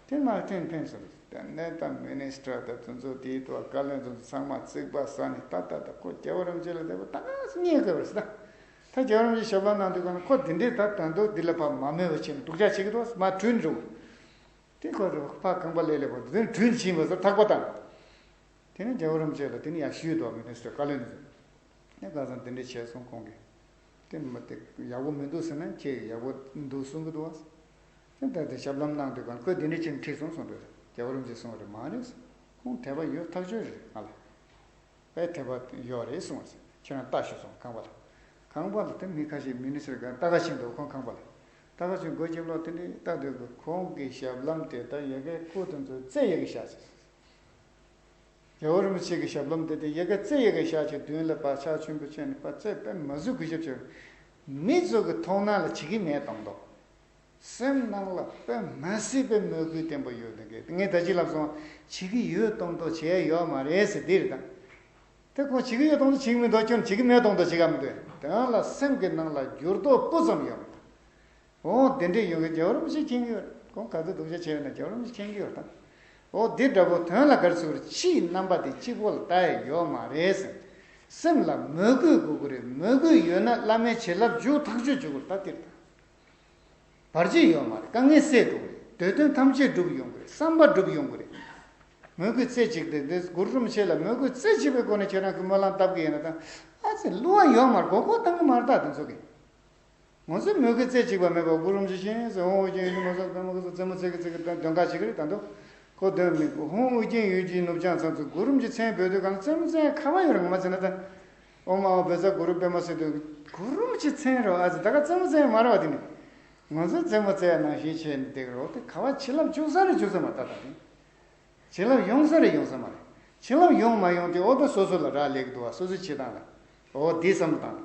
དེ་མ་ཐེངས་ཕན་སོང་། དེ་ནས་ད་མི་ནི་སི་ཊར་དང་དེ་ཚོ། དེའི་ཐོག་བཀའ་བློན་དེ་ཚོ་ཚང་མ་རྩིག་པ་ཟ་ནས། ད་ད་ད་ཁོ་རྒྱལ་བ་རིན་པོ་ཆེ་ལ་དད་པ་ད་ག་སེ་རྙེད་དགོས་པ་རེད་ཟེར། ད་ད་རྒྱལ་བ་རིན་པོ་ཆེ་ཞབས་ལྷམ་གནང་དུས་སྒང་ལ་ཁོ་དེ་འདྲས་ད་ད་དུང་འདི་ལ་ཕར་མ་སྨོས་པ་བྱས་ནས་སྡུག་ཅག་བྱེད་ཀྱི་འདུག་མར་བྲོས་འགྲོ། དེ་ཁོ་ཕར་ཁང་པ་ལས་སླེབས་པ་དེ་ནས་བྲོས་ཕྱིན་པ་ཟེར། ཐག་པ་བཏང་། དེ་ནས་རྒྱལ་བ་རིན་པོ་ཆེ་ལ་དེ་ནས་ཡར་ཞུས་འདུག་མི་ནི་སི་ཊར་བཀའ་བློན་དེ་ཚོ། ནས་ཁ་སང་དེ་འདྲ་བྱས་སོང་ཁོང་གིས། དེ་མ་དེ་ཡག་པོ་མི་འདུག་ཟེར་ན། ཁྱེད་ཡག་པོ་འདུག་གསུང་གི་འདུག་བ། དེ་ལྟར་དེ་ཞབས་ལྷམ་གནང་དུས་སྒང་ཁོས་དེ་འདྲ་བྱས་ནས་ཁྲིད་སོང་གསུངས་འདུག་རྒྱལ་བ་རིན་པོ་ཆེས་གསུངས་པ་རེད། མ་རེད། ཁོང་དད་པ་ཡོད་ཐག་ཆོད་རེད་ང་ལ། དཔེ་དད་པ་ཡོད་རེད་གསུངས་པ་རེད། ཁྱེད་རང་ལྟ་ཤོག་གསུངས། ཁང་པ་ལ། ཁང་པ་ལ་དེ་མི་ཁ་ཤས་མི་ནི་སི་ཊར་ག་ལྟ་ག་ཕྱིན་འདུག་ཁོང་ཁང་པ་ལ། ལྟ་ག་ཕྱིན། སྒོ་ཕྱི་ལོགས་དེ་འདྲ་ལྟ་དུས་ཁོང་གི་ཞབས་ལྷམ་དེ་ད་ཡ་གིའི་སྐུ་དེ་ཚོ་རྩེ་ཡ་གི་བཞག་ཟེར། རྒྱལ་བ་རིན་པོ་ཆེ་གི་ཞབས་ལྷམ་དེ་དེ་ཡ་གིའི་རྩེ་ཡ་གི་བཞག་བྱས། མདུན་ལ་ཕར་ཕྱག་ཆེན་པོ་བྱས་ནས་ཕར་རྩེ་དཔེ་མ་བཟོད་གུས་ཞབས་བྱས། མི་ཚོ་གི་མཐོང་སྣང་ལ་བྱེད་ཀྱི་མེད་མདོག་མདོག་སེམས་ནང་ལ་དཔེ་མ་སྲིད་པའི་མོས་གུས་བརྟན་པོ་ཡོད་མཁན། ངས་ད་ཅི་ལབ་སོང་། བྱེད་ཀྱི་ཡོད་མདོག་མདོག་བྱེད་ཡ་ཡོད་མ་རེད་ཟེར་འདི་རེད་ད། དེ་ཁོང་བྱེད་ཀྱི་ཡོད་མདོག་མདོག་བྱེད་ཀྱི་མི་འདུག་ཁྱོད་བྱེད་ཀྱི་མེད་མདོག་མདོག་བྱེད་ག་མི་འདུག་དོན་ལ་སེམས་ཀྱི་ནང་ལ་འགྱུར་ལྡོག་སྤུ་ཙམ་ཡོད་མ་རེད། འོ་དེ་འདྲས་ཡོང་གི། རྒྱལ་བ་རིན་པོ་ཆེ་མཁྱེན་གྱི་ཡོད་རེད། ཁོང་ག་ཚོད་སྡུག་ཅག་བྱས་ཡོད་ན་རྒྱལ་བ་རིན་པོ་ཆེ་མཁྱེན་གྱི་ཡོད་རེད་ད། འོ་འདི་འདྲ་པོ་དོན་ལ་ག་རེ་ཟེར་དགོས་རེད། ཕྱིའི་རྣམ་པ་དེ་གཅིག་པོ་ལ་ལྟ་ཡ་ཡོད་མ་རེད་ཟེར། སེམས་ལ་མོས་གུས་དགོས་ཀྱི་རེད། མོས་གུས་ཡོད་ན་བླ་མའི་བྱིན་རླབས་འཇུག་ཐག་ཆོད་འཇུག་གི་རེད་ད། འདིར་ད་བར་ཆད་ཡོད་མ་རེད། དཀའ་ངལ་སེལ་འགྲོ་གི་རེད། འདོད་དོན་ཐམས་ཅད་འགྲུབ་ཡོང་གི་རེད། བསམ་པ་འགྲུབ་ཡོང་གི་རེད། མོས་གུས་རྩེ་གཅིག་དེ། འདི་གུ་རུ་རིན་པོ་ཆེ་ལ་མོས་གུས་རྩེ་གཅིག་པའི་སྒོ་ནས་ཁྱེད་རང་གིས་སྨོན་ལམ་བཏབ་ཀྱི་ཡིན་ན་ད། ཨ་ཙི་བསླུ་བ་ཡོད་མ་རེད། མགོ་སྐོར་བཏང་གི་མ་རེད་ད་དེ་ཚོ་གིས། ང་ཚོས་མོས་གུས་རྩེ་གཅིག་པ་མེད་པར་གུ་རུ་རིན་པོ་ཆེ་མཁྱེན་ཟེར། འོང་འོ་རྒྱན་ཡོད་དུས་མ་ཟེར། པདྨ་དཀར་པོ་རྩེ་མོ་རྩེ་གི་རྩེ་གི་ད་འདོན་ཁ་བྱེད་ཀྱི་རེད་ད། འདུག་ཁོ་འདོན་མི་འོང་འོ་རྒྱན་ཡོད་ཀྱི་ནུབ་བྱང་མཚམས་སུ། གུ་རུ་རིན་པོ་ཆེ་མཚན་འབོད་དུས་སྒང་རྩེ་མོ་རྩེ་ཁ་བ་ཡོད་རེད། ང་མ་ཟེར་ན་ད། ཨོཾ་ཨཱཿཧཱུྃ་བཛྲ་གུ་རུ་པདྨ་ཟེར་དུས་གུ་རུ་རིན་པོ་ཆེ་མཚན་རེད་བ། ཨ་ཙི་ད་ག་རྩེ་མོ་རྩེ་མ་རེད་བ། དེ་ནི་ང་ཚོས་རྩེ་མོ་རྩེ་ཡ་ནང་བཞིན་བྱས་ནས་བསྡད་ཀྱི་རེད། དེ་ག་བ་བྱིན་རླབས་འཇུག་ས་རེད་འཇུག་ས་མ་རེད་ད། ད་དེ། བྱིན་རླབས་ཡོང་ས་རེད་ཡོང་ས་མ་རེད། བྱིན་རླབས་ཡོང་མ་ཡོང་དེ་འོ་ད་སོ་སོ་ལ་རག་ལས་ཀྱི་འདུག་བ། སོ་སོའི་བྱེད་སྟངས་ལ། འོ་དེ་བསམ་བློ་བཏང་།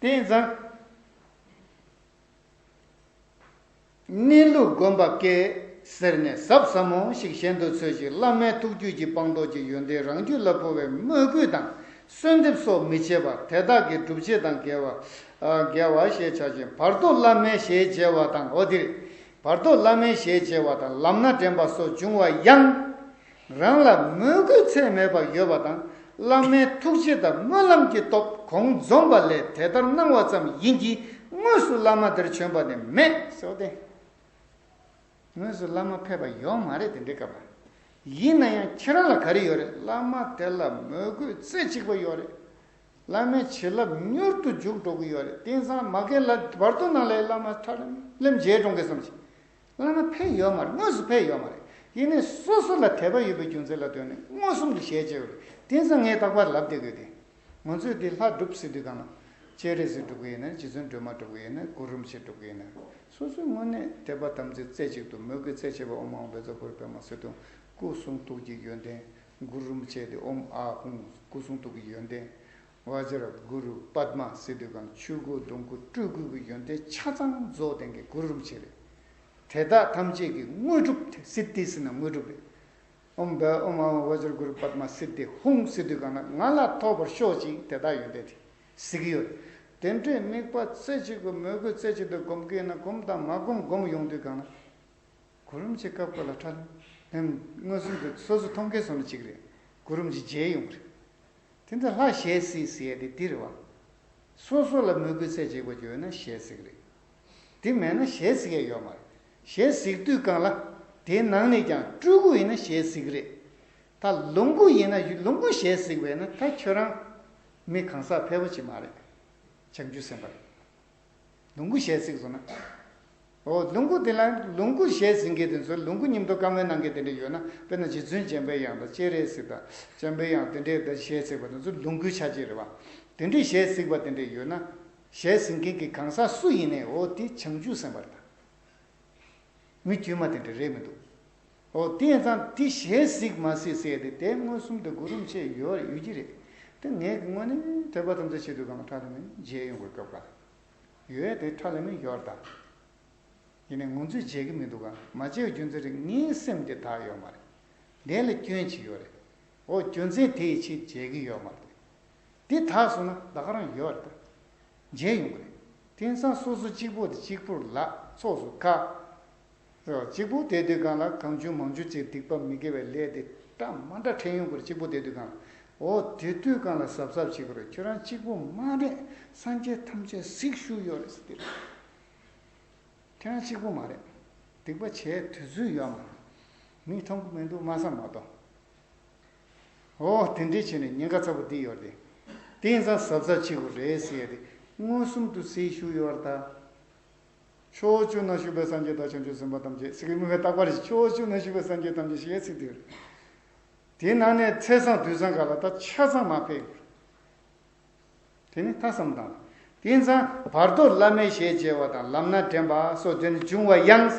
དེ་ཡིན་ཙང་། གནས་ལུགས་སྒོམ་པ་སྐད་ཟེར་ནས་ཟབ་ཟབ་མོ་ཞིག་གཞན་དུ་འཚོལ་ཞིང་། བླ་མའི་ཐུགས་རྒྱུད་ཀྱི་སྤངས་རྟོགས་ཀྱི་ཡོན་ཏན་རང་རྒྱུད་ལ་འཕོ་བའི་མོས་གུས་དང་གསོལ་འདེབས་སོགས་མི་བྱེད་པར། དེ་དག་གི་སྒྲུབ་བྱེད་དང་འགལ་བ། ཨ། འགལ་བ་ཞེས་བྱ་ཞིང་། བར་དོ་བླ་མའི་ཞེས་བྱ་བ་དང་། འོ་འདིར། བར་དོ་བླ་མའི་ཞེས་བྱ་བ་དང་ལམ་སྣ་འདྲེན་པ་སོགས་འབྱུང་བ་ཡང་། རང་ལ་མོས་གུས་ཚད་མེད་པ་ཡོད་པ་དང་། བླ་མའི་ཐུགས་རྗེ་དང་སྨོན་ལམ་གྱི་སྟོབས་གོང་འཛོམས་པ་ལས་དེ་ལྟར་སྣང་བ་ཙམ་ཡིན་གྱི། དངོས་སུ་བླ་མ་དེར་བྱོན་པ་ནི་མེད་ཟེར་བ་སྟེ། དངོས་སུ་བླ་མ་ཕེབས་པ་ཡོད་མ་རེད་དེ་འདྲའི་སྐབས་ལ། ཡིན་ན་ཡང་ཁྱེད་རང་ལ་ག་རེ་ཡོད་རེད། བླ་མ་དེ་ལ་མོས་གུས་རྩེ་གཅིག་པ་ཡོད་རེད། བླ་མའི་བྱིན་རླབས་མྱུར་དུ་འཇུག་འགྲོ་གི་ཡོད་རེད། དེང་སང་མ་གི་ལ་བར་དོ་ནང་ལ་བླ་མ་ཐར་ལམ་མཇལ་འགྲོ་གི་བསམ་གྱི། བླ་མ་ཕེབས་ཡོད་མ་རེད། དངོས་སུ་ཕེབས་ཡོད་མ་རེད། ཡིན་ནའི་སོ་སོ་ལ་དད་པ་ཡོད་པའི་རྒྱུ་མཚན་ལ་ལྟོས་ནས་མངོན་སུམ་དུ་ཞལ་མཇལ་བ་རེད། དེང་སང་ངས་རྟག་པར་ལབ་བསྡད་དགོས་ཏེ། ང་ཚོས་འདི་ལྷ་སྒྲུབ་ཟེར་དུས་སྒང་ལ། སྤྱན་རས་གཟིགས་སྒྲུབ་ཀྱི་ཡིན་ན། རྗེ་བཙུན་སྒྲོལ་མ་སྒྲུབ་ཀྱི་ཡིན་ན། གུ་རུ་རིན་པོ་ཆེ་སྒྲུབ་ཀྱི་ཡིན་ན། སོ་སོའི་དངོས་གནས་དད་པ་དམ་ཚིག་རྩེ་གཅིག་ཏུ་མོས་གུས་རྩེ་གཅིག་པ། ཨོཾ་ཨཱཿཧཱུྃ་བཛྲ་གུ་རུ་པདྨ་ཟེར་དུས་སྐུ་གསུང་ཐུགས་ཀྱི་ཡོན་ཏན། གུ་རུ་རིན་པོ་ཆེ་དེ་ཨོཾ་ཨཱཿཧཱུྃ། སྐུ་གསུང་ཐུགས་ཀྱི་ཡོན་ཏན། བཛྲ་གུ་རུ་པདྨ་ཟེར་དུས་སྒང་ཆོས་སྐུ་གདུང་སྐུ་སྤྲུལ་སྐུ་གི་ཡོན་ཏན་ཆ་ཚང་རྫོགས་ལྡན་གྱི་གུ་རུ་རིན་པོ་ཆེ་རེད། དེ་དག་ཐམས་ཅད་ཀྱི་དངོས་གྲུབ་སིདྡྷི་ཟེར་ན་དངོས་གྲུབ་རེད། ཨོཾ་བཛྲ་ཨོཾ་ཨཱཿཧཱུྃ་བཛྲ་གུ་རུ་པདྨ་སིདྡྷི་ཧཱུྃ་ཟེར་དུས་སྒང་ལ་ང་ལ་ཐོབ་པར་ཤོག་ཅིག་དེ་དག་ཡོན་ཏན་དེ་ཟེར་གྱི་ཡོད་རེད། དེ་འདྲའི་དམིགས་པ་རྩེ་གཅིག་པ་མོས་གུས་རྩེ་གཅིག་ཏུ་སྒོམ་གྱི་ཡིན་ན་སྒོམ་དང་མ་སྒོམ་སྒོམ་ཡོང་དུས་སྒང་ལ། གུ་རུ་རིན་པོ་ཆེ་སྐབས་སྐབས་ལ་ཁྲ་ལམ་ལམ་མངོན་སུམ་དུ་སོ་སོ་མཐོང་མཁན་སོང་ན་གཅིག་རེད། གུ་རུ་རིན་པོ་ཆེ་མཇལ་ཡོང་གི་རེད། དེ་འདྲ་ལྷ་ཞལ་གཟིགས་ཟེར་ཡས་དེ་འདི་རེད་བ། སོ་སོ་ལ་མོས་གུས་རྩེ་གཅིག་པ་ཡོད་ན་ཞལ་གཟིགས་རེད། དེ་མེད་ན་ཞལ་གཟིགས་ཡས་ཡོད་མ་རེད། ཞལ་གཟིགས་དུས་གང་ལ། དེའི་ནང་ནས་ཀྱང་སྤྲུལ་སྐུ་ཡིན་ན་ཞལ་གཟིགས་རེད། ད་ལོངས་སྐུ་ཡིན་ན་ལོངས་སྐུ་ཞལ་གཟིགས་པས་ན་ད་ཁྱོད་རང་མི་གང་ཟག་ཕལ་པོ་ཅིག་མ་རེད། བྱང་ཆུབ་སེམས་དཔའ་རེད། ལོངས་སྐུ་ཞལ་གཟིགས་སོང་ན། འོ་ལོངས་སྐུ་དེ་ལ་ལོངས་སྐུ་ཞལ་གཟིགས་མཁན་དེ་ཚོ་ལོངས་སྐུ་མཉམ་དུ་བཀའ་མོལ་གནང་མཁན་དེ་འདྲ་ཡོད་ན། དཔེར་ན་རྗེ་བཙུན་འཇམ་པའི་དབྱངས་དང་སྤྱན་རས་གཟིགས་དང་འཇམ་པའི་དབྱངས་དེ་འདྲས་དང་ཞལ་གཟིགས་པ་དེ་ཚོ་ལོངས་སྐུའི་ཆ་བྱད་རེད་བ། དེ་འདྲས་ཞལ་གཟིགས་པ་དེ་འདྲས་ཡོད་ན། ཞལ་གཟིགས་མཁན་གྱི་གང་ཟག་སུ་ཡིན་ནའི་འོ་དེ་བྱང་ཆུབ་སེམས་དཔའ་རེད་ད། མི་དཀྱུས་མ་དེ་འདྲ་རེད་མི་འདུག་འོ་དེ་ཡིན་ཙང་དེ་ཞལ་གཟིགས་མ་གཟིགས་ཟེར་ཏེ་དེ་མངོན་སུམ་དུ་གུ་རུ་རིན་པོ་ཆེ་ཡོད་ཡོད་ཀྱི་རེད། དེ་ངས་ཀྱི་དངོས་གནས་དད་པ་དམ་བཅའ་བྱེད་དུས་གང་ཁྲ་ལམ་མེ་མཇལ་ཡོང་དགོས་སྐབས་ལ། ཡོད་དེ་ཁྲ་ལམ་མེ་ཡོད་ད། ཡིན་ནའི་ངོས་འཛིན་བྱེད་ཀྱི་མི་འདུག་ག་མ་བྱས་རྒྱུ་མཚན་རེད། ངའི་སེམས་དེ་དག་ཡོད་མ་རེད། དེ་ལ་སྐྱོན་ཅིག་ཡོད་རེད། འོ་རྒྱུ་མཚན་དེ་ཡི་ཆེད་བྱེད་ཀྱི་ཡོད་མ་རེད། དེ་དག་སོང་ན་ད་ག་རང་ཡོད་རེད་ད། མཇལ་ཡོང་གི་རེད། དེང་སང་སོ་སོ་གཅིག་པོ་དེ་གཅིག་པུར་ལ་ཚོགས་སུ་ཁ། གཅིག་པུ་བསྡད་དུས་གང་ལ་གང་བྱུང་མང་བྱུང་ཅིག་སྡིག་པ་མི་དགེ་བའི་ལས་དེ་འདྲ་མ་འདྲ་འཕྲད་ཡོང་གི་རེད། གཅིག་པུ་བསྡད་དུས་གང་ལ། འོ་དེ་དུས་གང་ལ་གཟབ་གཟབ་བྱེད་དགོས་རེད། ཁྱོད་རང་གཅིག་པུ་མ་རེད། སངས་རྒྱས་ཐམས་ཅད་གཟིགས་བཞུགས་ཡོད་རེད་ཟེར་དེ་རེད། ཁྱེད་རང་གཅིག་པུ་མ་རེད། སྡིག་པ་བྱས་དུས་ཚོད་ཡོད་མ་རེད། མིག་མཐོང་གི་མི་འདུག་མ་བསམ་མ་གཏོགས། འོ་དེ་འདྲའི་བྱས་ནས་ཉེན་ཁ་ཚ་པོ་འདི་ཡོད་རེད། དེ་ཡིན་ཙང་གཟབ་གཟབ་བྱེད་དགོས་རེད་ཟེར་ཡ་དེ། མངོན་སུམ་དུ་གཟིགས་བཞུགས་ཡོད་རེད་ད། ཕྱོགས་བཅུ་ན་བཞུགས་པའི་སངས་རྒྱས་དང་བྱང་ཆུབ་སེམས་དཔའ་ཐམས་ཅད་ཟེར་གྱི་མི་བས་རྟག་པར་ཕྱོགས་བཅུ་ན་བཞུགས་པའི་སངས་རྒྱས་ཐམས་ཅད་ཞེས་ཚིག་འདི་རེད། དེའི་ནང་ནས་ཚེས་བཟང་དུས་བཟང་ག་ལ་ད་ཆ་ཚང་མ་ཕེབས་ཡོད་རེད། དེ་ནི་ད་བསམ་དང་། དེ་ཙང་བར་དོ་བླ་མའི་ཞལ་མཇལ་བ་དང་ལམ་སྣ་འདྲེན་པ་སོགས་དོན་འབྱུང་བ་ཡང་།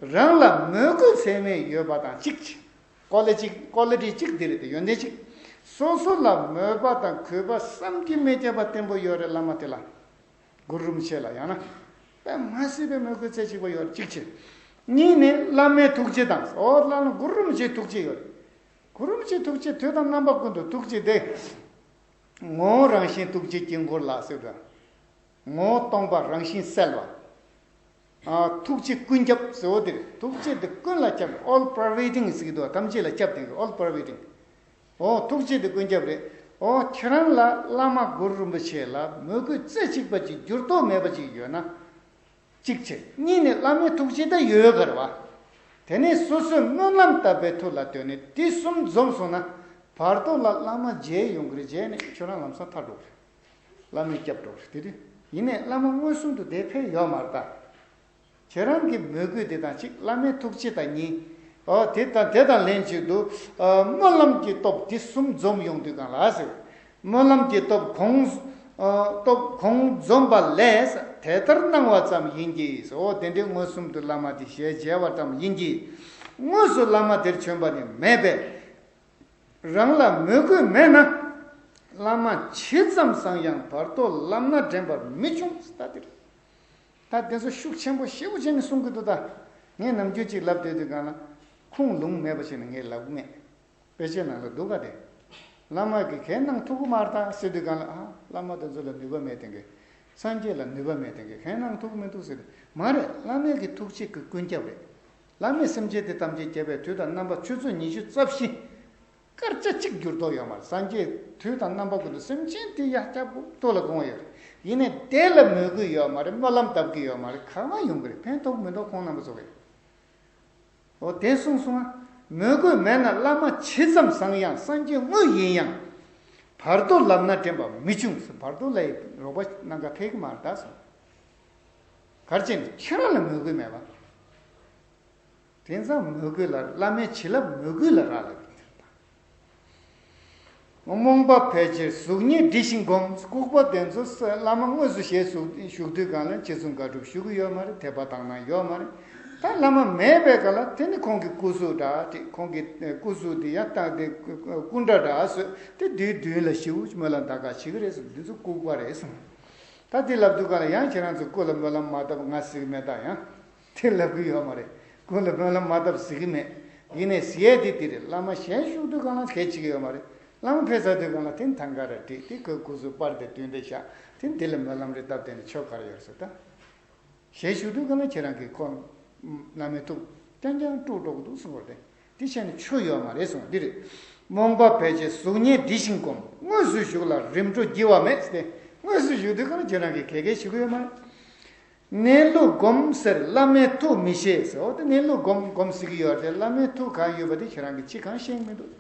རང་ལ་མོས་གུས་ཚད་མེད་ཡོད་པ་དང་གཅིག་ཀོ་ལི་གཅིག་ཀོ་ལི་ཊི་གཅིག་འདི་རེད་དེ་ཡོན་ཏན་གཅིག་སོ་སོ་ལ་མོས་པ་དང་གུས་པ་བསམ་གྱིས་མི་ཁྱབ་པ་བརྟན་པོ་ཡོད་རེད་བླ་མ་དེ་ལ། གུ་རུ་རིན་པོ་ཆེ་ལ་ཡང་ན། དཔེ་མ་སྲིད་པའི་མོས་གུས་རྩེ་གཅིག་པ་ཡོད་རེད་གཅིག་བྱས། གཉིས་ནི་བླ་མའི་ཐུགས་རྗེ་དང་འོ་བླ་མ་གུ་རུ་རིན་པོ་ཆེའི་ཐུགས་རྗེ་ཡོད་རེད། གུ་རུ་རིན་པོ་ཆེའི་ཐུགས་རྗེ་དུས་དང་རྣམ་པ་ཀུན་ཏུ་ཐུགས་རྗེ་དེ། ངོ་བོ་རང་བཞིན་ཐུགས་རྗེའི་དཀྱིལ་འཁོར་ལ་ཟེར་བ། ངོ་བོ་སྟོང་པ་རང་བཞིན་གསལ་བ། ཨ། ཐུགས་རྗེ་ཀུན་ཁྱབ་ཟེར་བ་དེ་རེད། ཐུགས་རྗེ་དེ་ཀུན་ལ་ཁྱབ། all pervading ཟེར་གྱི་འདུག་ཐམས་ཅད་ལ་ཁྱབ་བསྡད་ཀྱི་all pervading། འོ་ཐུགས་རྗེ་དེ་ཀུན་ཁྱབ་རེད། འོ་ཁྱེད་རང་ལ་བླ་མ་གུ་རུ་རིན་པོ་ཆེ་ལ་མོས་གུས་རྩེ་གཅིག་པ་ཅིག་འགྱུར་ལྡོག་མེད་པ་ཅིག་ཡོད་ན། གཅིག་བྱས། གཉིས་ནི་བླ་མའི་ཐུགས་རྗེ་ད་ཡོད་ག་རེད་བ། དེ་ནས་སོ་སོའི་སྨོན་ལམ་བཏབ་པའི་མཐུ་ལ་ལྟོས་ནས་དེ་གསུམ་འཛོམས་སོང་ན། བར་དོ་ལ་བླ་མ་མཇལ་ཡོང་གི་རེད། མཇལ་ནས་ཁྱོད་རང་ལམ་སང་ཐར་འགྲོ་གི་རེད། བླ་མས་སྐྱབས་འགྲོ་གི་རེད། དེ་དུས་ཡིན་ནའི་བླ་མ་མངོན་སུམ་དུ་དེ་ཕེབས་ཡོད་མ་རེད་ད། ཁྱེད་རང་གི་མོས་གུས་དེ་དང་གཅིག་བླ་མའི་ཐུགས་རྗེ་དང་གཉིས། ཨོ་དེ་དང་དེ་དང་ལྷན་ཅིག་ཏུ་ཨ་སྨོན་ལམ་གྱི་སྟོབས་དེ་གསུམ་འཛོམས་ཡོང་དུས་གང་ལ་ཟེར། སྨོན་ལམ་གྱི་སྟོབས་གོང་ཨ་སྟོབས་གོང་འཛོམས་པ་ལས་དེ་ལྟར་སྣང་བ་ཙམ་ཡིན་གྱི། ཨོ་དེ་འདྲའི་མངོན་སུམ་དུ་བླ་མ་དེ་ཞལ་མཇལ་བ་ཙམ་ཡིན་གྱི། དངོས་སུ་བླ་མ་དེར་བྱོན་པ་ནི་མེད་པས། རང་ལ་མོས་གུས་མེད་ན། བླ་མ་ཇི་ཙམ་བཟང་ཡང་བར་དོ་ལམ་སྣ་འདྲེན་པར་མི་འབྱུང་། ད་དེར། ད་དེ་ཚོ་ཤུགས་ཆེན་པོ་ཞེ་པོ་བྱས་ནས་གསུང་གི་འདུག་ད། ངས་ནམ་རྒྱུན་ཅིག་ལབ་བསྡད་དུས་གང་ལ། ཁུངས་ལུང་མེད་པ་བྱས་ནས་ངས་ལབ་གི་མེད། དཔེ་ཆའི་ནང་ལ་འདུག་ག་དེ། བླ་མ་གིས་གང་གནང་ཐུབ་ཀྱི་མ་རེད་ད་ཟེར་དུས་གང་ལ། ཨ། བླ་མ་དེ་ཚོ་ལ་ནུས་པ་མེད་དེ་གི། སངས་རྒྱས་ལ་ནུས་པ་མེད་དེ་གི། གང་གནང་ཐུབ་ཀྱི་མི་འདུག་ཟེར་དུས། མ་རེད། བླ་མའི་གི་ཐུགས་རྗེ་གི་ཀུན་ཁྱབ་རེད། བླ་མས་སེམས་ཅན་དེ་ཐམས་ཅད་བསྐྱབས་པའི་དུས་དང་རྣམ་པ་ཆུ་ཚོད་ཉི་ཤུ་རྩ་བཞི། སྐར་ཆ་གཅིག་འགྱུར་ལྡོག་ཡོད་མ་རེད། སངས་རྒྱས་དུས་དང་རྣམ་པ་ཀུན་ཏུ་སེམས་ཅན་དེ་ཡར་སྐྱབས་ཐོག་ལ་དགོངས་ཡོད་རེད། ཡིན་ནའི་དེ་ལ་མོས་གུས་ཡོད་མ་རེད། སྨོན་ལམ་བཏབ་ཀྱི་ཡོད་མ་རེད། གང་ཡོང་གི་རེད། ཕན་ཐོགས་མི་འདུག་ཁོང་རྣམ་པ་ཚོ་གིས། འོ་དེ་གསུངས་སོང་ང་། མོས་གུས་མེད་ན་བླ་མ་ཇི་ཙམ་བཟང་ཡང་སངས་རྒྱས་དངོས་ཡིན་ཡང་། བར་དོ་ལམ་སྣ་འདྲེན་པ་མི་འབྱུང་ཟེར། བར་དོ་ལ་ཡི་རོགས་པ་གནང་ག་ཕེབས་ཀྱི་མ་རེད་ད་གསུངས། ག་རེ་བྱས་ནས་ཁྱེད་རང་ལ་མོས་གུས་མེད་པ། དེང་སང་མོས་གུས་ལ། བླ་མའི་བྱིན་རླབས་མོས་གུས་ལ་རག་ལས་པ་དེ་རེད་ད། རྨོངས་པ་ཕལ་ཆེར་གཟུགས་བརྙན་འབྲི་ཞིང་སྒོམ། ལྐུགས་པ་དེ་ཚོ་བླ་མ་དངོས་སུ་ཞལ་བཞུགས་དུས་གང་ལ་རྗེ་བཙུན་དགའ་གྲུབ་བཞུགས་ཀྱི་ཡོད་མ་རེད། དད་པ་དག་སྣང་ཡོད་མ་རེད། ད་བླ་མ་མེད་པའི་སྐབས་ལ་དེ་ནི་ཁོང་གི་སྐུ་གཟུགས་འདྲ་དེ། ཁོང་གི་སྐུ་གཟུགས་དེ་ཡང་དག་དེ་སྐུ་འདྲ་འདྲ་བཟོས་ཏེ་དེའི་མདུན་ལ་ཞིའུ་སྨོན་ལམ་ད་ག་བྱེད་ཀྱི་རེད་ཟེར། འདི་ཚོ་ལྐུགས་པ་རེད་གསུངས། ད་དེ་ལབ་དུས་གང་ལ་ཡང་ཁྱེད་རང་ཚོ་སྐུ་ལ་སྨོན་ལམ་མ་བཏབ་ང་གཟིགས་མེད་ད་ཡང་། དེ་ལབ་ཀྱི་ཡོད་མ་རེད། སྐུ་ལ་སྨོན་ལམ་མ་བཏབ་གཟིགས་ཀྱི་མེད། ཡིན་ནའི་གཟིགས་ཡས་དེ་དེ་རེད། བླ་མ་ཞལ་བཞུགས་དུས་གང་ལ་གལ་ཆེ་གི་ཡོད་མ་རེད། བླ་མ་ཕེབས་ཚར་དུས་གང་ལ་དེ་ཐང་ག་ར་བསྒྲིགས་ཏེ་ཁོའི་སྐུ་གཟུགས་པར་དེ་མདུན་དེ་བཞག་དེ་འདི་ལ་སྨོན་ལམ་རེ་བཏབ་དེ་ནི་ཆོ་ག་རེ་ཡོད་ཟེར་ད། ཞལ་བཞུགས་དུས་གང་ལ་ཁྱེད་རང་གིས་ཁོ་བླ་མའི་ཐུགས་ རྐྱང་རྐྱང་དཀྲུག་འགྲོ་གི་འདུག་གསུངས་པ་རེད། དེ་བྱས་ནས་ཆོ་ཡོད་མ་རེད་གསུངས། འདི་རེད། རྨོངས་པ་བས་བྱས་གཟུགས་བརྙན་འབྲི་ཞིང་སྒོམ། དངོས་སུ་བཞུགས་ལ་རིམ་གྲོ་བགྱི་བ་མེད་ཟེར་ཏེ། དངོས་སུ་བཞུགས་དུས་གང་ཁྱེད་རང་གིས་ག་གེ་ཤེས་ཀྱི་ཡོད་མ་རེད། གནས་ལུགས་སྒོམ་ཟེར་བླ་མའི་ཐུགས་མི་ཤེས་ཟེར། འོ་དེ་གནས་ལུགས་སྒོམ་སྒོམ་ཟེར་གྱི་ཡོད་རེད་དེ། བླ་མའི་ཐུགས་གང་ཡོད་པ་དེ་ཁྱེད་རང་གིས་ཅི་གང་ཤེས་མི་འདུག་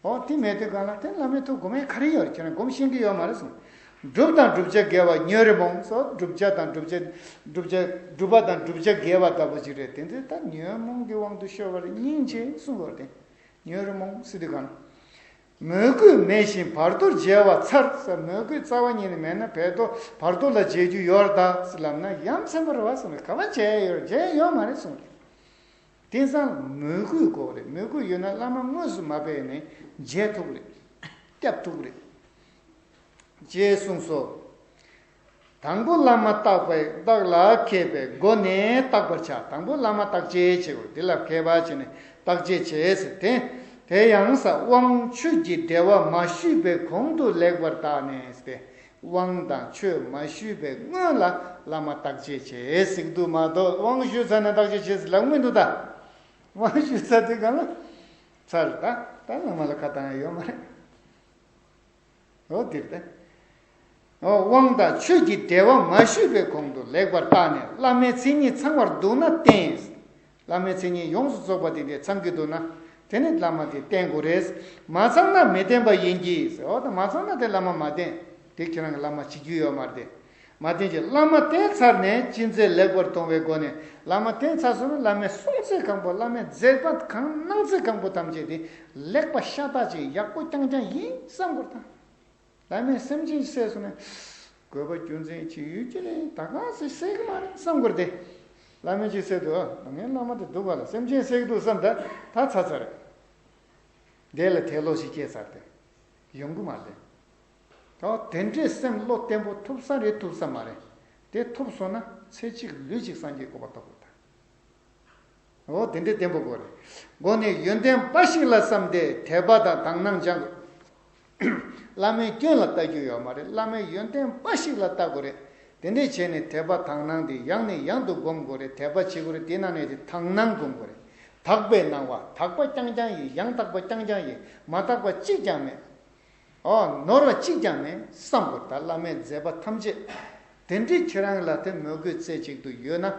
འོ་དེ་མེད་དུས་གང་ལ་དེ་བླ་མའི་ཐུགས་སྒོམ་ཡས་ག་རེ་ཡོད་རེད། ཁྱེད་རང་སྒོམ་ཤེས་ཀྱི་ཡོད་མ་རེད་གསུངས། སྒྲུབ་དང་བསྒྲུབ་བྱ་དགེ་བ་ཉོན་རེ་མོངས་སོ། བསྒྲུབ་བྱ་དང་བསྒྲུབ་བྱ་བསྒྲུབ་བྱ་སྒྲུབ་པ་དང་བསྒྲུབ་བྱ་དགེ་བ་ལྟ་བུ་ཅིག་རེད། དེ་ཚོ་ད་ཉོན་མོངས་ཀྱི་དབང་དུ་ཤོར་བ་རེད། སྙིང་རྗེ་གསུངས་པ་རེད་དེ། ཉོན་རེ་མོངས་ཟེར་དུས་གང་ལ། མོས་གུས་མེད་བཞིན་བར་དོར་བྱེད་པ་མཚར་ཟེར། མོས་གུས་རྩ་བ་ཉིད་ནས་མེད་ན་བར་དོ་བར་དོ་ལ་བྱེད་རྒྱུ་ཡོད་ད་ཟེར་ལབ་ན་ཡ་མཚན་པ་རེད་བ་གསུངས་ནས། ག་པར་བྱས་ཡོད་རེད། བྱས་ཡོད་མ་རེད་གསུངས་ཏེ། དེང་སང་མོས་གུས་དགོས་རེད། མོས་གུས་ཡོད་ན་བླ་མ་དངོས་སུ་མ་ཕེབས་ནས་མཇལ་ཐུབ་རེད། སྐྱབས་ཐུབ་རེད། ཅེས་གསུངས་སོ། དང་པོ་བླ་མ་བརྟག་པའི་བརྟག་ལ་མཁས་པའི་སྒོ་ནས་བརྟག་པར་བྱ། དང་པོ་བླ་མ་བརྟག་དཔྱད་བྱེད་དགོས། དེ་ལ་མཁས་པ་བྱས་ནས་བརྟག་དཔྱད་བྱེད་ཟེར་ཏེ། དེ་ཡང་ས་དབང་ཆོས་ཀྱི་འབྲེལ་བ་མ་ཞུས་པའི་གོང་དུ་ལེགས་པར་བརྟགས་ནས་ཟེར་ཏེ། དབང་དང་ཆོས་མ་ཞུས་པའི་སྔོན་ལ་བླ་མ་བརྟག་དཔྱད་བྱེད་ཟེར་གྱི་འདུག་མ་གཏོགས་དབང་ཞུས་ཚར་ནས་བརྟག་དཔྱད་བྱེད་ཟེར་ལབ་མི་འདུག་ད། དབང་ཞུས་ཚར་དུས་གང་ལ་ཚར་ད་ད་བླ་མ་ལ་ཁ་བཏང་ཡ་ཡོད་མ་རེད། འོ་འདིར་ཏེ། འོ་དབང་དང་ཆོས་ཀྱི་འབྲེལ་བ་མ་ཞུས་པའི་གོང་དུ་ལེགས་པར་བརྟགས་ནས་བླ་མའི་མཚན་ཉིད་ཚང་བར་འདུག་ན་བསྟེན། བླ་མའི་མཚན་ཉིད་ཡོངས་སུ་རྫོགས་པ་དེ་འདྲས་ཚང་གི་འདུག་ན། དེ་ནི་བླ་མ་དེ་བསྟེན་དགོས་རེད། མ་ཚང་ན་མི་བསྟེན་པ་ཡིན་གྱི། འོ་ད་མ་ཚང་ན་དེ་བླ་མ་མ་བསྟེན། དེ་ཁྱེད་རང་གི་བླ་མ་བྱེད་རྒྱུ་ཡོད་མ་རེད། མ་བསྟེན་ཅིག་བླ་མ་བསྟེན་ཚར་ནས་ཅི་མཛད་ལེགས་པར་མཐོང་བའི་སྒོ་ནས། བླ་མ་བསྟེན་ཚར་སོང་ན་བླ་མའི་གསུང་ཚད་གང་པོ། བླ་མའི་མཛད་པ་གང་གནང་ཚད་གང་པོ་ཐམས་ཅད་དེ་ལེགས་པ་ཤ་སྟག་ཅིག་ཡག་པོ་རྐྱང་རྐྱང་ཡིན་བསམ་དགོས་དང་། བླ་མས་སེམས་ཅན་བསད་སོང་ན། དགོས་པ་རྒྱུ་མཚན་ཅི་ཡོད་ཀྱི་རེད། ད་ག་ཟེ་བསད་ཀྱི་མ་རེད་བསམ་དགོས་ཏེ། བླ་མས་ཅིག་བསད་འདུག་ངའི་བླ་མ་དེ་སྡུག་ག་ལ་སེམས་ཅན་བསད་ཀྱི་འདུག་བསམ་ད་ད་ཚར་ཚར་རེད། དེ་ལ་དད་ལོག་ཞིག་སྐྱེས་ཚར་ཏེ། ཡོང་གི་མ་རེད། ད་དེ་འདྲའི་སེམས་བློ་བརྟན་པོ་ཐུབ་ས་རེད་ཐུབ་ས་མ་རེད། དེ་ཐུབ་སོང་ན་ཚེ་གཅིག་ལུས་གཅིག་སངས་རྒྱས་གོ་འཕང་ཐོབ་དགོས་ད། འོ་དེ་འདྲའི་བརྟན་པོ་དགོས་རེད། སྒོ་ནས་ཡོན་ཏན་འབའ་ཞིག་ལ་བསམ་སྟེ་དད་པ་དང་དག་སྣང་སྦྱང་དགོས། བླ་མའི་སྐྱོན་ལ་ལྟ་རྒྱུ་ཡོད་མ་རེད། བླ་མའི་ཡོན་ཏན་འབའ་ཞིག་ལ་ལྟ་དགོས་རེད། དེ་འདྲས་བྱས་ནས་དད་པ་དག་སྣང་དེ་ཡང་ནས་ཡང་དུ་སྒོམ་དགོས་རེད། དད་པ་བྱེད་དགོས་རེད། དེ་ནང་ནས་དེ་དག་སྣང་སྒོམ་དགོས་རེད། དག་པའི་སྣང་བ། དག་པ་རྐྱང་རྐྱང་ཡིན། ཡང་དག་པ་རྐྱང་རྐྱང་ཡིན། མ་དག་པ་གཅིག་ཀྱང་མེད། ཨོ་ནོར་བ་གཅིག་ཀྱང་མེད་བསམ་དགོས། ད་བླ་མའི་མཛད་པ་ཐམས་ཅད་དེ་འདྲའི་ཁྱེད་རང་ལ་དེ་མོས་གུས་རྩེ་གཅིག་ཏུ་ཡོད་ན།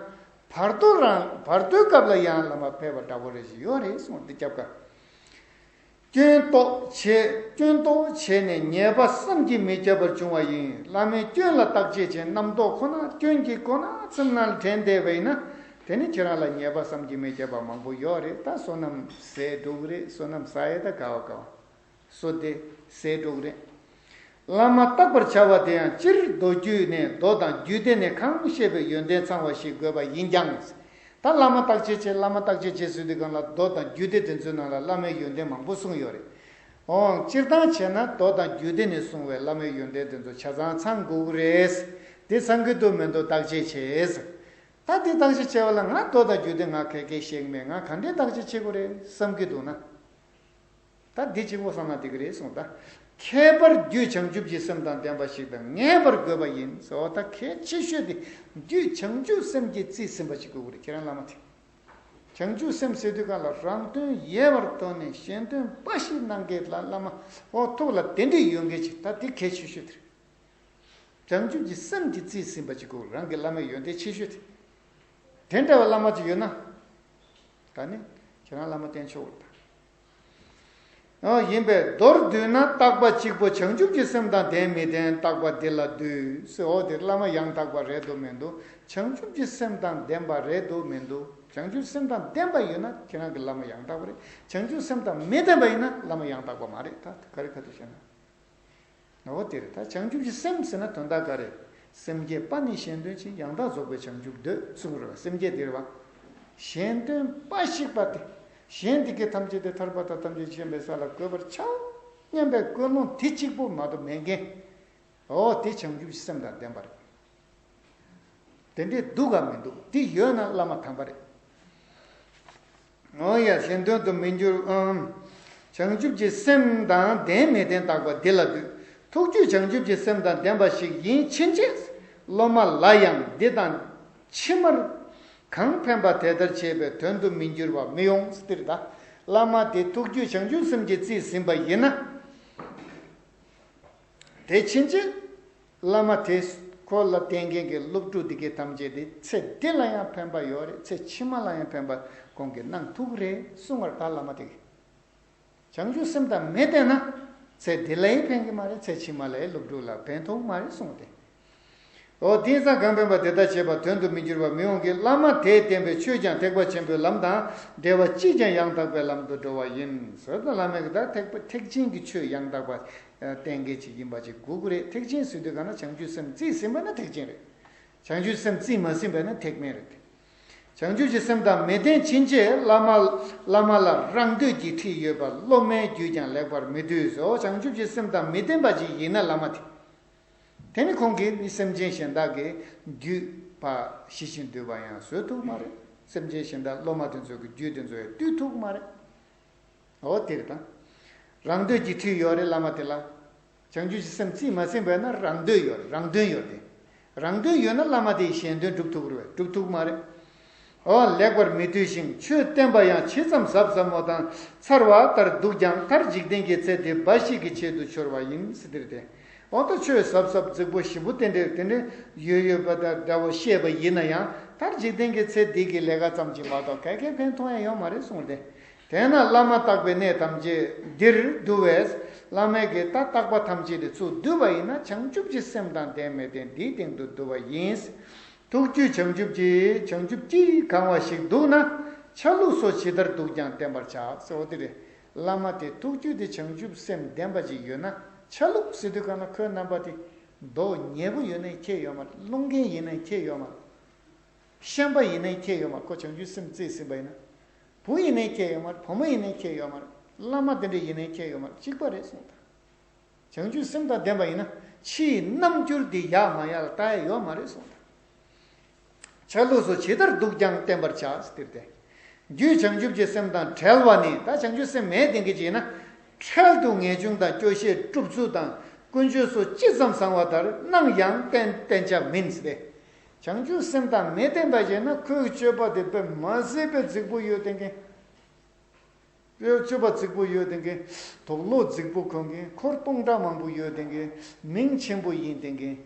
བར་དོ་རང་བར་དོའི་སྐབས་ལ་ཡང་བླ་མ་ཕེབས་པ་འདྲ་པོ་རེ་ཞིག་ཡོད་རེད་གསུངས་འདི་སྐྱབས་ཀ། སྐྱོན་རྟོག་བྱེད། སྐྱོན་རྟོག་བྱས་ནས་ཉེས་པ་བསམ་གྱིས་མི་ཁྱབ་པར་འབྱུང་བ་ཡིན། བླ་མའི་སྐྱོན་ལ་བརྟག་དཔྱད་བྱས་རྣམ་རྟོག་ཁོ་ན་སྐྱོན་གྱིས་ཁོ་ན་སེམས་ནང་དྲན་བསྡད་པ་ཡིན་ན། དེ་ནི་ཁྱེད་རང་ལ་ཉེས་པ་བསམ་གྱིས་མི་ཁྱབ་པ་མང་པོ་ཡོད་རེད། ད་བསོད་ནམས་ཟད་འགྲོ་གི་རེད། བསོད་ནམས་ཟ་ཡས་ད་ག་བ་ག་བ། སོ་དེ་ཟད་འགྲོ་གི་རེད། བླ་མ་བརྟག་པར་བྱ་བ་དེ་ཡང་སྤྱིར་མདོ་རྒྱུད་ནས་མདོ་དང་རྒྱུད་སྡེ་ནས་གང་བཤད་པའི་ཡོན་ཏན་ཚང་བ་ཞིག་དགོས་པ་ཡིན་ཀྱང་། ད་བླ་མ་བརྟག་དཔྱད་བྱེད། བླ་མ་བརྟག་དཔྱད་བྱེད་ཟེར་དུས་སྒང་ལ་མདོ་དང་རྒྱུད་སྡེ་དེ་ཚོའི་ནང་ལ་བླ་མའི་ཡོན་ཏན་མང་པོ་གསུངས་ཡོད་རེད། འོང་སྤྱིར་བཏང་བྱས་ན་མདོ་དང་རྒྱུད་སྡེ་ནས་གསུངས་པའི་བླ་མའི་ཡོན་ཏན་དེ་ཚོ་ཆ་ཚང་ཚང་དགོས་ཀྱི་རེད། དེ་ཚང་གི་འདུག་མི་འདུག་བརྟག་དཔྱད་བྱེད། ད་དེ་བརྟག་དཔྱད་བྱས་པ་ལ་ང་མདོ་དང་རྒྱུད་སྡེ་ང་ག་གེ་ཤེས་ཀྱི་མེད། ང་ག་འདྲའི་བརྟག་དཔྱད་བྱེད་དགོས་རེད་བསམ་གྱི་འདུག་ན། ད་འདི་གཅིག་པོ་བསམ་ན་འགྲིག་གི་རེད་གསུངས། ད་ཁྱད་པར་རྒྱུད་བྱང་ཆུབ་ཀྱི་སེམས་དང་ལྡན་པ་ཞིག་དང་ངེས་པར་དགོས་པ་ཡིན་ཟེར་བ། ད་གལ་ཆེ་ཤོས་དེ་རྒྱུད་བྱང་ཆུབ་སེམས་ཀྱིས་རྩིས་ཟིན་པ་ཞིག་དགོས་ཀྱི་རེད། ཁྱེད་རང་བླ་མ་དེ་བྱང་ཆུབ་སེམས་ཟེར་དུས་གང་ལ་རང་དོན་ཡལ་བར་དོར་ནས་གཞན་དོན་འབའ་ཞིག་གནང་མཁན་ལ་བླ་མ་འོ་ཐུགས་ལ་དེ་འདྲ་ཡོད་མཁན་ཅིག་ད་དེ་གལ་ཆེ་ཤོས་དེ་རེད། བྱང་ཆུབ་ཀྱི་སེམས་ཀྱིས་རྩིས་ཟིན་པ་ཅིག་དགོས། རང་གི་བླ་མའི་ཡོན་ཏན་ཆེ་ཤོས་དེ། དེ་འདྲ་བའི་བླ་མ་ཅིག་ཡོད་ན། ད་ནི་ཁྱེད་རང་བླ་མ་བསྟེན་ཆོག་གི་རེད་ད། ཨོ་ཡིན་པས་མདོར་བསྡུས་ན་རྟག་པ་གཅིག་པོ་བྱང་ཆུབ་ཀྱི་སེམས་དང་ལྡན་མི་ལྡན་རྟག་པ་འདི་ལ་འདུས་ཟེར། འོ་དེ་བླ་མ་ཡང་དག་པ་རེད་འདུག་མི་འདུག་བྱང་ཆུབ་ཀྱི་སེམས་དང་ལྡན་པ་རེད་འདུག་མི་འདུག་བྱང་ཆུབ་སེམས་དང་ལྡན་པ་ཡོད་ན་ཁྱེད་རང་གི་བླ་མ་ཡང་དག་པ་རེད། བྱང་ཆུབ་སེམས་དང་མི་ལྡན་པ་ཡིན་ན་བླ་མ་ཡང་དག་པ་མ་རེད། ད་ག་རེ་ག་དུས་བཤད་ན། འོ་དེ་རེད། ད་བྱང་ཆུབ་ཀྱི་སེམས་ཟེར་ན་དོན་དག་ག་རེ། སེམས་བསྐྱེད་པ་ནི་གཞན་དོན་ཕྱིར། ཡང་དག་རྫོགས་པའི་བྱང་ཆུབ་འདོད་གསུངས་རེད་བ། སེམས་བསྐྱེད་དེ་རེད་བ། གཞན་དོན་འབའ་ཞིག་པ་དེ། གཞན་དེ་གའི་ཐམས་ཅད་དེ་ཐར་པ་དང་ཐམས་ཅད་མཁྱེན་པའི་ས་ལ་འགོད་པར་བྱའོ་སྙམ་པའི་ཀུན་སློང་དེ་གཅིག་པོ་མ་གཏོགས་མེད་མཁན། འོ་དེ་བྱང་ཆུབ་ཀྱི་སེམས་དང་ལྡན་པ་རེད། དེ་འདྲས་འདུག་ག་མི་འདུག་དེ་ཡོད་ན་བླ་མ་དམ་པ་རེད། འོ་ཡ་གཞན་དོན་དུ་མི་འགྱུར་ཨང་། བྱང་ཆུབ་ཀྱི་སེམས་དང་ལྡན་མི་ལྡན་རྟག་པ་འདི་ལ་འདུས། ཐུགས་རྒྱུད་བྱང་ཆུབ་ཀྱི་སེམས་དང་ལྡན་པ་ཞིག་ཡིན་ཕྱིན་ཆད་སློབ་མ་ལ་ཡང་འདི་དང་ཕྱི་མར་ གང་ཕན་པ་དེ་ལྟར་བྱས་པས་དོན་དུ་མི་འགྱུར་བ་མི་འོང་ཟེར་ཏེ་རེད་ད། བླ་མ་དེ་ཐུགས་རྒྱུད་བྱང་ཆུབ་སེམས་ཀྱིས་རྩིས་ཟིན་པ་ཡིན་ན། དེ་ཕྱིན་ཆད། བླ་མ་དེ་ཁོ་ལ་བསྟེན་མཁན་གྱི་སློབ་ཕྲུག་འདི་གའི་ཐམས་ཅད་དེ་ཚེ་འདི་ལ་ཡང་ཕན་པ་ཡོད་རེད། ཚེ་ཕྱི་མ་ལ་ཡང་ཕན་པ་ཁོང་གིས་གནང་ཐུབ་ཀྱི་རེད་གསུང་བར་ད་བླ་མ་དེ་གིས། བྱང་ཆུབ་སེམས་དང་མི་ལྡན་ན། ཚེ་འདི་ལ་ཡང་ཕན་གྱི་མ་རེད། ཚེ་ཕྱི་མ་ལ་ཡང་སློབ་ཕྲུག་ལ་ཕན་ཐོགས་མ་རེད་གསུངས་ཏེ། འོ་དེང་སང་གང་ཕན་པ་དེ་ལྟར་བྱས་པ་དོན་དུ་མི་འགྱུར་བ་མི་འོང་གི། བླ་མ་དེས་བསྟན་པའི་ཆོས་ཀྱང་ཐེག་པ་ཆེན་པོའི་ལམ་དང་འབྲེལ་བ་ཅིས་ཀྱང་ཡང་དག་པའི་ལམ་དུ་འགྲོ་བ་ཡིན་ཟེར་ན། བླ་མ་གིས་ད་ཐེག་པ་ཐེག་ཆེན་གྱི་ཆོས་ཡང་དག་པ་བསྟན་མཁན་ཅིག་ཡིན་པ་ཅིག་དགོས་ཀྱི་རེད། ཐེག་ཆེན་ཟེར་དུས་གང་ན་བྱང་ཆུབ་སེམས་རྩིས་ཟིན་པ་ན་ཐེག་ཆེན་རེད། བྱང་ཆུབ་སེམས་རྩིས་མ་ཟིན་པ་ན་ཐེག་དམན་རེད། བྱང་ཆུབ་ཀྱི་སེམས་དང་མི་ལྡན་ཕྱིན་ཆད་བླ་མ་བླ་མ་ལ་རང་འདོད་ཀྱི་ཁྲིད་ཡོད་པ་སློབ་མའི་རྒྱུད་ཀྱང་ལེགས་པར་མི་བཏུལ་ཟེར། བྱང་ཆུབ་ཀྱི་སེམས་དང་མི་ལྡན་པ་ཅིག་ཡིན་ན་བླ་མ་དེ། དེ་ནི་ཁོང་གིས་ནི་སེམས་ཅན་གཞན་དག་གི་རྒྱུད་པ་ཞི་ཞིང་དུལ་བ་ཡང་བཟོད་ཐུབ་མ་རེད། སེམས་ཅན་གཞན་དག་སློབ་མ་དེ་ཚོ་གི་རྒྱུད་དེ་ཚོ་ཡང་བཏུལ་ཐུབ་མ་རེད། འོ་དེ་རེད་ད། རང་འདོད་ཀྱི་ཁྲིད་ཡོད་རེད་བླ་མ་དེ་ལ། བྱང་ཆུབ་ཀྱི་སེམས་རྩིས་མ་ཟིན་པས་ན་རང་འདོད་ཡོད་རེད། རང་དོན་ཡོད་རེད། རང་དོན་ཡོད་ན་བླ་མ་དེས་གཞན་དོན་སྒྲུབ་ཐུབ་ཀྱི་རེད་པས། སྒྲུབ་ཐུབ་ཀྱི་མ་རེད། འོ་ལེགས་པར་མི་བཏུལ་ཞིང་ཆོས་བསྟན་པ་ཡང་ཇི་ཙམ་ཟབ་ཟབ་མོ་དང་ཚར་བ་ལྟར་འདུག་ཀྱང་མཐར་འཇིག་རྟེན་གྱི་ཚེ་འདི་འབའ་ཞིག་གི་ཆེད་དུ་འཆོར་བ་ཡིན་ཟེར་ཏེ་རེད་དེ། འོ་ད་ཆོས་ཟབ་ཟབ་རྫིག་པོ་ཞིབ་པོ་དེ་འདྲས་དེ་འདྲས་ཡོད་ཡོད་པ་དང་འདྲ་བོ་བཤད་པ་ཡིན་ན་ཡང་མཐར་འཇིག་རྟེན་གྱི་ཚེ་འདི་གི་ལས་ཀ་ཙམ་གྱིས་མ་གཏོགས་ག་གེ་ཕན་ཐོགས་ཡ་ཡོད་མ་རེད་གསུངས་ཏེ། དེས་ན་བླ་མ་བརྟག་པའི་གནས་ཐམས་ཅད་འདིར་འདུ་བས། བླ་མས་ཀྱི་ད་བརྟག་པ་ཐམས་ཅད་དེ་ཚུར་བསྡུས་པ་ཡིན་ན་བྱང་ཆུབ་ཀྱི་སེམས་དང་ལྡན་མི་ལྡན་འདིའི་སྟེང་དུ་འདུ་བ་ཡིན། ཐུགས་རྒྱུད་བྱང་ཆུབ་ཀྱིས་བྱང་ཆུབ་ཀྱིས་གང་བ་ཞིག་འདུག་ན། ཆ་ལུགས་སོགས་ཇི་ལྟར་འདུག་ཀྱང་བསྟན་པར་བྱ་ཟེར་བ་དེ་རེད། བླ་མ་དེ་ཐུགས་རྒྱུད་དེ་བྱང་ཆུབ་སེམས་ལྡན་པ་ཅིག་ཡོད་ན། ཆ་ལུགས་ཟེར་དུས་གང་ལ་ཁོའི་རྣམ་པ་དེ་མདོག་ཉེས་པོ་ཡོད་ན་ཁྱད་ཡོད་མ་རེད། རླུང་རྒན་ཡིན་ན་ཁྱད་ཡོད་མ་རེད། ཤན་པ་ཡིན་ནའི་ཁྱད་ཡོད་མ་རེད། ཁོ་བྱང་ཆུབ་སེམས་རྩིས་ཟིན་པ་ཡིན་ན། བུ་ཡིན་ནའི་ཁྱད་ཡོད་མ་རེད། བུ་མོ་ཡིན་ནའི་ཁྱད་ཡོད་མ་རེད། བླ་མ་དེ་འདྲ་ཡིན་ནའི་ཁྱད་ཡོད་མ་རེད། གཅིག་པ་རེད་གསུངས་དང་། བྱང་ཆུབ་སེམས་དང་ལྡན་པ་ཡིན་ན་ཕྱིའི་རྣམ་འགྱུར་འདི་ཡག་མ་ཡག་ལ་ལྟ་ཡ་ཡོད་མ་རེད་གསུངས་དང་། ཆ་ལུགས་སུ་ཇི་ལྟར་འདུག་ཀྱང་བསྟན་པར་བྱ་ཟེར་ཏེ། རྒྱུད་བྱང་ཆུབ་ཀྱི་སེམས་དང་བྲལ་བ་ནི། ད་བྱང་ཆུབ་སེམས་མེད་བསྟན་གྱི་ཅིག་ཡིན་ན། འཕྲལ་དུ་ངེས་འབྱུང་དང་སྐྱོ་ཤས་སྒྲུབ་ཚུལ་དང་ཀུན་སྤྱོད་སོགས་ཅི་ཙམ་བཟང་བ་ལྟར་སྣང་ཡང་བསྟན་བསྟན་བྱ་མིན་ཟེར་ཏེ། བྱང་ཆུབ་སེམས་དང་མི་ལྡན་པ་ཞིག་ན་ཁོའི་སྤྱོད་པ་དེ་དཔེ་མ་སྲིད་པའི་རྫིག་པོ་ཡོད་བསྟན་མཁན། སྤྱོད་པ་རྫིག་པོ་ཡོད་བསྟན་མཁན། དུག་ལོག་རྫིག་པོ་གོན་མཁན། འཁོར་སྟོང་ཕྲག་མང་པོ་ཡོད་བསྟན་མཁན། མིང་ཆེན་པོ་ཡིན་བསྟན་མཁན།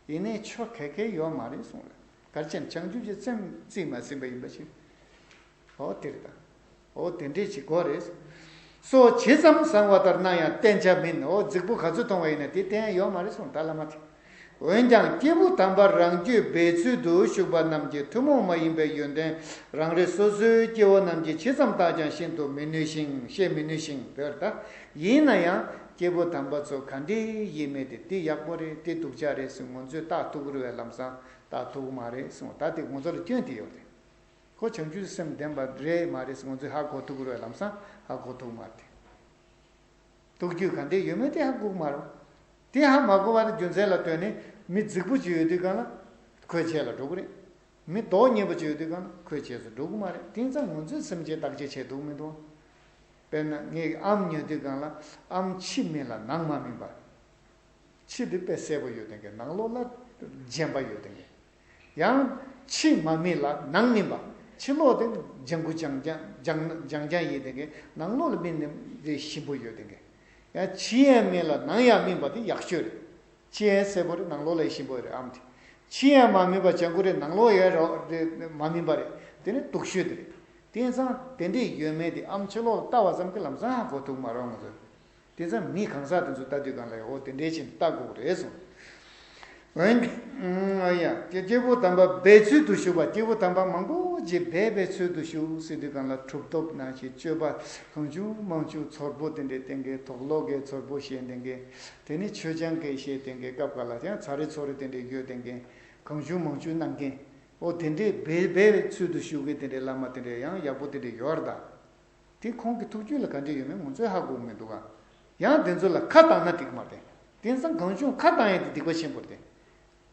ཡིན་ནའི་ཆོ་ག་གེ་ཡོད་མ་རེད་གསུངས་རེད། ག་རེ་བྱས་ན་བྱང་ཆུབ་ཀྱི་སེམས་རྩིས་མ་ཟིན་པ་ཡིན་པ་ཞིག་འོ་དེ་རེད་ད། འོ་དེ་འདྲས་ཅིག་དགོས་རེད། སོགས་ཇི་ཙམ་བཟང་བ་ལྟར་སྣང་ཡང་བསྟན་བྱ་མིན། འོ་རྫིག་པོ་ག་ཚོད་མཐོང་བ་ཡིན་ན་དེ་བསྟན་ཡ་ཡོད་མ་རེད་གསུངས་ད་བླ་མ་དེ། འོན་ཀྱང་སྐྱེས་བུ་དམ་པ་རང་རྒྱུད་སྦས་ཚུལ་དུ་ཞུགས་པ་རྣམས་ཀྱི་ཐུན་མོང་མ་ཡིན་པའི་ཡོན་ཏན་རང་རེ་སོ་སོའི་སྐྱེ་བོ་རྣམས་ཀྱིས་ཇི་ཙམ་བརྟགས་ཀྱང་ཤེས་མི་ནུས་ཤིང་ཤེས་མི་ནུས་ཤིང་བོར་ད། ཡིན་ན་ཡང་སྐྱེས་བུ་དམ་པ་ཚོ་ག་འདྲས་ཡིན་མིན་དེ་འདི་ཡག་པོ་རེད། འདི་སྡུག་ཅག་རེད་ཟེར་ང་ཚོས་བརྟག་ཐུབ་ཀྱི་རེད་པས། ལམ་སང་བརྟག་ཐུབ་ཀྱི་མ་རེད་གསུངས། ད་དེ་ང་ཚོ་ལ་སྐྱོན་དེ་ཡོད་རེད། ཁོ་བྱང་ཆུབ་སེམས་ལྡན་པ་རེད་མ་རེད་ཟེར་ང་ཚོས་ཧ་གོ་ཐུབ་ཀྱི་རེད་པས། ལམ་སང་ཧ་གོ་ཐུབ་ཀྱི་མ་རེད། ཐུགས་རྒྱུད་ག་འདྲས་ཡོད་མེད་དེ་ཧ་གོ་གི་མ་རེད། དེ་ཧ་མ་གོ་བ་ནི་རྒྱུ་མཚན་ལ་ལྟོས་ནས་མི་རྫིག་པོ་ཅིག་ཡོད་དུས་གང་ལ་ཁོའི་རྗེས་ལ་འགྲོ་གི་རེད། མི་མདོག་ཉེས་པོ་ཅིག་ཡོད་དུས་གང་ལ་ཁོའི་རྗེས་སུ་འགྲོ་གི་མ་རེད། དེང་སང་ང་ཚོས་སེམས་ཅན་བརྟག་དཔྱད་བྱས་འདུག་མི་འདུག་དཔེར་ན་ངས་ཨམ་ཉོ་དུས་གང་ལ་ཨམ་ཕྱི་མིན་ལ་ནང་མ་སྨིན་པ། ཕྱི་དེ་དཔེ་གསལ་པོ་ཡོད་དེ་གི་ནང་ལོགས་ལ་རྗེན་པ་ཡོད་དེ་གི་ཡང་ཕྱི་མ་སྨིན་ལ་ནང་སྨིན་པ། ཕྱི་ལོགས་དེ་ལྗང་གུ་ལྗང་ལྗང་ལྗང་ལྗང་ལྗང་ཡིན་དེ་གི་ནང་ལོགས་ལ་སྨིན་ནས་དེ་ཞིམ་པོ་ཡོད་དེ་གི་ཡང་ཕྱི་ཡང་སྨིན་ལ་ནང་ཡང་སྨིན་པ་དེ་ཡག་ཤོས་རེད། ཕྱི་ཡང་གསལ་པོ་རེད། ནང་ལོགས་ལ་ཞིམ་པོ་རེད། ཨམ་དེ་ཕྱི་ཡང་མ་སྨིན་པ་ལྗང་གུ་རེད། ནང་ལོགས་ཡང་རོ་རེད་མ་སྨིན་པ་རེད། དེ་ནི་སྡུག་ཤོས་དེ་རེད། དེང་སང་དེ་འདྲས་ཡོད་མེད་དེ་ཨམ་ཕྱི་ལོགས་ལ་ལྟ་བ་ཙམ་གྱིས་ལམ་སང་ཧ་གོ་ཐུབ་མ་རེད་ང་ཚོས། དེ་ཙམ་མི་གང་ཟག་དེ་ཚོ་ལྟ་དུས་གང་ལ་ཡང་འོ་དེ་འདྲའི་ཕྱིན་ལྟ་དགོས་རེད་གསུངས། འོན་ཀྱང་ཡ་སྐྱེས་བུ་དམ་པ་སྦས་ཚུལ་དུ་ཞུགས་པ། སྐྱེས་བུ་དམ་པ་མང་པོ་ཅིག་སྦས་པའི་ཚུལ་དུ་ཞུགས་ཟེར་དུས་གང་ལ་གྲུབ་ཐོབ་ནང་བཞིན་སྤྱོད་པ་གང་བྱུང་མང་བྱུང་ཚོར་པོ་དེ་འདྲའི་བསྟན་མཁན། དུག་ལོག་གི་ཚོར་པོ་བཤད་བསྟན་མཁན། དེ་ནི་མཆོད་ཆང་གི་བཤད་བསྟན་མཁན། སྐབས་འགའ་ལ་ཡང་ཚ་རེ་ཚོ་རེ་དེ་འདྲའི་ཡོད་བསྟན་མཁན། གང་བྱུང་མང་བྱུང་གནང་མཁན། འོ་དེ་འདྲའི་སྦས་པའི་ཚུལ་དུ་ཞུགས་མཁན་དེ་འདྲའི་བླ་མ་དེ་འདྲའི་ཡང་ཡག་པོ་དེ་འདྲའི་ཡོད་རེད་ད། དེ་ཁོང་གི་ཐུགས་རྒྱུད་ལ་ག་འདྲ་ཡོད་མེད་ང་ཚོས་ཧ་གོ་གི་མི་འདུག་ག་ཡང་དེ་ཚོ་ལ་ཁ་བཏང་ན་འགྲིག་མ་རེད། དེང་སང་གང་བྱུང་ཁ་བཏང་ཡས་དེ་སྡིག་པ་ཆེན་པོ་རེད་དེ།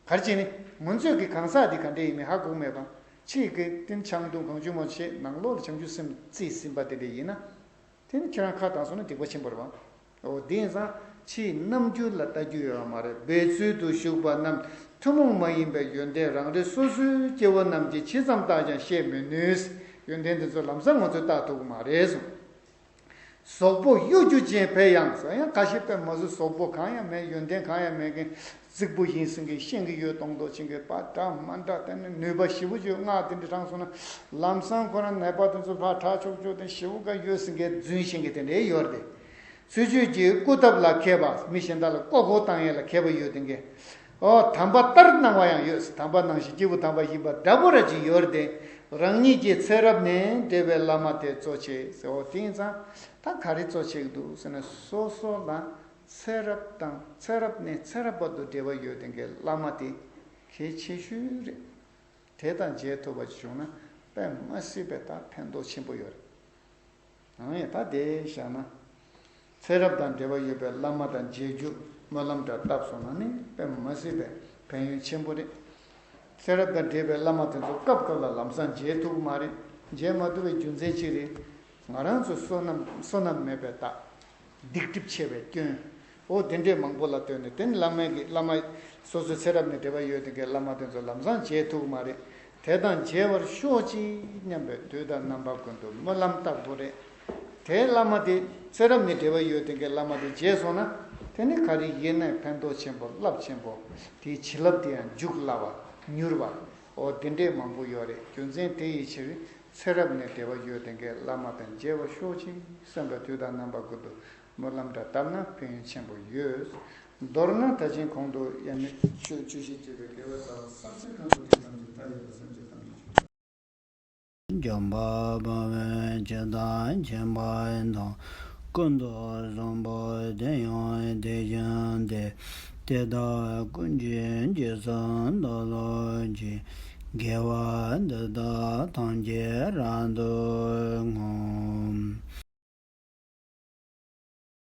ག་རེ་བྱས་ནས་ང་ཚོས་ཀྱི་གང་ཟག་དེ་ག་འདྲ་ཡིན་མིན་ཧ་གོ་གི་མེད་པ། ཕྱིའི་གི་རྟེན་ཆང་འཐུང་གང་བྱུང་མང་བྱུང་བྱས། ནང་ལོགས་ལ་བྱང་ཆུབ་སེམས་རྩིས་ཟིན་པ་དེ་འདྲ་ཡིན་ན། དེ་ནི་ཁྱེད་རང་ཁ་བཏང་སོང་ན་སྡིག་པ་ཆེན་པོ་རེད་པ། འོ་དེང་སང་ ཕྱིའི་རྣམ་འགྱུར་ལ་ལྟ་རྒྱུ་ཡོད་མ་རེད། སྦས་ཚུལ་དུ་བཞུགས་པ་རྣམས་ཐུན་མོང་མ་ཡིན་པའི་ཡོན་ཏན་རང་རེ་སོ་སོའི་སྐྱེ་བོ་རྣམས་ཀྱིས་ཇི་ཙམ་བརྟགས་ཀྱང་ཤེས་མི་ནུས། ཡོན་ཏན་དེ་ཚོ་ལམ་སང་ང་ཚོས་བརྟག་ཐུབ་ཀྱི་མ་རེད་གསུངས། གཟུགས་པོ་གཡོ་སྒྱུ་ཅན་ཕལ་ཡང་ཟེར། ཡང་ཁ་ཤས་དཔེ་མ་སྲིད་གཟུགས་པོ་གང་ཡང་མེད། ཡོན་ཏན་གང་ཡང་མེད་མཁན། རྫིག་པོ་ཡིན་ཟེར་མཁན། ཤེས་ཀྱི་ཡོད་མདོག་མདོག་བྱེད་མཁན། པ་འདྲ་མ་འདྲ། དེ་ནི་ནུས་པ་ཞེ་པོ་ཅིག་སྔགས་དེ་འདྲ་དྲངས་སོང་ན། ལམ་སང་ཁོ་རང་ནད་པ་དེ་ཚོ་ཕར་དྲག་ཆོག་ཆོག་དེ་ཞེ་པོ་ག་ཡོད་ཟེར་མཁན་རྫུན་བཤད་མཁན་དེ་འདྲ་ཡོད་རེད། ཚུལ་འཆོས་ཀྱི་སྐུ་ཐབས་ལ་མཁས་པ། མི་གཞན་དག་ལ་མགོ་སྐོར་བཏང་ཡས་ལ་མཁས་པ་ཡོད་དེ་མཁན། ཨོ། དམ་པ་ལྟར་སྣང་བ་ཡང་ཡོད། དམ་པ་ནང་བཞིན་སྐྱེས་བུ་དམ་པ་ཡིན་པ་འདྲ་པོ་ར་ཅིག་ཡོད་རེད་དེ། རང་ཉིད་ཀྱི་ཚེ་རབས་ནས་འབྲེལ་བའི་བླ་མ་དེ་གཙོ་ཆེ་ཟེར། ཨོ། དེ་ཡིན་ཙང་ད་ག་རེ་གཙོ་ཆེ་གི་འདུག་ཟེར་ན། སོ་སོ་ལ་ཚེ་རབས་དང་ཚེ་རབས་ནས་ཚེ་རབས་བར་དུ་འབྲེལ་བ་ཡོད་དེ་མཁན་བླ་མ་དེ་གལ་ཆེ་ཤོས་རེད། དེ་དང་མཇལ་ཐུབ་པ་ཅིག་བྱུང་ན་དཔེ་མ་སྲིད་པའི་ད་ཕན་ཐོགས་ཆེན་པོ་ཡོད་རེད། ཨང་། ཡ། ད་དེ་བཞག་ན། ཚེ་རབས་དང་འབྲེལ་བ་ཡོད་པའི་བླ་མ་དང་མཇལ་རྒྱུ་སྨོན་ལམ་འདྲ་བཏབ་སོང་ན་ནི་དཔེ་མ་སྲིད་པའི་ཕན་ཡོན་ཆེན་པོ་རེད། ཚེ་རབས་དང་འབྲེལ་བའི་བླ་མ་དེ་ཚོ་སྐབས་སྐབས་ལ་ལམ་སང་མཇལ་ཐུབ་ཀྱི་མ་རེད། མཇལ་མ་ཐུབ་པའི་རྒྱུ་མཚན་གཅིག་རེད། ང་རང་ཚོ་བསོད་ནམས་བསོད་ནམས་མེད་པའི་རྟགས། སྡིག་སྒྲིབ་ཆེ་བའི་སྐྱོན། འོ། དེ་འདྲས་མང་པོ་ལ་ལྟོས་ནས། དེ་ནི་བླ་མའི་གི་བླ་མ། སོ་སོའི་ཚེ་རབས་ནས་འབྲེལ་བ་ཡོད་དེ་གའི་བླ་མ་དེ་ཚོ་ལམ་སང་མཇལ་ཐུབ་ཀྱི་མ་རེད། དེ་དང་མཇལ་བར་ཤོག་ཅིག་སྙམ་པའི་དུས་དང་རྣམ་པ་ཀུན་ཏུ་སྨོན་ལམ་བཏབ་དགོས་རེད། དེའི་བླ་མ་དེ། ཚེ་རབས་ནས་འབྲེལ་བ་ཡོད་དེ་གའི་བླ་མ་དེ་མཇལ་སོང་ན། དེ་ནི་ག་རེ་ཡིན་ནའི་ཕན་ཐོགས་ཆེན་པོ་རླབས་ཆེན་པོ། དེའི་བྱིན་རླབས་དེ་ཡང་འཇུག་སླ་བ། མྱུར་བ། འོ། དེ་འདྲས་མང་པོ་ཡོད་རེད། རྒྱུ་མཚན་དེ་ཡི་ཕྱིར། ཚེ་རབས་ནས་འབྲེལ་བ་ཡོད་དེ་གའི་བླ་མ་དང་མཇལ་བར་ཤོག་ཅིག་བསམ་པའི་དུས་དང་རྣམ་པ་ཀུན་ཏུ་སྨོན་ལམ་འདྲ་བཏབ་ན་ཕན་ཡོན་ཆེན་པོ་ཡོད། མདོར་ན་ད་ཕྱིན་གོང་དུ་དབྱར་གནས་ཆོས་བཅུ་བཞི་བརྗོད་པའི་དགེ་བའི་རྩ་བ་གསལ་བྱེད་ཁང་དུ་དེ་ཙམ་གྱིས་མཐའ་ཡས་པ་སེམས་ཀྱི་གཏམ་རྒྱུད་ཅེས། འཇམ་དཔལ་དཔའ་བོས་ཇི་ལྟར་མཁྱེན་པ་དང་། ཀུན་ཏུ་བཟང་པོ་དེ་ཡང་དེ་བཞིན་ཏེ། དེ་དག་ཀུན་གྱི་རྗེས་སུ་བདག་སློབ་ཅིང་། དགེ་བ་འདི་དག་ཐམས་ཅད་རབ་ཏུ་བསྔོ།